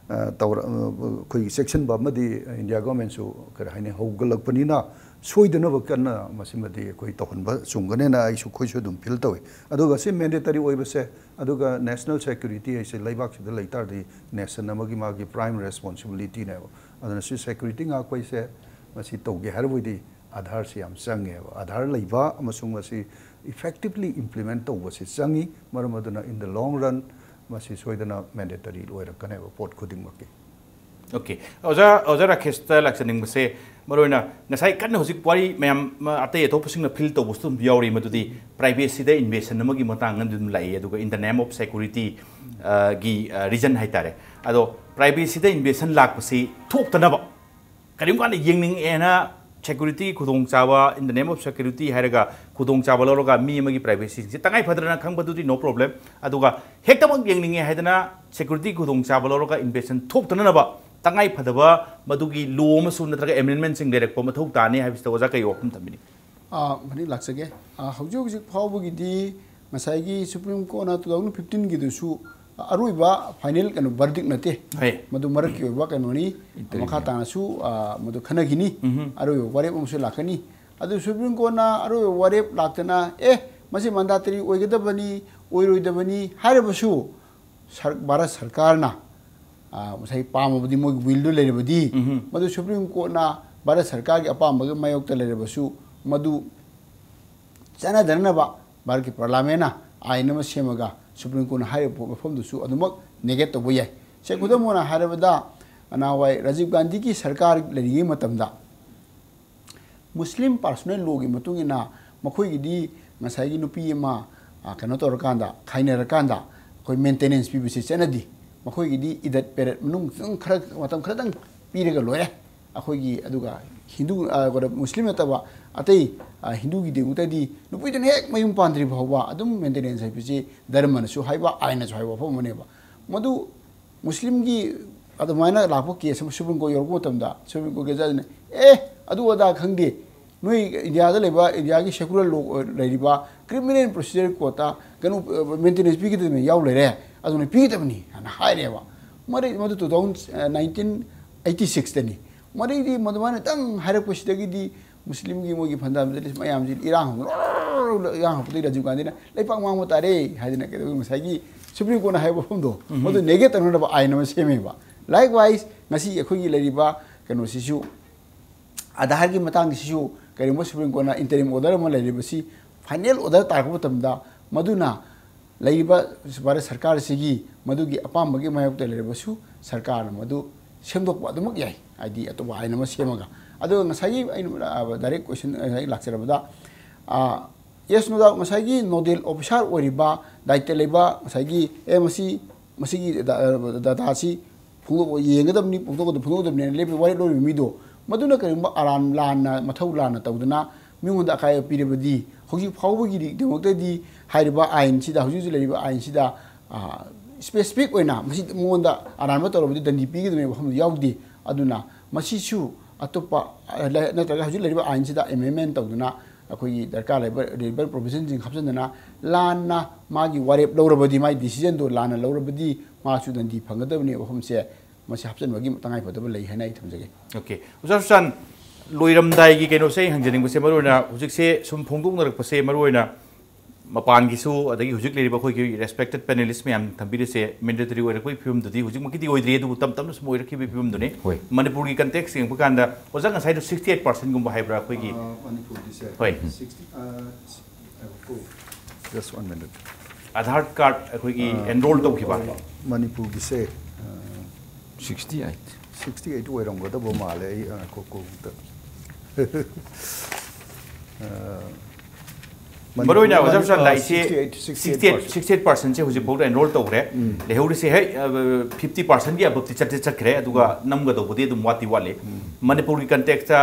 ꯑ, ꯇꯧꯔ-, ꯑ, ꯑꯩꯈꯣꯏꯒꯤ ꯆꯦꯛꯁꯤꯟꯕ ꯑꯃꯗꯤ India governmentꯁꯨ, ꯀꯔꯤ ꯍꯥꯏꯅꯤ, ꯍꯧꯒꯠꯂꯛꯄꯅꯤꯅ ꯁꯣꯏꯗꯅꯕ ꯀꯟꯅ ꯃꯁꯤꯃꯗꯤ ꯑꯩꯈꯣꯏ ꯇꯧꯍꯟꯕ ꯆꯨꯝꯒꯅꯦꯅ ꯑꯩꯁꯨ, ꯑꯩꯈꯣꯏꯁꯨ ꯑꯗꯨꯝ feel ꯇꯧꯏ꯫ ꯑꯗꯨꯒ ꯁꯤ mandatory ꯑꯣꯏꯕꯁꯦ, ꯑꯗꯨꯒ national security ꯍꯥꯏꯁꯦ ꯂꯩꯕꯥꯛꯁꯤꯗ ꯂꯩ ꯇꯥꯔꯗꯤ nation ꯑꯃꯒꯤ ꯃꯥꯒꯤ prime responsibilityꯅꯦꯕ꯫ ꯑꯗꯨꯅ ꯁꯤ security ꯉꯥꯛꯄ ꯍꯥꯏꯁꯦ ꯃꯁꯤ ꯇꯧꯒꯦ ꯍꯥꯏꯔꯕꯣꯏꯗꯤ Aadhaarꯁꯤ ꯌꯥꯝ ꯆꯪꯉꯦꯕ꯫ Aadhaar ꯂꯩꯕ ꯑꯃꯁꯨꯡ ꯃꯁꯤ effectively implement ꯇꯧꯕꯁꯤ ꯆꯪꯉꯤ꯫ ꯃꯔꯝ ꯑꯗꯨꯅ in the long run ꯃꯁꯤ ꯁꯣꯏꯗꯅ mandatory ꯑꯣꯏꯔꯛꯀꯅꯦꯕ ꯄꯣꯠ ꯈꯨꯗꯤꯡꯃꯛꯀꯤ꯫ Okay, ꯑꯣꯖꯥ, ꯑꯣꯖꯥ ꯔꯥꯀꯦꯁꯇ ꯂꯥꯛꯆꯅꯤꯡꯕꯁꯦ, ꯃꯔꯨꯑꯣꯏꯅ ꯉꯁꯥꯏ ꯀꯟꯅ ꯍꯧꯖꯤꯛ ꯋꯥꯔꯤ ꯃꯌꯥꯝ ꯑꯃ ꯑꯇꯩ ꯑꯇꯣꯞꯄꯁꯤꯡꯅ ꯐꯤꯜ ꯇꯧꯕꯁꯨ ꯑꯗꯨꯝ ꯌꯥꯎꯔꯤ, ꯃꯗꯨꯗꯤ ꯄ꯭ꯔꯥꯏꯚꯦꯁꯤꯗ ꯏꯟꯚꯦꯁꯟ ꯑꯃꯒꯤ ꯃꯇꯥꯡ ꯑꯗꯨꯝ ꯂꯥꯛꯏ, ꯑꯗꯨꯒ in the name of security ꯒꯤ ꯔꯤꯖꯟ ꯍꯥꯏꯇꯥꯔꯦ꯫ ꯑꯗꯣ ꯄ꯭ꯔꯥꯏꯚꯦꯁꯤꯗ ꯏꯟꯚꯦꯁꯟ ꯂꯥꯛꯄꯁꯤ ꯊꯣꯛꯇꯅꯕ ꯀꯔꯤꯒꯨꯝꯕ ꯀꯥꯟꯗ ꯌꯦꯡꯅꯤꯡꯉꯦꯅ ꯁꯦꯀ꯭ꯌꯨꯔꯤꯇꯤ ꯈꯨꯗꯣꯡꯆꯥꯕ, in the name of security ꯍꯥꯏꯔꯒ ꯈꯨꯗꯣꯡꯆꯥꯕ ꯂꯧꯔꯒ ꯃꯤ ꯑꯃꯒꯤ ꯄ꯭ꯔꯥꯏꯚꯦꯁꯤꯁꯦ ꯇꯉꯥꯏ ꯐꯗ꯭ꯔꯅ ꯈꯪꯕꯗꯨꯗꯤ no problem꯫ ꯑꯗꯨꯒ ꯍꯦꯛꯇꯃꯛ ꯌꯦꯡꯅꯤꯡꯉꯦ ꯍꯥꯏꯗꯅ ꯁꯦꯀ꯭ꯌꯨꯔꯤꯇꯤ ꯈꯨꯗꯣꯡꯆꯥꯕ ꯂꯧꯔꯒ ꯏꯟꯚꯦꯁꯟ ꯊꯣꯛꯇꯅꯅꯕ ꯇꯉꯥꯏ ꯐꯗꯕ ꯃꯗꯨꯒꯤ ꯂꯣ ꯑꯃꯁꯨ ꯅꯠꯇ꯭ꯔꯒ ꯑꯦꯃꯦꯟꯃꯦꯟꯁꯤꯡ ꯂꯩꯔꯛꯄ ꯃꯊꯧ ꯇꯥꯅꯤ ꯍꯥꯏꯕꯁꯤꯗ ꯑꯣꯖꯥ ꯀꯩ ꯋꯥꯐꯝ ꯊꯝꯕꯤꯅꯤ? ꯑꯥ, ꯃꯅꯤꯡ ꯂꯥꯛꯆꯒꯦ꯫ ꯑꯥ, ꯍꯧꯖꯤꯛ ꯍꯧꯖꯤꯛ ꯐꯥꯎꯕꯒꯤꯗꯤ ꯉꯁꯥꯏꯒꯤ ꯁꯨꯄ꯭ꯔꯤꯝ ꯀꯣꯔꯠꯅ two thousand fifteen ꯒꯤꯗꯨꯁꯨ ꯑꯔꯣꯏꯕ ꯐꯥꯏꯅꯦꯜ ꯀꯩꯅꯣ ꯕꯔꯗꯤꯛ ꯅꯠꯇꯦ꯫ ꯍꯣꯏ꯫ ꯃꯗꯨ ꯃꯔꯛꯀꯤ ꯑꯣꯏꯕ ꯀꯩꯅꯣꯅꯤ꯫ Interim ꯃꯈꯥ ꯅꯤ꯫ ꯇꯥꯅꯁꯨ, ꯑꯥ, ꯃꯗꯨ ꯈꯟꯅꯈꯤꯅꯤ꯫ ꯎꯝꯍꯨꯝ꯫ ꯑꯔꯣꯏꯕ ꯋꯥꯔꯦꯞ ꯑꯃꯁꯨ ꯂꯥꯛꯀꯅꯤ꯫ ꯑꯗꯨ ꯁꯨꯄ꯭ꯔꯤꯝ ꯀꯣꯔꯠꯅ ꯑꯔꯣꯏꯕ ꯋꯥꯔꯦꯞ ꯂꯥꯛꯇꯅ, "ꯑꯦ, ꯃꯁꯤ ꯃꯟꯗꯥꯇꯔꯤ ꯑꯣꯏꯒꯗꯕꯅꯤ, ꯑꯣꯏꯔꯣꯏꯗꯕꯅꯤ" ꯍꯥꯏꯔꯕꯁꯨ, ꯁꯔ-, ꯚꯥꯔꯠ ꯁꯔꯀꯥꯔꯅ, ꯑꯥ, ꯉꯁꯥꯏ ꯄꯥꯝꯃꯕꯗꯤ, ꯃꯣꯏꯒꯤ ꯋꯤꯜꯗꯨ ꯂꯩꯔꯕꯗꯤ, ꯎꯝꯍꯨꯝ꯫ ꯃꯗꯨ ꯁꯨꯄ꯭ꯔꯤꯝ ꯀꯣꯔꯠꯅ ꯚꯥꯔꯠ ꯁꯔꯀꯥꯔꯒꯤ ꯑꯄꯥꯝꯕꯒꯤ ꯃꯥꯌꯣꯛꯇ ꯂꯩꯔꯕꯁꯨ, ꯃꯗꯨ ꯆꯠꯅꯗꯅꯕ ꯚꯥꯔꯠꯀꯤ ꯄꯥꯔꯂꯥꯃꯦꯟꯅ ꯑꯥꯏꯟ ꯑꯃ ꯁꯦꯝꯃꯒ ꯁꯨꯄ꯭ꯔꯤꯝ ꯀꯣꯔꯠꯅ ꯍꯥꯏꯔꯤꯕ ꯃꯐꯝꯗꯨꯁꯨ ꯑꯗꯨꯃꯛ ꯅꯦꯒꯦꯠ ꯇꯧꯕ ꯌꯥꯏ꯫ ꯁꯦ, ꯈꯨꯗꯝ ꯑꯣꯏꯅ ꯍꯥꯏꯔꯕꯗ, ꯅꯍꯥꯟꯋꯥꯏ ꯔꯥꯖꯤꯕ ꯒꯥꯟꯙꯤꯒꯤ ꯁꯔꯀꯥꯔ ꯂꯩꯔꯤꯉꯩ ꯃꯇꯝꯗ ꯃꯨꯁꯂꯤꯝ ꯄꯥꯔꯁꯣꯅꯦꯜ ꯂꯣꯒꯤ ꯃꯇꯨꯡ ꯏꯟꯅ ꯃꯈꯣꯏꯒꯤꯗꯤ ꯉꯁꯥꯏꯒꯤ ꯅꯨꯄꯤ ꯑꯃ, ꯑ, ꯀꯩꯅꯣ ꯇꯧꯔꯀꯥꯟꯗ, ꯈꯥꯏꯅꯔꯀꯥꯟꯗ ꯑꯩꯈꯣꯏ ꯃꯦꯟꯇꯦꯅꯦꯟꯁ ꯄꯤꯕꯁꯦ ꯆꯠꯅꯗꯦ꯫ ꯃꯈꯣꯏꯒꯤꯗꯤ ꯏꯗꯠ ꯄꯦꯔꯦꯠ ꯃꯅꯨꯡ ꯈꯤꯇꯪ ꯈꯔ, ꯃꯇꯝ ꯈꯔꯗꯪ ꯄꯤꯔꯒ ꯂꯣꯏꯔꯦ꯫ ꯑꯩꯈꯣꯏꯒꯤ, ꯑꯗꯨꯒ ꯍꯤꯟꯗꯨ, ꯑ, ꯀꯩꯅꯣ, ꯃꯨꯁꯂꯤꯝ ꯅꯠꯇꯕ ꯑꯇꯩ, ꯑ, ꯍꯤꯟꯗꯨꯒꯤꯗꯃꯛꯇꯗꯤ ꯅꯨꯄꯤꯗꯨꯅ ꯍꯦꯛ ꯃꯌꯨꯝ ꯄꯥꯟꯗ꯭ꯔꯤ ꯐꯥꯎꯕ ꯑꯗꯨꯝ ꯃꯦꯟꯇꯦꯅꯦꯟꯁ ꯍꯥꯏꯕꯁꯤ ꯙꯔꯃꯅꯁꯨ ꯍꯥꯏꯕ, ꯑꯥꯏꯟꯅꯁꯨ ꯍꯥꯏꯕ ꯋꯥꯐꯝ ꯑꯃꯅꯦꯕ꯫ ꯃꯗꯨ ꯃꯨꯁꯂꯤꯝꯒꯤ ꯑꯗꯨꯃꯥꯏꯅ ꯂꯥꯛꯄ ꯀꯦꯁ ꯑꯃ ꯁꯨꯄ꯭ꯔꯤꯝ ꯀꯣꯔꯠ ꯌꯧꯔꯛꯄ ꯃꯇꯝꯗ, ꯁꯨꯄ꯭ꯔꯤꯝ ꯀꯣꯔꯠꯀꯤ ꯖꯖꯅ, "ꯑꯦ, ꯑꯗꯨ ꯑꯗꯥ ꯈꯪꯗꯦ, ꯅꯣꯏ ꯏꯟꯗꯤꯌꯥꯗ ꯂꯩꯕ, ꯏꯟꯗꯤꯌꯥꯒꯤ ꯁꯦꯀꯨꯂꯔ ꯂꯣ ꯂꯩꯔꯤꯕ ꯀ꯭ꯔꯤꯃꯤꯅꯦꯜ ꯄ꯭ꯔꯣꯁꯤꯖꯔ ꯀꯣꯔꯠꯇ ꯀꯩꯅꯣ, ꯃꯦꯟꯇꯦꯅꯦꯟꯁ ꯄꯤꯒꯗꯕꯅꯤ ꯌꯥꯎ ꯂꯩꯔꯦ, ꯑꯗꯨꯅ ꯄꯤꯒꯗꯕꯅꯤ" ꯍꯥꯏꯅ ꯍꯥꯏꯔꯦꯕ꯫ ꯃꯔꯩ ꯃꯗꯨ two thousand, nineteen eighty sixꯇꯅꯤ꯫ ꯃꯔꯩꯗꯤ ꯃꯗꯨꯃꯥꯏꯅ ꯇꯪ ꯍꯥꯏꯔꯛꯄꯁꯤꯗꯒꯤꯗꯤ ꯃꯨꯁꯂꯤꯝꯒꯤ ꯃꯣꯏꯒꯤ ꯐꯟꯗꯥꯃꯦꯟꯇꯦꯂꯤꯁ ꯃꯌꯥꯝꯁꯤ ꯏꯔꯥꯡ ꯍꯧ-, ꯏꯔꯥꯡ ꯍꯧꯔꯛꯄꯗꯒꯤ ꯔꯥꯖꯤꯕ ꯒꯥꯟꯙꯤꯅ ꯂꯩꯄꯥꯛ ꯃꯥꯡꯕ ꯇꯥꯔꯦ ꯍꯥꯏꯗꯅ ꯀꯩꯗꯧꯋꯤ, ꯉꯁꯥꯏꯒꯤ ꯁꯨꯄ꯭ꯔꯤꯝ ꯀꯣꯔꯠꯅ ꯍꯥꯏꯕ ꯋꯥꯐꯝꯗꯣ, ꯃꯗꯨ ꯅꯦꯒꯦꯠ ꯇꯧꯅꯅꯕ ꯑꯥꯏꯟ ꯑꯃ ꯁꯦꯝꯃꯦꯕ꯫ ꯂꯥꯏꯛꯋꯥꯏꯁ, ꯉꯁꯤ ꯑꯩꯈꯣꯏꯒꯤ ꯂꯩꯔꯤꯕ ꯀꯩꯅꯣꯁꯤꯁꯨ, ꯑꯥꯙꯥꯔꯒꯤ ꯃꯇꯥꯡꯒꯤꯁꯤꯁꯨ ꯀꯔꯤꯒꯨꯝꯕ ꯁꯨꯄ꯭ꯔꯤꯝ ꯀꯣꯔꯠꯅ ꯏꯟꯇꯔꯤꯝ ꯑꯣꯔꯗꯔ ꯑꯃ ꯂꯩꯔꯤꯕꯁꯤ, ꯐꯥꯏꯅꯦꯜ ꯑꯣꯔꯗꯔ ꯇꯥꯔꯛꯄ ꯃꯇꯝꯗ ꯃꯗꯨꯅ ꯂꯩꯔꯤꯕ ꯚꯥꯔꯠ ꯁꯔꯀꯥꯔꯁꯤꯒꯤ ꯃꯗꯨꯒꯤ ꯑꯄꯥꯝꯕꯒꯤ ꯃꯥꯌꯣꯛꯇ ꯂꯩꯔꯕꯁꯨ, ꯁꯔꯀꯥꯔꯅ ꯃꯗꯨ ꯁꯦꯝꯗꯣꯛꯄ ꯑꯗꯨꯃꯛ ꯌꯥꯏ, ꯍꯥꯏꯗꯤ ꯑꯇꯣꯞꯄ ꯑꯥꯏꯟ ꯑꯃ ꯁꯦꯝꯃꯒ꯫ ꯑꯗꯨꯒ ꯉꯁꯥꯏꯒꯤ ꯑꯩꯅ ꯗꯥꯏꯔꯦꯛ ꯀꯣꯏꯁꯟ ꯉꯁꯥꯏ ꯂꯥꯛꯆꯔꯕꯗ, ꯌꯦꯁ, ꯅꯣ ꯗꯥꯎꯠ, ꯉꯁꯥꯏꯒꯤ ꯅꯣꯗꯦꯜ ꯑꯣꯐꯤꯁꯥꯔ ꯑꯣꯏꯔꯤꯕ, ꯗꯥꯏꯇ ꯂꯩꯕ, ꯉꯁꯥꯏꯒꯤ ꯑꯦ ꯃꯁꯤ, ꯃꯁꯤꯒꯤ ꯗꯥꯇꯥꯁꯤ ꯐꯣꯡꯗꯣꯛ ꯌꯦꯡꯒꯗꯕꯅꯤ, ꯐꯣꯡꯗꯣꯛꯀꯗꯕ ꯐꯣꯡꯗꯣꯛꯀꯗꯕꯅꯤꯅ ꯂꯦꯞꯄ ꯋꯥꯔꯦꯞ ꯂꯧꯔꯤꯕ ꯃꯤꯗꯣ, ꯃꯗꯨꯅ ꯀꯔꯤꯒꯨꯝꯕ ꯑꯔꯥꯟ ꯂꯥꯟꯅ, ꯃꯊꯧ ꯂꯥꯟꯅ ꯇꯧꯗꯅ ꯃꯤꯉꯣꯟꯗ ꯑꯀꯥꯏꯕ ꯄꯤꯔꯕꯗꯤ, ꯍꯧꯖꯤꯛ ꯐꯥꯎꯕꯒꯤꯗꯃꯛꯇꯗꯤ ꯍꯥꯏꯔꯤꯕ ꯑꯥꯏꯟꯁꯤꯗ, ꯍꯧꯖꯤꯛ ꯍꯧꯖꯤꯛ ꯂꯩꯔꯤꯕ ꯑꯥꯏꯟꯁꯤꯗ, ꯁ꯭ꯄꯦꯁꯤꯐꯤꯛ ꯑꯣꯏꯅ ꯃꯁꯤ ꯃꯉꯣꯟꯗ ꯑꯔꯥꯟꯕ ꯇꯧꯔꯕꯗꯤ ꯗꯟꯗꯤ ꯄꯤꯒꯗꯕꯅꯦꯕ ꯋꯥꯐꯝꯗꯨ ꯌꯥꯎꯗꯦ꯫ ꯑꯗꯨꯅ ꯃꯁꯤꯁꯨ ꯑꯇꯣꯞꯄ, ꯅꯠꯇ꯭ꯔꯒ ꯍꯧꯖꯤꯛ ꯂꯩꯔꯤꯕ ꯑꯥꯏꯟꯁꯤꯗ ꯑꯦꯃꯦꯟꯃꯦꯟ ꯇꯧꯗꯨꯅ, ꯑꯩꯈꯣꯏꯒꯤ ꯗꯔꯀꯥꯔ ꯂꯩꯕ ꯂꯤꯒꯦꯜ ꯄ꯭ꯔꯣꯚꯤꯖꯟꯁꯤꯡ ꯍꯥꯞꯆꯤꯟꯗꯅ, ꯂꯥꯟꯅ ꯃꯥꯒꯤ ꯋꯥꯔꯦꯞ ꯂꯧꯔꯕꯗꯤ, ꯃꯥꯒꯤ ꯗꯤꯁꯤꯖꯟꯗꯣ ꯂꯥꯟꯅ ꯂꯧꯔꯕꯗꯤ, ꯃꯥꯁꯨ ꯗꯟꯗꯤ ꯐꯪꯒꯗꯕꯅꯤ꯫ ꯋꯥꯐꯝꯁꯦ ꯃꯁꯤ ꯍꯥꯞꯆꯤꯟꯕꯒꯤ ꯇꯉꯥꯏꯐꯗꯕ ꯂꯩ ꯍꯥꯏꯅ ꯑꯩ ꯊꯝꯖꯒꯦ꯫ ꯑꯣꯀꯦ, ꯑꯣꯖꯥ ꯁꯨꯁꯥꯟ, ꯂꯣꯏꯔꯝꯗꯥꯏꯒꯤ ꯀꯩꯅꯣꯁꯦ ꯑꯩ ꯍꯪꯖꯅꯤꯡꯕꯁꯦ, ꯃꯔꯨꯑꯣꯏꯅ ꯍꯧꯖꯤꯛꯁꯦ ꯁꯨꯝ ꯐꯣꯡꯗꯣꯛꯅꯔꯛꯄꯁꯦ, ꯃꯔꯨꯑꯣꯏꯅ ꯃꯄꯥꯟꯒꯤꯁꯨ, ꯑꯗꯒꯤ ꯍꯧꯖꯤꯛ ꯂꯩꯔꯤꯕ ꯑꯩꯈꯣꯏꯒꯤ ꯔꯦꯁꯄꯦꯛꯇꯦꯠ ꯄꯦꯅꯦꯂꯤꯁ ꯃꯌꯥꯝ ꯊꯝꯕꯤꯔꯤꯁꯦ, ꯃꯦꯟꯗꯦꯇꯔꯤ ꯑꯣꯏꯔꯛꯄꯒꯤ ꯐꯤꯕꯝꯗꯨꯗꯤ ꯍꯧꯖꯤꯛꯃꯛꯀꯤꯗꯤ ꯑꯣꯏꯗ꯭ꯔꯤ, ꯑꯗꯨꯕꯨ ꯇꯞ ꯇꯞꯅ ꯁꯨꯝ ꯑꯣꯏꯔꯛꯈꯤꯕꯒꯤ ꯐꯤꯕꯝꯗꯨꯅꯤ꯫ ꯍꯣꯏ꯫ ꯃꯅꯤꯄꯨꯔꯒꯤ ꯀꯟꯇꯦꯛꯁ ꯌꯦꯡꯕ ꯀꯥꯟꯗ, ꯑꯣꯖꯥ ꯉꯁꯥꯏꯗꯣ ꯁꯤꯛꯁꯇꯤ ꯑꯩꯠ ꯄꯥꯔꯁꯦꯟꯒꯨꯝꯕ ꯍꯥꯏꯕ꯭ꯔꯥ ꯑꯩꯈꯣꯏꯒꯤ? ꯑ, ꯃꯅꯤꯄꯨꯔꯒꯤꯁꯦ ꯍꯣꯏ꯫ ꯁꯤꯛꯁꯇꯤ, ꯑ, ꯁꯤ-, ꯑ, ꯀꯣ-, just one minute꯫ Aadhaar card ꯑꯩꯈꯣꯏꯒꯤ ꯑ, ꯑꯦꯟꯔꯣꯜ ꯇꯧꯈꯤꯕ꯫ ꯃꯅꯤꯄꯨꯔꯒꯤꯁꯦ, ꯑ, ꯁꯤꯛꯁꯇꯤ ꯑꯩꯠ꯫ ꯁꯤꯛꯁꯇꯤ ꯑꯩꯠ ꯑꯣꯏꯔꯝꯒꯗꯕ ꯃꯥꯜꯂꯦ꯫ ꯑꯩ, ꯑ, ꯀꯣ-, ꯀꯣꯛꯇ꯫ ꯑ, ꯃꯔꯨꯑꯣꯏꯅ ꯑꯣꯖꯥ ꯃꯅꯤ-, ꯁꯨꯁꯥꯟ ꯑ, ꯂꯥꯛꯏꯁꯤ sixty eight, sixty eight sixty eight, sixty eight ꯄꯥꯔꯁꯦꯟꯁꯦ ꯍꯧꯖꯤꯛ ꯐꯥꯎꯗ ꯑꯦꯟꯔꯣꯜ ꯇꯧꯈ꯭ꯔꯦ꯫ ꯎꯝ꯫ ꯂꯩꯍꯧꯔꯤꯁꯦ ꯍꯦꯛ, ꯑ, ꯐꯤꯐꯇꯤ ꯄꯥꯔꯁꯦꯟꯒꯤ ꯑꯕꯞꯇꯤ ꯆꯠꯇꯤ ꯆꯠꯈ꯭ꯔꯦ, ꯑꯗꯨꯒ ꯎꯝ꯫ ꯅꯝꯒꯗꯧꯕꯗꯤ ꯑꯗꯨꯝ ꯋꯥꯠꯇꯤ ꯋꯥꯠꯂꯤ꯫ ꯎꯝ꯫ ꯃꯅꯤꯄꯨꯔꯒꯤ ꯀꯟꯇꯦꯛꯁꯇ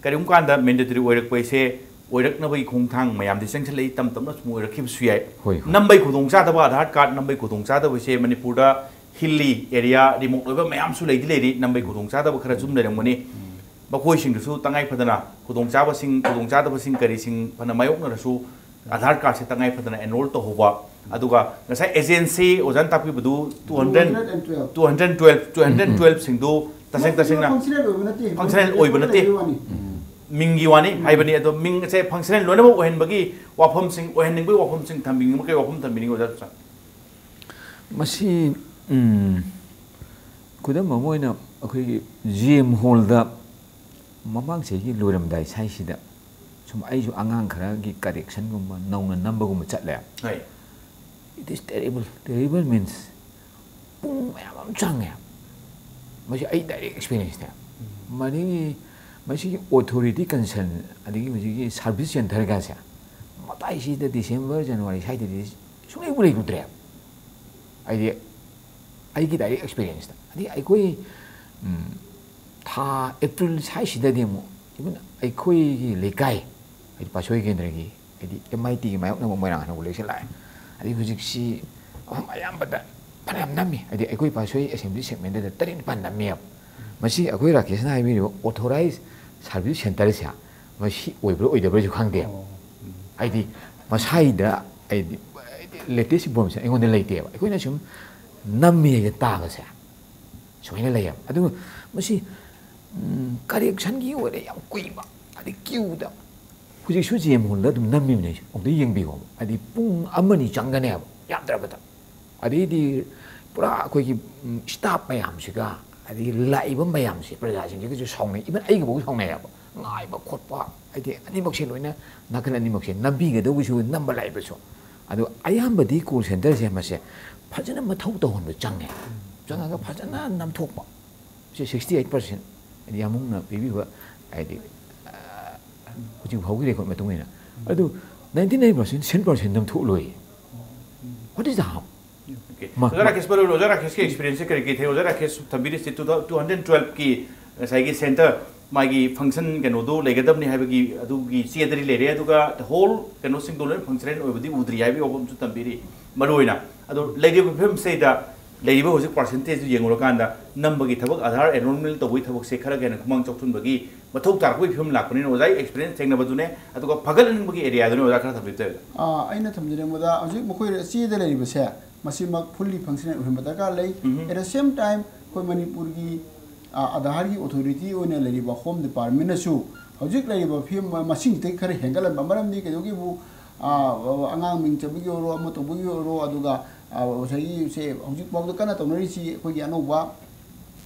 ꯀꯔꯤꯒꯨꯝꯕ ꯀꯥꯟꯗ ꯃꯦꯟꯗꯦꯇꯔꯤ ꯑꯣꯏꯔꯛꯄ ꯍꯥꯏꯁꯦ, ꯑꯣꯏꯔꯛꯅꯕꯒꯤ ꯈꯣꯡꯊꯥꯡ ꯃꯌꯥꯝꯗꯤ ꯆꯪꯁꯤꯜꯂꯛꯏ, ꯇꯞ ꯇꯞꯅ ꯁꯨꯝ ꯑꯣꯏꯔꯛꯈꯤꯕꯁꯨ ꯌꯥꯏ꯫ ꯍꯣꯏ, ꯍꯣꯏ꯫ ꯅꯝꯕꯩ ꯈꯨꯗꯣꯡꯆꯥꯗꯕ, ꯑꯥꯙꯥꯔ ꯀꯥꯔꯗ ꯅꯝꯕꯩ ꯈꯨꯗꯣꯡꯆꯥꯗꯕꯁꯦ ꯃꯅꯤꯄꯨꯔꯗ ꯍꯤꯜꯂꯤ ꯑꯦꯔꯤꯌꯥ, ꯔꯤꯃꯣꯠ ꯑꯣꯏꯕ ꯃꯌꯥꯝꯁꯨ ꯂꯩꯗꯤ ꯂꯩꯔꯤ, ꯅꯝꯕꯩ ꯈꯨꯗꯣꯡꯆꯥꯗꯕ ꯈꯔ ꯁꯨꯝ ꯂꯩꯔꯝꯒꯅꯤ꯫ ꯎꯝ꯫ ꯃꯈꯣꯏꯁꯤꯡꯗꯨꯁꯨ ꯇꯉꯥꯏ ꯐꯗꯅ ꯈꯨꯗꯣꯡꯆꯥꯕꯁꯤꯡ, ꯈꯨꯗꯣꯡꯆꯥꯗꯕꯁꯤꯡ ꯀꯔꯤꯁꯤꯡ ꯐꯅ ꯃꯥꯌꯣꯛꯅꯔꯁꯨ, ꯑꯥꯙꯥꯔ ꯀꯥꯔꯗꯁꯦ ꯇꯉꯥꯏ ꯐꯗꯅ ꯑꯦꯟꯔꯣꯜ ꯇꯧꯍꯧꯕ꯫ ꯑꯗꯨꯒ ꯉꯁꯥꯏ ꯑꯦꯖꯦꯟꯁꯤ ꯑꯣꯖꯥꯅ ꯇꯥꯛꯄꯤꯕꯗꯨ two hundred, two hundred twelve꯫ Two hundred twelve, two hundred twelve ꯁꯤꯡꯗꯨ ꯇꯁꯦꯡ ꯇꯁꯦꯡꯅ functional ꯑꯣꯏꯕ ꯅꯠꯇꯦ꯫ Functional ꯑꯣꯏꯕ ꯅꯠꯇꯦ꯫ ꯂꯩꯕꯩ ꯋꯥꯅꯤ꯫ ꯃꯤꯡꯒꯤ ꯋꯥꯅꯤ ꯎꯝ꯫ ꯍꯥꯏꯕꯅꯤ꯫ ꯑꯗꯣ ꯃꯤꯡ ꯑꯁꯦ functional ꯂꯣꯏꯅꯃꯛ ꯑꯣꯏꯍꯟꯕꯒꯤ ꯋꯥꯐꯝꯁꯤꯡ, ꯑꯣꯏꯍꯟꯅꯤꯡꯕꯒꯤ ꯋꯥꯐꯝꯁꯤꯡ ꯊꯝꯕꯤꯅꯤꯡꯕ, ꯀꯩ ꯋꯥꯐꯝ ꯊꯝꯕꯤꯅꯤꯡꯉꯤ, ꯑꯣꯖꯥ ꯁꯨꯁꯥꯟ? ꯃꯁꯤ, ꯎꯝ, ꯈꯨꯗꯝ ꯑꯃ ꯑꯣꯏꯅ, ꯑꯩꯈꯣꯏꯒꯤ ꯖꯤ ꯑꯦꯝ ꯍꯣꯜꯗ ꯃꯃꯥꯡ ꯆꯍꯤꯒꯤ ꯂꯣꯏꯔꯝꯗꯥꯏ ꯁ꯭ꯋꯥꯏꯁꯤꯗ ꯁꯨꯝ ꯑꯩꯁꯨ ꯑꯉꯥꯡ ꯈꯔꯒꯤ ꯀꯔꯦꯛꯁꯟꯒꯨꯝꯕ ꯅꯧꯅ ꯅꯝꯕꯒꯨꯝꯕ ꯆꯠꯂꯦ꯫ ꯍꯣꯏ꯫ It is terrible. Terrible means ꯄꯨꯡ ꯃꯌꯥꯝ ꯑꯃ ꯆꯪꯉꯦ꯫ ꯃꯁꯤ ꯑꯩ ꯗꯥꯏꯔꯦꯛ ꯑꯦꯛꯁꯄꯤꯔꯤꯌꯦꯟꯁꯅꯦ꯫ ꯎꯝ꯫ ꯃꯗꯒꯤ ꯃꯁꯤꯒꯤ ꯑꯣꯊꯣꯔꯤꯇꯤ ꯀꯟꯁꯔꯟ ꯑꯗꯒꯤ ꯍꯧꯖꯤꯛꯀꯤ ꯁꯥꯔꯚꯤꯁ ꯁꯦꯟꯇꯔꯒꯁꯦ ꯃꯇꯥꯏꯁꯤꯗ ꯗꯤꯁꯦꯝꯕꯔ, ꯖꯅꯋꯥꯔꯤ ꯁ꯭ꯋꯥꯏꯗꯗꯤ ꯁꯨꯡꯂꯩꯕꯨ ꯂꯩꯔꯨꯗ꯭ꯔꯦꯕ꯫ ꯍꯥꯏꯗꯤ ꯑꯩꯒꯤ ꯗꯥꯏꯔꯦꯛ ꯑꯦꯛꯁꯄꯤꯔꯤꯌꯦꯟꯁꯇ꯫ ꯑꯗꯩ ꯑꯩꯈꯣꯏ, ꯎꯝ, ꯊꯥ ꯑꯦꯄ꯭ꯔꯤꯜ ꯁ꯭ꯋꯥꯏꯁꯤꯗꯗꯤ ꯑꯃꯨꯛ ꯏꯚꯟ ꯑꯩꯈꯣꯏꯒꯤ ꯂꯩꯀꯥꯏ, ꯍꯥꯏꯗꯤ ꯄꯥꯠꯁꯣꯏ ꯀꯦꯟꯗ꯭ꯔꯒꯤ, ꯍꯥꯏꯗꯤ ꯑꯦꯝ ꯑꯥꯏ ꯇꯤꯒꯤ ꯃꯥꯌꯣꯛꯅꯕ ꯃꯣꯏꯔꯥꯡ ꯍꯥꯏꯅ ꯂꯩꯁꯜꯂꯛꯑꯦ꯫ ꯑꯗꯩ ꯍꯧꯖꯤꯛꯁꯤ ꯃꯐꯝ ꯑꯌꯥꯝꯕꯗ ꯐꯅꯌꯥꯝ ꯅꯝꯃꯤ꯫ ꯍꯥꯏꯗꯤ ꯑꯩꯈꯣꯏ ꯄꯥꯠꯁꯣꯏ ꯑꯦꯁꯦꯝꯕ꯭ꯂꯤ ꯁꯦꯒꯃꯦꯟꯗꯗ ꯇꯔꯦꯠ ꯅꯤꯄꯥꯜ ꯅꯝꯃꯦꯕ꯫ ꯃꯁꯤ ꯑꯩꯈꯣꯏ ꯔꯥꯀꯦꯁꯅ ꯍꯥꯏꯕꯤꯔꯤꯕ ꯑꯣꯊꯣꯔꯥꯏꯖ ꯁꯥꯔꯚꯤꯁ ꯁꯦꯟꯇꯔꯁꯦ ꯃꯁꯤ ꯑꯣꯏꯕ꯭ꯔꯥ ꯑꯣꯏꯗꯕ꯭ꯔꯥꯁꯨ ꯈꯪꯗꯦꯕ꯫ ꯑꯣ, ꯎꯝ꯫ ꯍꯥꯏꯗꯤ ꯃꯁꯥꯒꯤꯗ, ꯍꯥꯏꯗꯤ ꯂꯦꯇꯦꯁ ꯏꯟꯐꯣꯔꯃꯦꯁꯟ ꯑꯩꯉꯣꯟꯗ ꯂꯩꯇꯦꯕ꯫ ꯑꯩꯈꯣꯏꯅ ꯁꯨꯝ ꯅꯝꯃꯦ ꯍꯥꯏꯁꯦ ꯇꯥꯕꯁꯦ ꯁꯨꯃꯥꯏꯅ ꯂꯩꯌꯦꯕ꯫ ꯑꯗꯨꯒ ꯃꯁꯤ, ꯎꯝ, ꯀꯔꯦꯛꯁꯟꯒꯤ ꯑꯣꯏꯔꯦ ꯌꯥꯝ ꯀꯨꯏꯕ, ꯑꯗꯩ ꯀ꯭ꯌꯨꯗ꯫ ꯍꯧꯖꯤꯛꯁꯨ ꯖꯤ ꯑꯦꯝ ꯍꯣꯜꯗ ꯑꯗꯨꯝ ꯅꯝꯃꯤꯕꯅꯦ ꯑꯩꯁꯦ꯫ ꯑꯃꯨꯛꯇ ꯌꯦꯡꯕꯤꯌꯣꯕ꯫ ꯍꯥꯏꯗꯤ ꯄꯨꯡ ꯑꯃꯅꯤ ꯆꯪꯒꯅꯦꯕ ꯌꯥꯝꯗ꯭ꯔꯕꯗ꯫ ꯑꯗꯩꯗꯤ ꯄꯨꯔꯥ ꯑꯩꯈꯣꯏꯒꯤ, ꯎꯝ, ꯁ꯭ꯇꯥꯐ ꯃꯌꯥꯝꯁꯤꯒ, ꯑꯗꯒꯤ ꯂꯥꯛꯏꯕ ꯃꯌꯥꯝꯁꯦ, ꯄ꯭ꯔꯖꯥꯁꯤꯡꯁꯤꯒꯁꯨ ꯁꯥꯎꯅꯩ꯫ ꯏꯚꯟ ꯑꯩꯒꯐꯥꯎ ꯁꯥꯎꯅꯩꯌꯦꯕ꯫ ꯉꯥꯏꯕ ꯈꯣꯠꯄ, ꯍꯥꯏꯗꯤ ꯑꯅꯤꯃꯛꯁꯦ ꯂꯣꯏꯅ, ꯅꯥꯀꯟ ꯑꯅꯤꯃꯛꯁꯦ, ꯅꯝꯕꯤꯒꯗꯧꯕꯁꯨ, ꯅꯝꯕ ꯂꯥꯛꯏꯕꯁꯨ꯫ ꯑꯗꯣ ꯑꯌꯥꯝꯕꯗꯤ ꯀꯣꯜ ꯁꯦꯟꯇꯔꯁꯦ ꯃꯁꯦ ꯐꯖꯅ ꯃꯊꯧ ꯇꯧꯍꯟꯕ ꯆꯪꯉꯦ꯫ ꯆꯪꯉꯒ ꯐꯖꯅ ꯅꯝꯊꯣꯛꯄ꯫ ꯁꯤ ꯁꯤꯛꯁꯇꯤ ꯑꯩꯠ ꯄꯥꯔꯁꯦꯟ, ꯍꯥꯏꯗꯤ ꯌꯥꯝꯕꯨꯡꯅ ꯄꯤꯕꯤꯕ, ꯍꯥꯏꯗꯤ, ꯑ, ꯍꯧꯖꯤꯛ ꯐꯥꯎꯒꯤ ꯔꯦꯀꯣꯔꯠ ꯃꯇꯨꯡ ꯏꯟꯅ꯫ ꯑꯗꯨ ꯅꯥꯏꯟꯇꯤ ꯅꯥꯏꯟ ꯄꯥꯔꯁꯦꯟ, ꯁꯦꯟ ꯄꯥꯔꯁꯦꯟ ꯅꯝꯊꯣꯛ ꯂꯣꯏꯌꯦ꯫ What is the harm? Okay. ꯃꯥ-, ꯑꯣꯖꯥ ꯃꯥ- ꯔꯥꯀꯦꯁ ꯄꯜꯂꯣꯏ, ꯑꯣꯖꯥ ꯔꯥꯀꯦꯁꯀꯤ ꯑꯦꯛꯁꯄꯤꯔꯤꯌꯦꯟꯁꯁꯦ ꯀꯔꯤ ꯀꯔꯤ ꯊꯦꯡꯅꯩ? ꯑꯣꯖꯥ Rakesh ꯊꯝꯕꯤꯔꯤꯁꯦ two thousand, two hundred twelve ꯀꯤ ꯉꯁꯥꯏꯒꯤ ꯁꯦꯟꯇꯔ, ꯃꯥꯒꯤ ꯐꯪꯁꯟ ꯀꯩꯅꯣꯗꯣ ꯂꯩꯒꯗꯕꯅꯤ ꯍꯥꯏꯕꯒꯤ ꯑꯗꯨꯒꯤ ꯆꯦꯗꯗꯤ ꯂꯩꯔꯦ, ꯑꯗꯨꯒ the whole ꯀꯩꯅꯣꯁꯤꯡꯗꯣ ꯂꯣꯏꯅ ꯐꯪꯁꯅꯦꯜ ꯑꯣꯏꯕꯗꯤ ꯎꯗ꯭ꯔꯤ ꯍꯥꯏꯕꯒꯤ ꯋꯥꯐꯝꯁꯨ ꯊꯝꯕꯤꯔꯤ꯫ ꯃꯔꯨꯑꯣꯏꯅ ꯑꯗꯣ ꯂꯩꯔꯤꯕ ꯐꯤꯕꯝꯁꯤꯗ ꯂꯩꯔꯤꯕ ꯍꯧꯖꯤꯛ ꯄꯥꯔꯁꯦꯟꯇꯦꯖꯇꯨ ꯌꯦꯡꯉꯨꯔꯀꯥꯟꯗ ꯅꯝꯕꯒꯤ ꯊꯕꯛ, ꯑꯙꯥꯔ ꯑꯦꯟꯔꯣꯜꯃꯦꯟ ꯇꯧꯕꯒꯤ ꯊꯕꯛꯁꯦ ꯈꯔ ꯍꯦꯟꯅ ꯈꯨꯃꯥꯡ ꯆꯥꯎꯁꯤꯟꯕꯒꯤ ꯃꯊꯧ ꯇꯥꯔꯛꯄꯒꯤ ꯐꯤꯕꯝ ꯂꯥꯛꯄꯅꯤꯅ ꯑꯣꯖꯥꯒꯤ ꯑꯦꯛꯁꯄꯤꯔꯤꯌꯦꯟꯁ ꯊꯦꯡꯅꯕꯗꯨꯅꯦ, ꯑꯗꯨꯒ ꯐꯒꯠꯍꯟꯅꯤꯡꯕꯒꯤ ꯑꯦꯔꯤꯌꯥꯗꯨꯅꯦ ꯑꯣꯖꯥ ꯈꯔ ꯊꯝꯕꯤꯕ ꯇꯥꯔꯒꯗꯤ꯫ ꯑꯥ, ꯑꯩꯅ ꯊꯝꯖꯅꯤꯡꯕꯗ ꯍꯧꯖꯤꯛ ꯃꯈꯣꯏ ꯆꯦꯗ ꯂꯩꯔꯤꯕꯁꯦ ꯃꯁꯤꯃꯛ ꯐꯨꯜꯂꯤ ꯐꯪꯁꯅꯦꯜ ꯑꯣꯏꯍꯟꯕ ꯗꯔꯀꯥꯔ ꯂꯩ꯫ ꯎꯝ꯫ At the same time ꯑꯩꯈꯣꯏ ꯃꯅꯤꯄꯨꯔꯒꯤ, ꯑꯥ, ꯑꯙꯥꯔꯒꯤ ꯑꯣꯊꯣꯔꯤꯇꯤ ꯑꯣꯏꯅ ꯂꯩꯔꯤꯕ ꯍꯣꯝ ꯗꯤꯄꯥꯔꯠꯃꯦꯟꯅꯁꯨ ꯍꯧꯖꯤꯛ ꯂꯩꯔꯤꯕ ꯐꯤꯕꯝ ꯃꯁꯤꯡꯁꯤꯗꯒꯤ ꯈꯔ ꯍꯦꯟꯒꯠꯍꯟꯕ, ꯃꯔꯝꯗꯤ ꯀꯩꯗꯧꯒꯦꯕꯨ, ꯑꯥ, ꯑꯉꯥꯡ ꯃꯤꯡ ꯆꯟꯕꯒꯤ ꯑꯣꯏꯔꯣ, ꯑꯃ ꯇꯧꯕꯒꯤ ꯑꯣꯏꯔꯣ, ꯑꯗꯨꯒ, ꯑꯥ, ꯉꯁꯥꯏꯒꯤ ꯁꯦ ꯍꯧꯖꯤꯛ ꯐꯥꯎꯗ ꯀꯟꯅ ꯇꯧꯅꯔꯤꯁꯤ ꯑꯩꯈꯣꯏꯒꯤ ꯑꯅꯧꯕ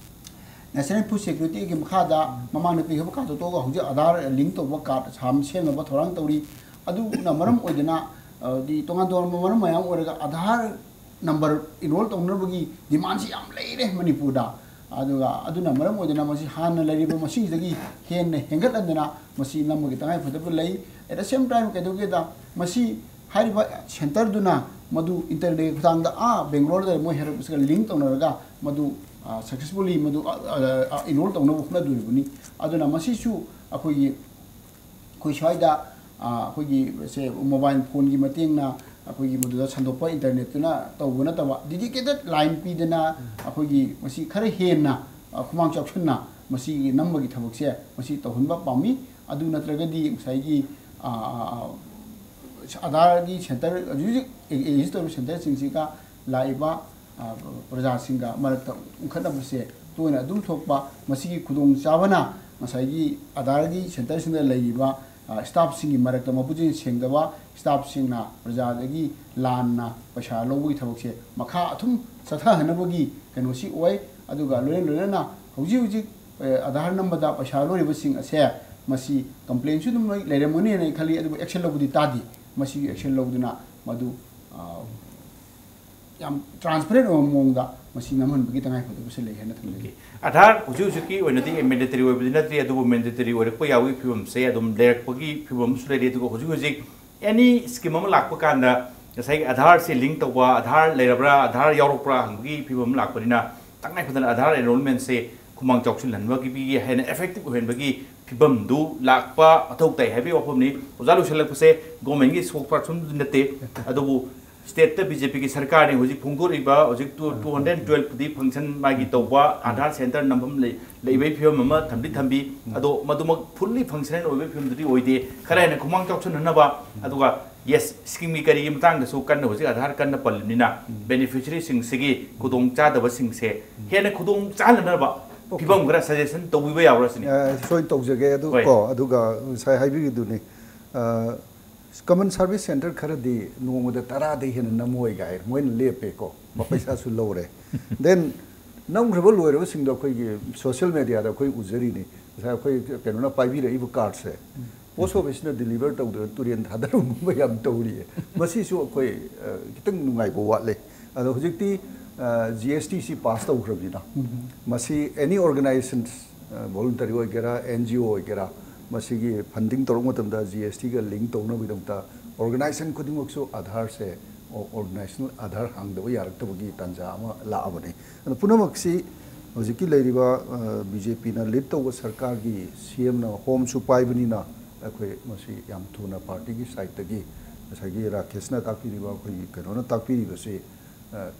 ꯅꯦꯁꯅꯦꯜ ꯐꯨꯗ ꯁꯦꯀ꯭ꯌꯨꯔꯤꯇꯤꯒꯤ ꯃꯈꯥꯗ ꯃꯃꯥꯡꯗ ꯄꯤꯈꯤꯕ ꯀꯥꯔꯗꯇꯣ ꯇꯣꯛꯑꯒ ꯍꯧꯖꯤꯛ ꯑꯙꯥꯔ ꯂꯤꯡ ꯇꯧꯕ ꯀꯥꯔꯗ ꯁꯥꯝ-, ꯁꯦꯝꯅꯕ ꯊꯧꯔꯥꯡ ꯇꯧꯔꯤ꯫ ꯑꯗꯨꯅ ꯃꯔꯝ ꯑꯣꯏꯗꯅ, ꯑ, ꯗꯤ ꯇꯣꯉꯥꯟ ꯇꯣꯉꯥꯟꯕ ꯃꯔꯝ ꯃꯌꯥꯝ ꯑꯣꯏꯔꯒ ꯑꯙꯥꯔ ꯅꯝꯕꯔ ꯏꯟꯔꯣꯜ ꯇꯧꯅꯕꯒꯤ ꯗꯤꯃꯥꯟꯁꯤ ꯌꯥꯝ ꯂꯩꯔꯦ ꯃꯅꯤꯄꯨꯔꯗ꯫ ꯑꯗꯨꯒ ꯑꯗꯨꯅ ꯃꯔꯝ ꯑꯣꯏꯗꯅ ꯃꯁꯤ ꯍꯥꯟꯅ ꯂꯩꯔꯤꯕ ꯃꯁꯤꯡꯁꯤꯗꯒꯤ ꯍꯦꯟꯅ ꯍꯦꯟꯒꯠꯍꯟꯗꯅ ꯃꯁꯤ ꯅꯝꯕꯒꯤ ꯇꯉꯥꯏꯐꯗꯕ ꯂꯩ꯫ At the same time ꯀꯩꯗꯧꯒꯦꯗ, ꯃꯁꯤ ꯍꯥꯏꯔꯤꯕ ꯁꯦꯟꯇꯔꯗꯨꯅ ꯃꯗꯨ ꯏꯟꯇꯔꯅꯦꯠꯀꯤ ꯈꯨꯠꯊꯥꯡꯗ ꯑꯥ ꯕꯦꯡꯒ꯭ꯂꯣꯔꯗ ꯃꯣꯏ ꯍꯦꯗ ꯑꯣꯐꯤꯁꯀ ꯂꯤꯡ ꯇꯧꯅꯔꯒ ꯃꯗꯨ ꯁꯛꯁꯦꯁꯐꯨꯜꯂꯤ ꯃꯗꯨ ꯑꯦꯟꯔꯣꯜ ꯇꯧꯅꯕ ꯍꯣꯠꯅꯗꯣꯔꯤꯕꯅꯤ꯫ ꯑꯗꯨꯅ ꯃꯁꯤꯁꯨ ꯑꯩꯈꯣꯏꯒꯤ ꯑꯩꯈꯣꯏ ꯁ꯭ꯋꯥꯏꯗ ꯑꯩꯈꯣꯏꯒꯤ ꯁꯦ ꯃꯣꯕꯥꯏꯜ ꯐꯣꯟꯒꯤ ꯃꯇꯦꯡꯅ ꯑꯩꯈꯣꯏꯒꯤ ꯃꯗꯨꯗ ꯁꯟꯗꯣꯛꯄ ꯏꯟꯇꯔꯅꯦꯠꯇꯨꯅ ꯇꯧꯕ ꯅꯠꯇꯕ, ꯗꯤꯗꯤꯀꯦꯇꯦꯠ ꯂꯥꯏꯟ ꯄꯤꯗꯅ ꯑꯩꯈꯣꯏꯒꯤ ꯃꯁꯤ ꯈꯔ ꯍꯦꯟꯅ ꯈꯨꯃꯥꯡ ꯆꯥꯎꯁꯤꯟꯅ ꯃꯁꯤꯒꯤ ꯅꯝꯕꯒꯤ ꯊꯕꯛꯁꯦ ꯃꯁꯤ ꯇꯧꯍꯟꯕ ꯄꯥꯝꯃꯤ꯫ ꯑꯗꯨ ꯅꯠꯇ꯭ꯔꯒꯗꯤ ꯉꯁꯥꯏꯒꯤ ꯑꯥꯙꯥꯔꯒꯤ ꯁꯦꯟꯇꯔ ꯍꯧꯖꯤꯛ ꯍꯧꯖꯤꯛ ꯑꯦꯛꯖꯤꯁ ꯇꯧꯔꯤꯕ ꯁꯦꯟꯇꯔꯁꯤꯡꯁꯤꯒ ꯂꯥꯛꯏꯕ ꯄ꯭ꯔꯖꯥꯁꯤꯡꯒ ꯃꯔꯛꯇ ꯎꯪꯈꯠꯅꯕꯁꯦ ꯇꯣꯏꯅ ꯑꯗꯨꯝ ꯊꯣꯛꯄ, ꯃꯁꯤꯒꯤ ꯈꯨꯗꯣꯡꯆꯥꯕꯅ ꯉꯁꯥꯏꯒꯤ ꯑꯥꯙꯥꯔꯒꯤ ꯁꯦꯟꯇꯔꯁꯤꯡꯗ ꯂꯩꯔꯤꯕ ꯁ꯭ꯇꯥꯐꯁꯤꯡꯒꯤ ꯃꯔꯛꯇ ꯃꯄꯨꯛꯆꯦꯜ ꯁꯦꯡꯗꯕ, ꯁ꯭ꯇꯥꯐꯁꯤꯡꯅ ꯄ꯭ꯔꯖꯥꯗꯒꯤ ꯂꯥꯟꯅ ꯄꯩꯁꯥ ꯂꯧꯕꯒꯤ ꯊꯕꯛꯁꯦ ꯃꯈꯥ ꯑꯗꯨꯝ ꯆꯠꯊꯍꯟꯅꯕꯒꯤ ꯀꯩꯅꯣꯁꯤ ꯑꯣꯏ꯫ ꯑꯗꯨꯒ ꯂꯣꯏꯅ ꯂꯣꯏꯅꯅ ꯍꯧꯖꯤꯛ ꯍꯧꯖꯤꯛ ꯑꯥꯙꯥꯔ ꯅꯝꯕꯗ ꯄꯩꯁꯥ ꯂꯧꯔꯤꯕꯁꯤꯡ ꯑꯁꯦ ꯃꯁꯤ ꯀꯝꯄ꯭ꯂꯦꯟꯁꯨ ꯑꯗꯨꯝ ꯂꯣꯏ ꯂꯩꯔꯝꯒꯅꯤ ꯍꯥꯏꯅ ꯑꯩ ꯈꯜꯂꯤ, ꯑꯗꯨꯕꯨ ꯑꯦꯛꯁꯟ ꯂꯧꯕꯗꯤ ꯇꯥꯗꯦ꯫ ꯃꯁꯤꯒꯤ ꯑꯦꯛꯁꯟ ꯂꯧꯗꯨꯅ ꯃꯗꯨ ꯌꯥꯝ ꯇ꯭ꯔꯥꯟꯁꯄꯦꯔꯦꯟ ꯑꯣꯏꯕ ꯃꯑꯣꯡꯗ ꯃꯁꯤ ꯅꯝꯍꯟꯕꯒꯤ ꯇꯉꯥꯏꯐꯗꯕꯁꯨ ꯂꯩ ꯍꯥꯏꯅ ꯊꯝꯖꯒꯦ꯫ ꯑꯣꯀꯦ꯫ ꯑꯥꯙꯥꯔ ꯍꯧꯖꯤꯛ ꯍꯧꯖꯤꯛꯀꯤ ꯑꯣꯏꯅꯗꯤ ꯃꯦꯟꯗꯦꯇꯔꯤ ꯑꯣꯏꯕꯗꯤ ꯅꯠꯇ꯭ꯔꯤ, ꯑꯗꯨꯕꯨ ꯃꯦꯟꯗꯦꯇꯔꯤ ꯑꯣꯏꯔꯛꯄ ꯌꯥꯕꯒꯤ ꯐꯤꯕꯝꯁꯦ ꯑꯗꯨꯝ ꯂꯩꯔꯛꯄꯒꯤ ꯐꯤꯕꯝ ꯑꯃꯁꯨ ꯂꯩꯔꯤ꯫ ꯑꯗꯨꯒ ꯍꯧꯖꯤꯛ ꯍꯧꯖꯤꯛ ꯑꯦꯅꯤ ꯁ꯭ꯀꯤꯝ ꯑꯃ ꯂꯥꯛꯄ ꯀꯥꯟꯗ ꯉꯁꯥꯏꯒꯤ ꯑꯥꯙꯥꯔꯁꯦ ꯂꯤꯡ ꯇꯧꯕ, ꯑꯥꯙꯥꯔ ꯂꯩꯔꯕ꯭ꯔꯥ, ꯑꯥꯙꯥꯔ ꯌꯥꯎꯔꯛꯄ꯭ꯔꯥ ꯍꯪꯕꯒꯤ ꯐꯤꯕꯝ ꯑꯃ ꯂꯥꯛꯄꯅꯤꯅ ꯇꯉꯥꯏ ꯐꯗꯅ ꯑꯥꯙꯥꯔ ꯑꯦꯟꯔꯣꯜꯃꯦꯟꯁꯦ ꯈꯨꯃꯥꯡ ꯆꯥꯎꯁꯤꯜꯍꯟꯕꯒꯤ ꯍꯦꯟꯅ ꯏꯐꯦꯛꯇꯤꯞ ꯑꯣꯏꯍꯟꯕꯒꯤ ꯐꯤꯕꯝꯗꯨ ꯂꯥꯛꯄ ꯃꯊꯧ ꯇꯥꯏ ꯍꯥꯏꯕꯒꯤ ꯋꯥꯐꯝꯅꯤ꯫ ꯑꯣꯖꯥ ꯂꯣꯏꯁꯤꯜꯂꯛꯄꯁꯦ ꯒꯣꯔꯃꯦꯟꯒꯤ ꯁꯣꯛ ꯄꯥꯔꯁꯟꯗꯨꯗꯤ ꯅꯠꯇꯦ, ꯑꯗꯨꯕꯨ ꯁ꯭ꯇꯦꯠꯇ ꯕꯤ ꯖꯦ ꯄꯤꯒꯤ ꯁꯔꯀꯥꯔꯅꯤ ꯍꯧꯖꯤꯛ ꯐꯣꯡꯗꯣꯔꯛꯏꯕ, ꯍꯧꯖꯤꯛ ꯇꯨ ꯇꯨ ꯍꯟꯗ꯭ꯔꯦꯠ ꯇꯨꯋꯦꯜꯐꯄꯨꯗꯤ ꯐꯪꯁꯟ ꯃꯥꯒꯤ ꯇꯧꯕ ꯑꯥꯙꯥꯔ ꯁꯦꯟꯇꯔ ꯅꯝꯐꯝ ꯂꯩ, ꯂꯩꯕꯒꯤ ꯐꯤꯕꯝ ꯑꯃ ꯊꯝꯗꯤ ꯊꯝꯕꯤ, ꯑꯗꯣ ꯃꯗꯨꯃꯛ ꯐꯨꯜꯂꯤ ꯐꯪꯁꯅꯦꯜ ꯑꯣꯏꯕꯒꯤ ꯐꯤꯕꯝꯗꯨꯗꯤ ꯑꯣꯏꯗꯦ꯫ ꯈꯔ ꯍꯦꯟꯅ ꯈꯨꯃꯥꯡ ꯆꯥꯎꯁꯤꯟꯅꯅꯕ, ꯑꯗꯨꯒ ꯌꯦꯁ, ꯁ꯭ꯀꯤꯝꯒꯤ ꯀꯔꯤꯒꯤ ꯃꯇꯥꯡꯗꯁꯨ ꯀꯟꯅ ꯍꯧꯖꯤꯛ ꯑꯥꯙꯥꯔ ꯀꯟꯅ ꯄꯜꯂꯤꯕꯅꯤꯅ ꯕꯦꯅꯤꯐꯤꯁꯔꯤꯁꯤꯡꯁꯤꯒꯤ ꯈꯨꯗꯣꯡ ꯆꯥꯗꯕꯁꯤꯡꯁꯦ ꯍꯦꯟꯅ ꯈꯨꯗꯣꯡ ꯆꯥꯍꯟꯅꯅꯕ ꯐꯤꯕꯝ ꯈꯔ ꯁꯖꯦꯁꯟ ꯇꯧꯕꯤꯕ ꯌꯥꯕ꯭ꯔꯥ ꯁꯤꯅꯤ꯫ ꯑ, ꯁꯣꯏꯅ ꯇꯧꯖꯒꯦ꯫ ꯑꯗꯨ ꯍꯣꯏ꯫ ꯀꯣ, ꯑꯗꯨꯒ ꯉꯁꯥꯏ ꯍꯥꯏꯕꯤꯔꯤꯗꯨꯅꯤ, ꯑ, ꯀꯃꯟ ꯁꯥꯔꯚꯤꯁ ꯁꯦꯟꯇꯔ ꯈꯔꯗꯤ ꯅꯣꯡꯃꯗ ꯇꯔꯥꯗꯩ ꯍꯦꯟꯅ ꯅꯝꯃꯣꯏ ꯀꯥꯏ ꯃꯣꯏꯅ ꯂꯦꯞꯄꯦꯀꯣ, ꯃꯄꯩꯁꯥꯁꯨ ꯂꯧꯔꯦ꯫ Then ꯅꯝꯈ꯭ꯔꯕ ꯂꯣꯏꯔꯕꯁꯤꯡꯗꯣ ꯑꯩꯈꯣꯏꯒꯤ ꯁꯣꯁꯤꯌꯦꯜ ꯃꯦꯗꯤꯌꯥꯗ ꯑꯩꯈꯣꯏ ꯎꯖꯔꯤꯅꯤ꯫ ꯉꯁꯥꯏ ꯑꯩꯈꯣꯏ ꯀꯩꯅꯣꯅ ꯄꯥꯏꯕꯤꯔꯛꯏꯕ ꯀꯥꯔꯠꯁꯦ ꯄꯣꯁ ꯑꯣꯐꯤꯁꯅ ꯗꯤꯂꯤꯚꯔ ꯇꯧꯗꯅ ꯇꯨꯔꯦꯟ ꯊꯥꯗꯔꯝꯒꯨꯝꯕ ꯌꯥꯝ ꯇꯧꯔꯤꯌꯦ꯫ ꯃꯁꯤꯁꯨ ꯑꯩꯈꯣꯏ, ꯑ, ꯈꯤꯇꯪ ꯅꯨꯡꯉꯥꯏꯕ ꯋꯥꯠꯂꯦ꯫ ꯑꯗꯣ ꯍꯧꯖꯤꯛꯇꯤ ꯖꯤ ꯑꯦꯁ ꯇꯤꯁꯤ ꯄꯥꯁ ꯇꯧꯈ꯭ꯔꯕꯅꯤꯅ ꯃꯁꯤ ꯑꯦꯅꯤ ꯑꯣꯔꯒꯅꯥꯏꯖꯦꯁꯟ, ꯚꯣꯂꯨꯟꯇꯔꯤ ꯑꯣꯏꯒꯦꯔꯥ, ꯑꯦꯟ ꯖꯤ ꯑꯣ ꯑꯣꯏꯒꯦꯔꯥ, ꯃꯁꯤꯒꯤ ꯐꯟꯗꯤꯡ ꯇꯧꯔꯛꯄ ꯃꯇꯝꯗ ꯖꯤ ꯑꯦꯁ ꯇꯤꯒ ꯂꯤꯡ ꯇꯧꯅꯕꯒꯤꯗꯃꯛꯇ ꯑꯣꯔꯒꯅꯥꯏꯖꯦꯁꯟ ꯈꯨꯗꯤꯡꯃꯛꯁꯨ ꯑꯥꯙꯥꯔꯁꯦ, ꯑꯣꯔꯒꯅꯥꯏꯖꯦꯁꯅꯦꯜ ꯑꯥꯙꯥꯔ ꯍꯥꯡꯗꯕ ꯌꯥꯔꯛꯇꯕꯒꯤ ꯇꯥꯟꯖꯥ ꯑꯃ ꯂꯥꯛꯑꯕꯅꯤ꯫ ꯑꯗꯨ ꯄꯨꯝꯅꯃꯛꯁꯤ ꯍꯧꯖꯤꯛꯀꯤ ꯂꯩꯔꯤꯕ ꯕꯤ ꯖꯦ ꯄꯤꯅ ꯂꯤꯗ ꯇꯧꯕ ꯁꯔꯀꯥꯔꯒꯤ ꯁꯤ ꯑꯦꯝꯅ ꯍꯣꯝꯁꯨ ꯄꯥꯏꯕꯅꯤꯅ ꯑꯩꯈꯣꯏ ꯃꯁꯤ ꯌꯥꯝ ꯊꯨꯅ ꯄꯥꯔꯇꯤꯒꯤ ꯁꯥꯏꯠꯇꯒꯤ ꯉꯁꯥꯏꯒꯤ ꯔꯥꯀꯦꯁꯅ ꯇꯥꯛꯄꯤꯔꯤꯕ, ꯑꯩꯈꯣꯏꯒꯤ ꯀꯩꯅꯣꯅ ꯇꯥꯛꯄꯤꯔꯤꯕꯁꯤ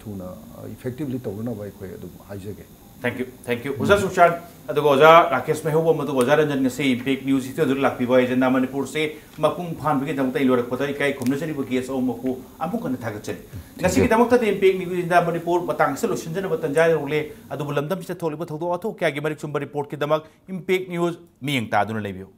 ꯊꯨꯅ ꯏꯐꯦꯛꯇꯤꯚꯂꯤ ꯇꯧꯅꯅꯕ ꯑꯩꯈꯣꯏ ꯑꯗꯨꯝ ꯍꯥꯏꯖꯒꯦ꯫ Thank you, thank you. ꯑꯣꯖꯥ ꯁꯨꯁꯥꯟ, ꯑꯗꯨꯒ ꯑꯣꯖꯥ ꯔꯥꯀꯦꯁ ꯃꯩꯍꯧꯕꯝ, ꯑꯗꯨꯒ ꯑꯣꯖꯥ ꯔꯟꯖꯟ, ꯉꯁꯤ ꯏꯝꯄꯦꯛ ꯅ꯭ꯌꯨꯁ ꯁ꯭ꯇꯨꯗꯤꯑꯣꯗ ꯂꯥꯛꯄꯤꯕ ꯍꯥꯏꯁꯦ ꯅꯥ ꯃꯅꯤꯄꯨꯔꯁꯦ ꯃꯄꯨꯡ ꯐꯥꯍꯟꯕꯒꯤꯗꯃꯛꯇ ꯑꯩ ꯂꯣꯏꯔꯛꯄꯗ ꯏꯀꯥꯏ ꯈꯨꯝꯅꯖꯔꯤꯕ ꯒꯦꯁ ꯑꯍꯨꯝꯃꯛꯄꯨ ꯑꯃꯨꯛ ꯍꯟꯅ ꯊꯥꯒꯠꯆꯔꯤ꯫ ꯉꯁꯤꯒꯤꯗꯃꯛꯇꯗꯤ ꯏꯝꯄꯦꯛ ꯅ꯭ꯌꯨꯁ ꯏꯟꯗꯤꯌꯥ ꯃꯅꯤꯄꯨꯔ ꯃꯇꯥꯡ ꯑꯁꯤꯗ ꯂꯣꯏꯁꯤꯟꯖꯅꯕ ꯇꯥꯟꯖꯥ ꯌꯧꯔꯛꯂꯦ꯫ ꯑꯗꯨꯕꯨ ꯂꯝꯗꯝꯁꯤꯗ ꯊꯣꯛꯂꯤꯕ ꯊꯧꯗꯣꯛ ꯋꯥꯊꯣꯛ ꯀꯌꯥꯒꯤ ꯃꯔꯤꯛ ꯆꯨꯝꯕ ꯔꯤꯄꯣꯔꯠꯀꯤꯗꯃꯛ ꯏꯝꯄꯦꯛ ꯅ꯭ꯌꯨꯁ ꯃꯤꯠꯌꯦꯡ ꯇꯥꯗꯨꯅ ꯂꯩꯕꯤꯌꯨ꯫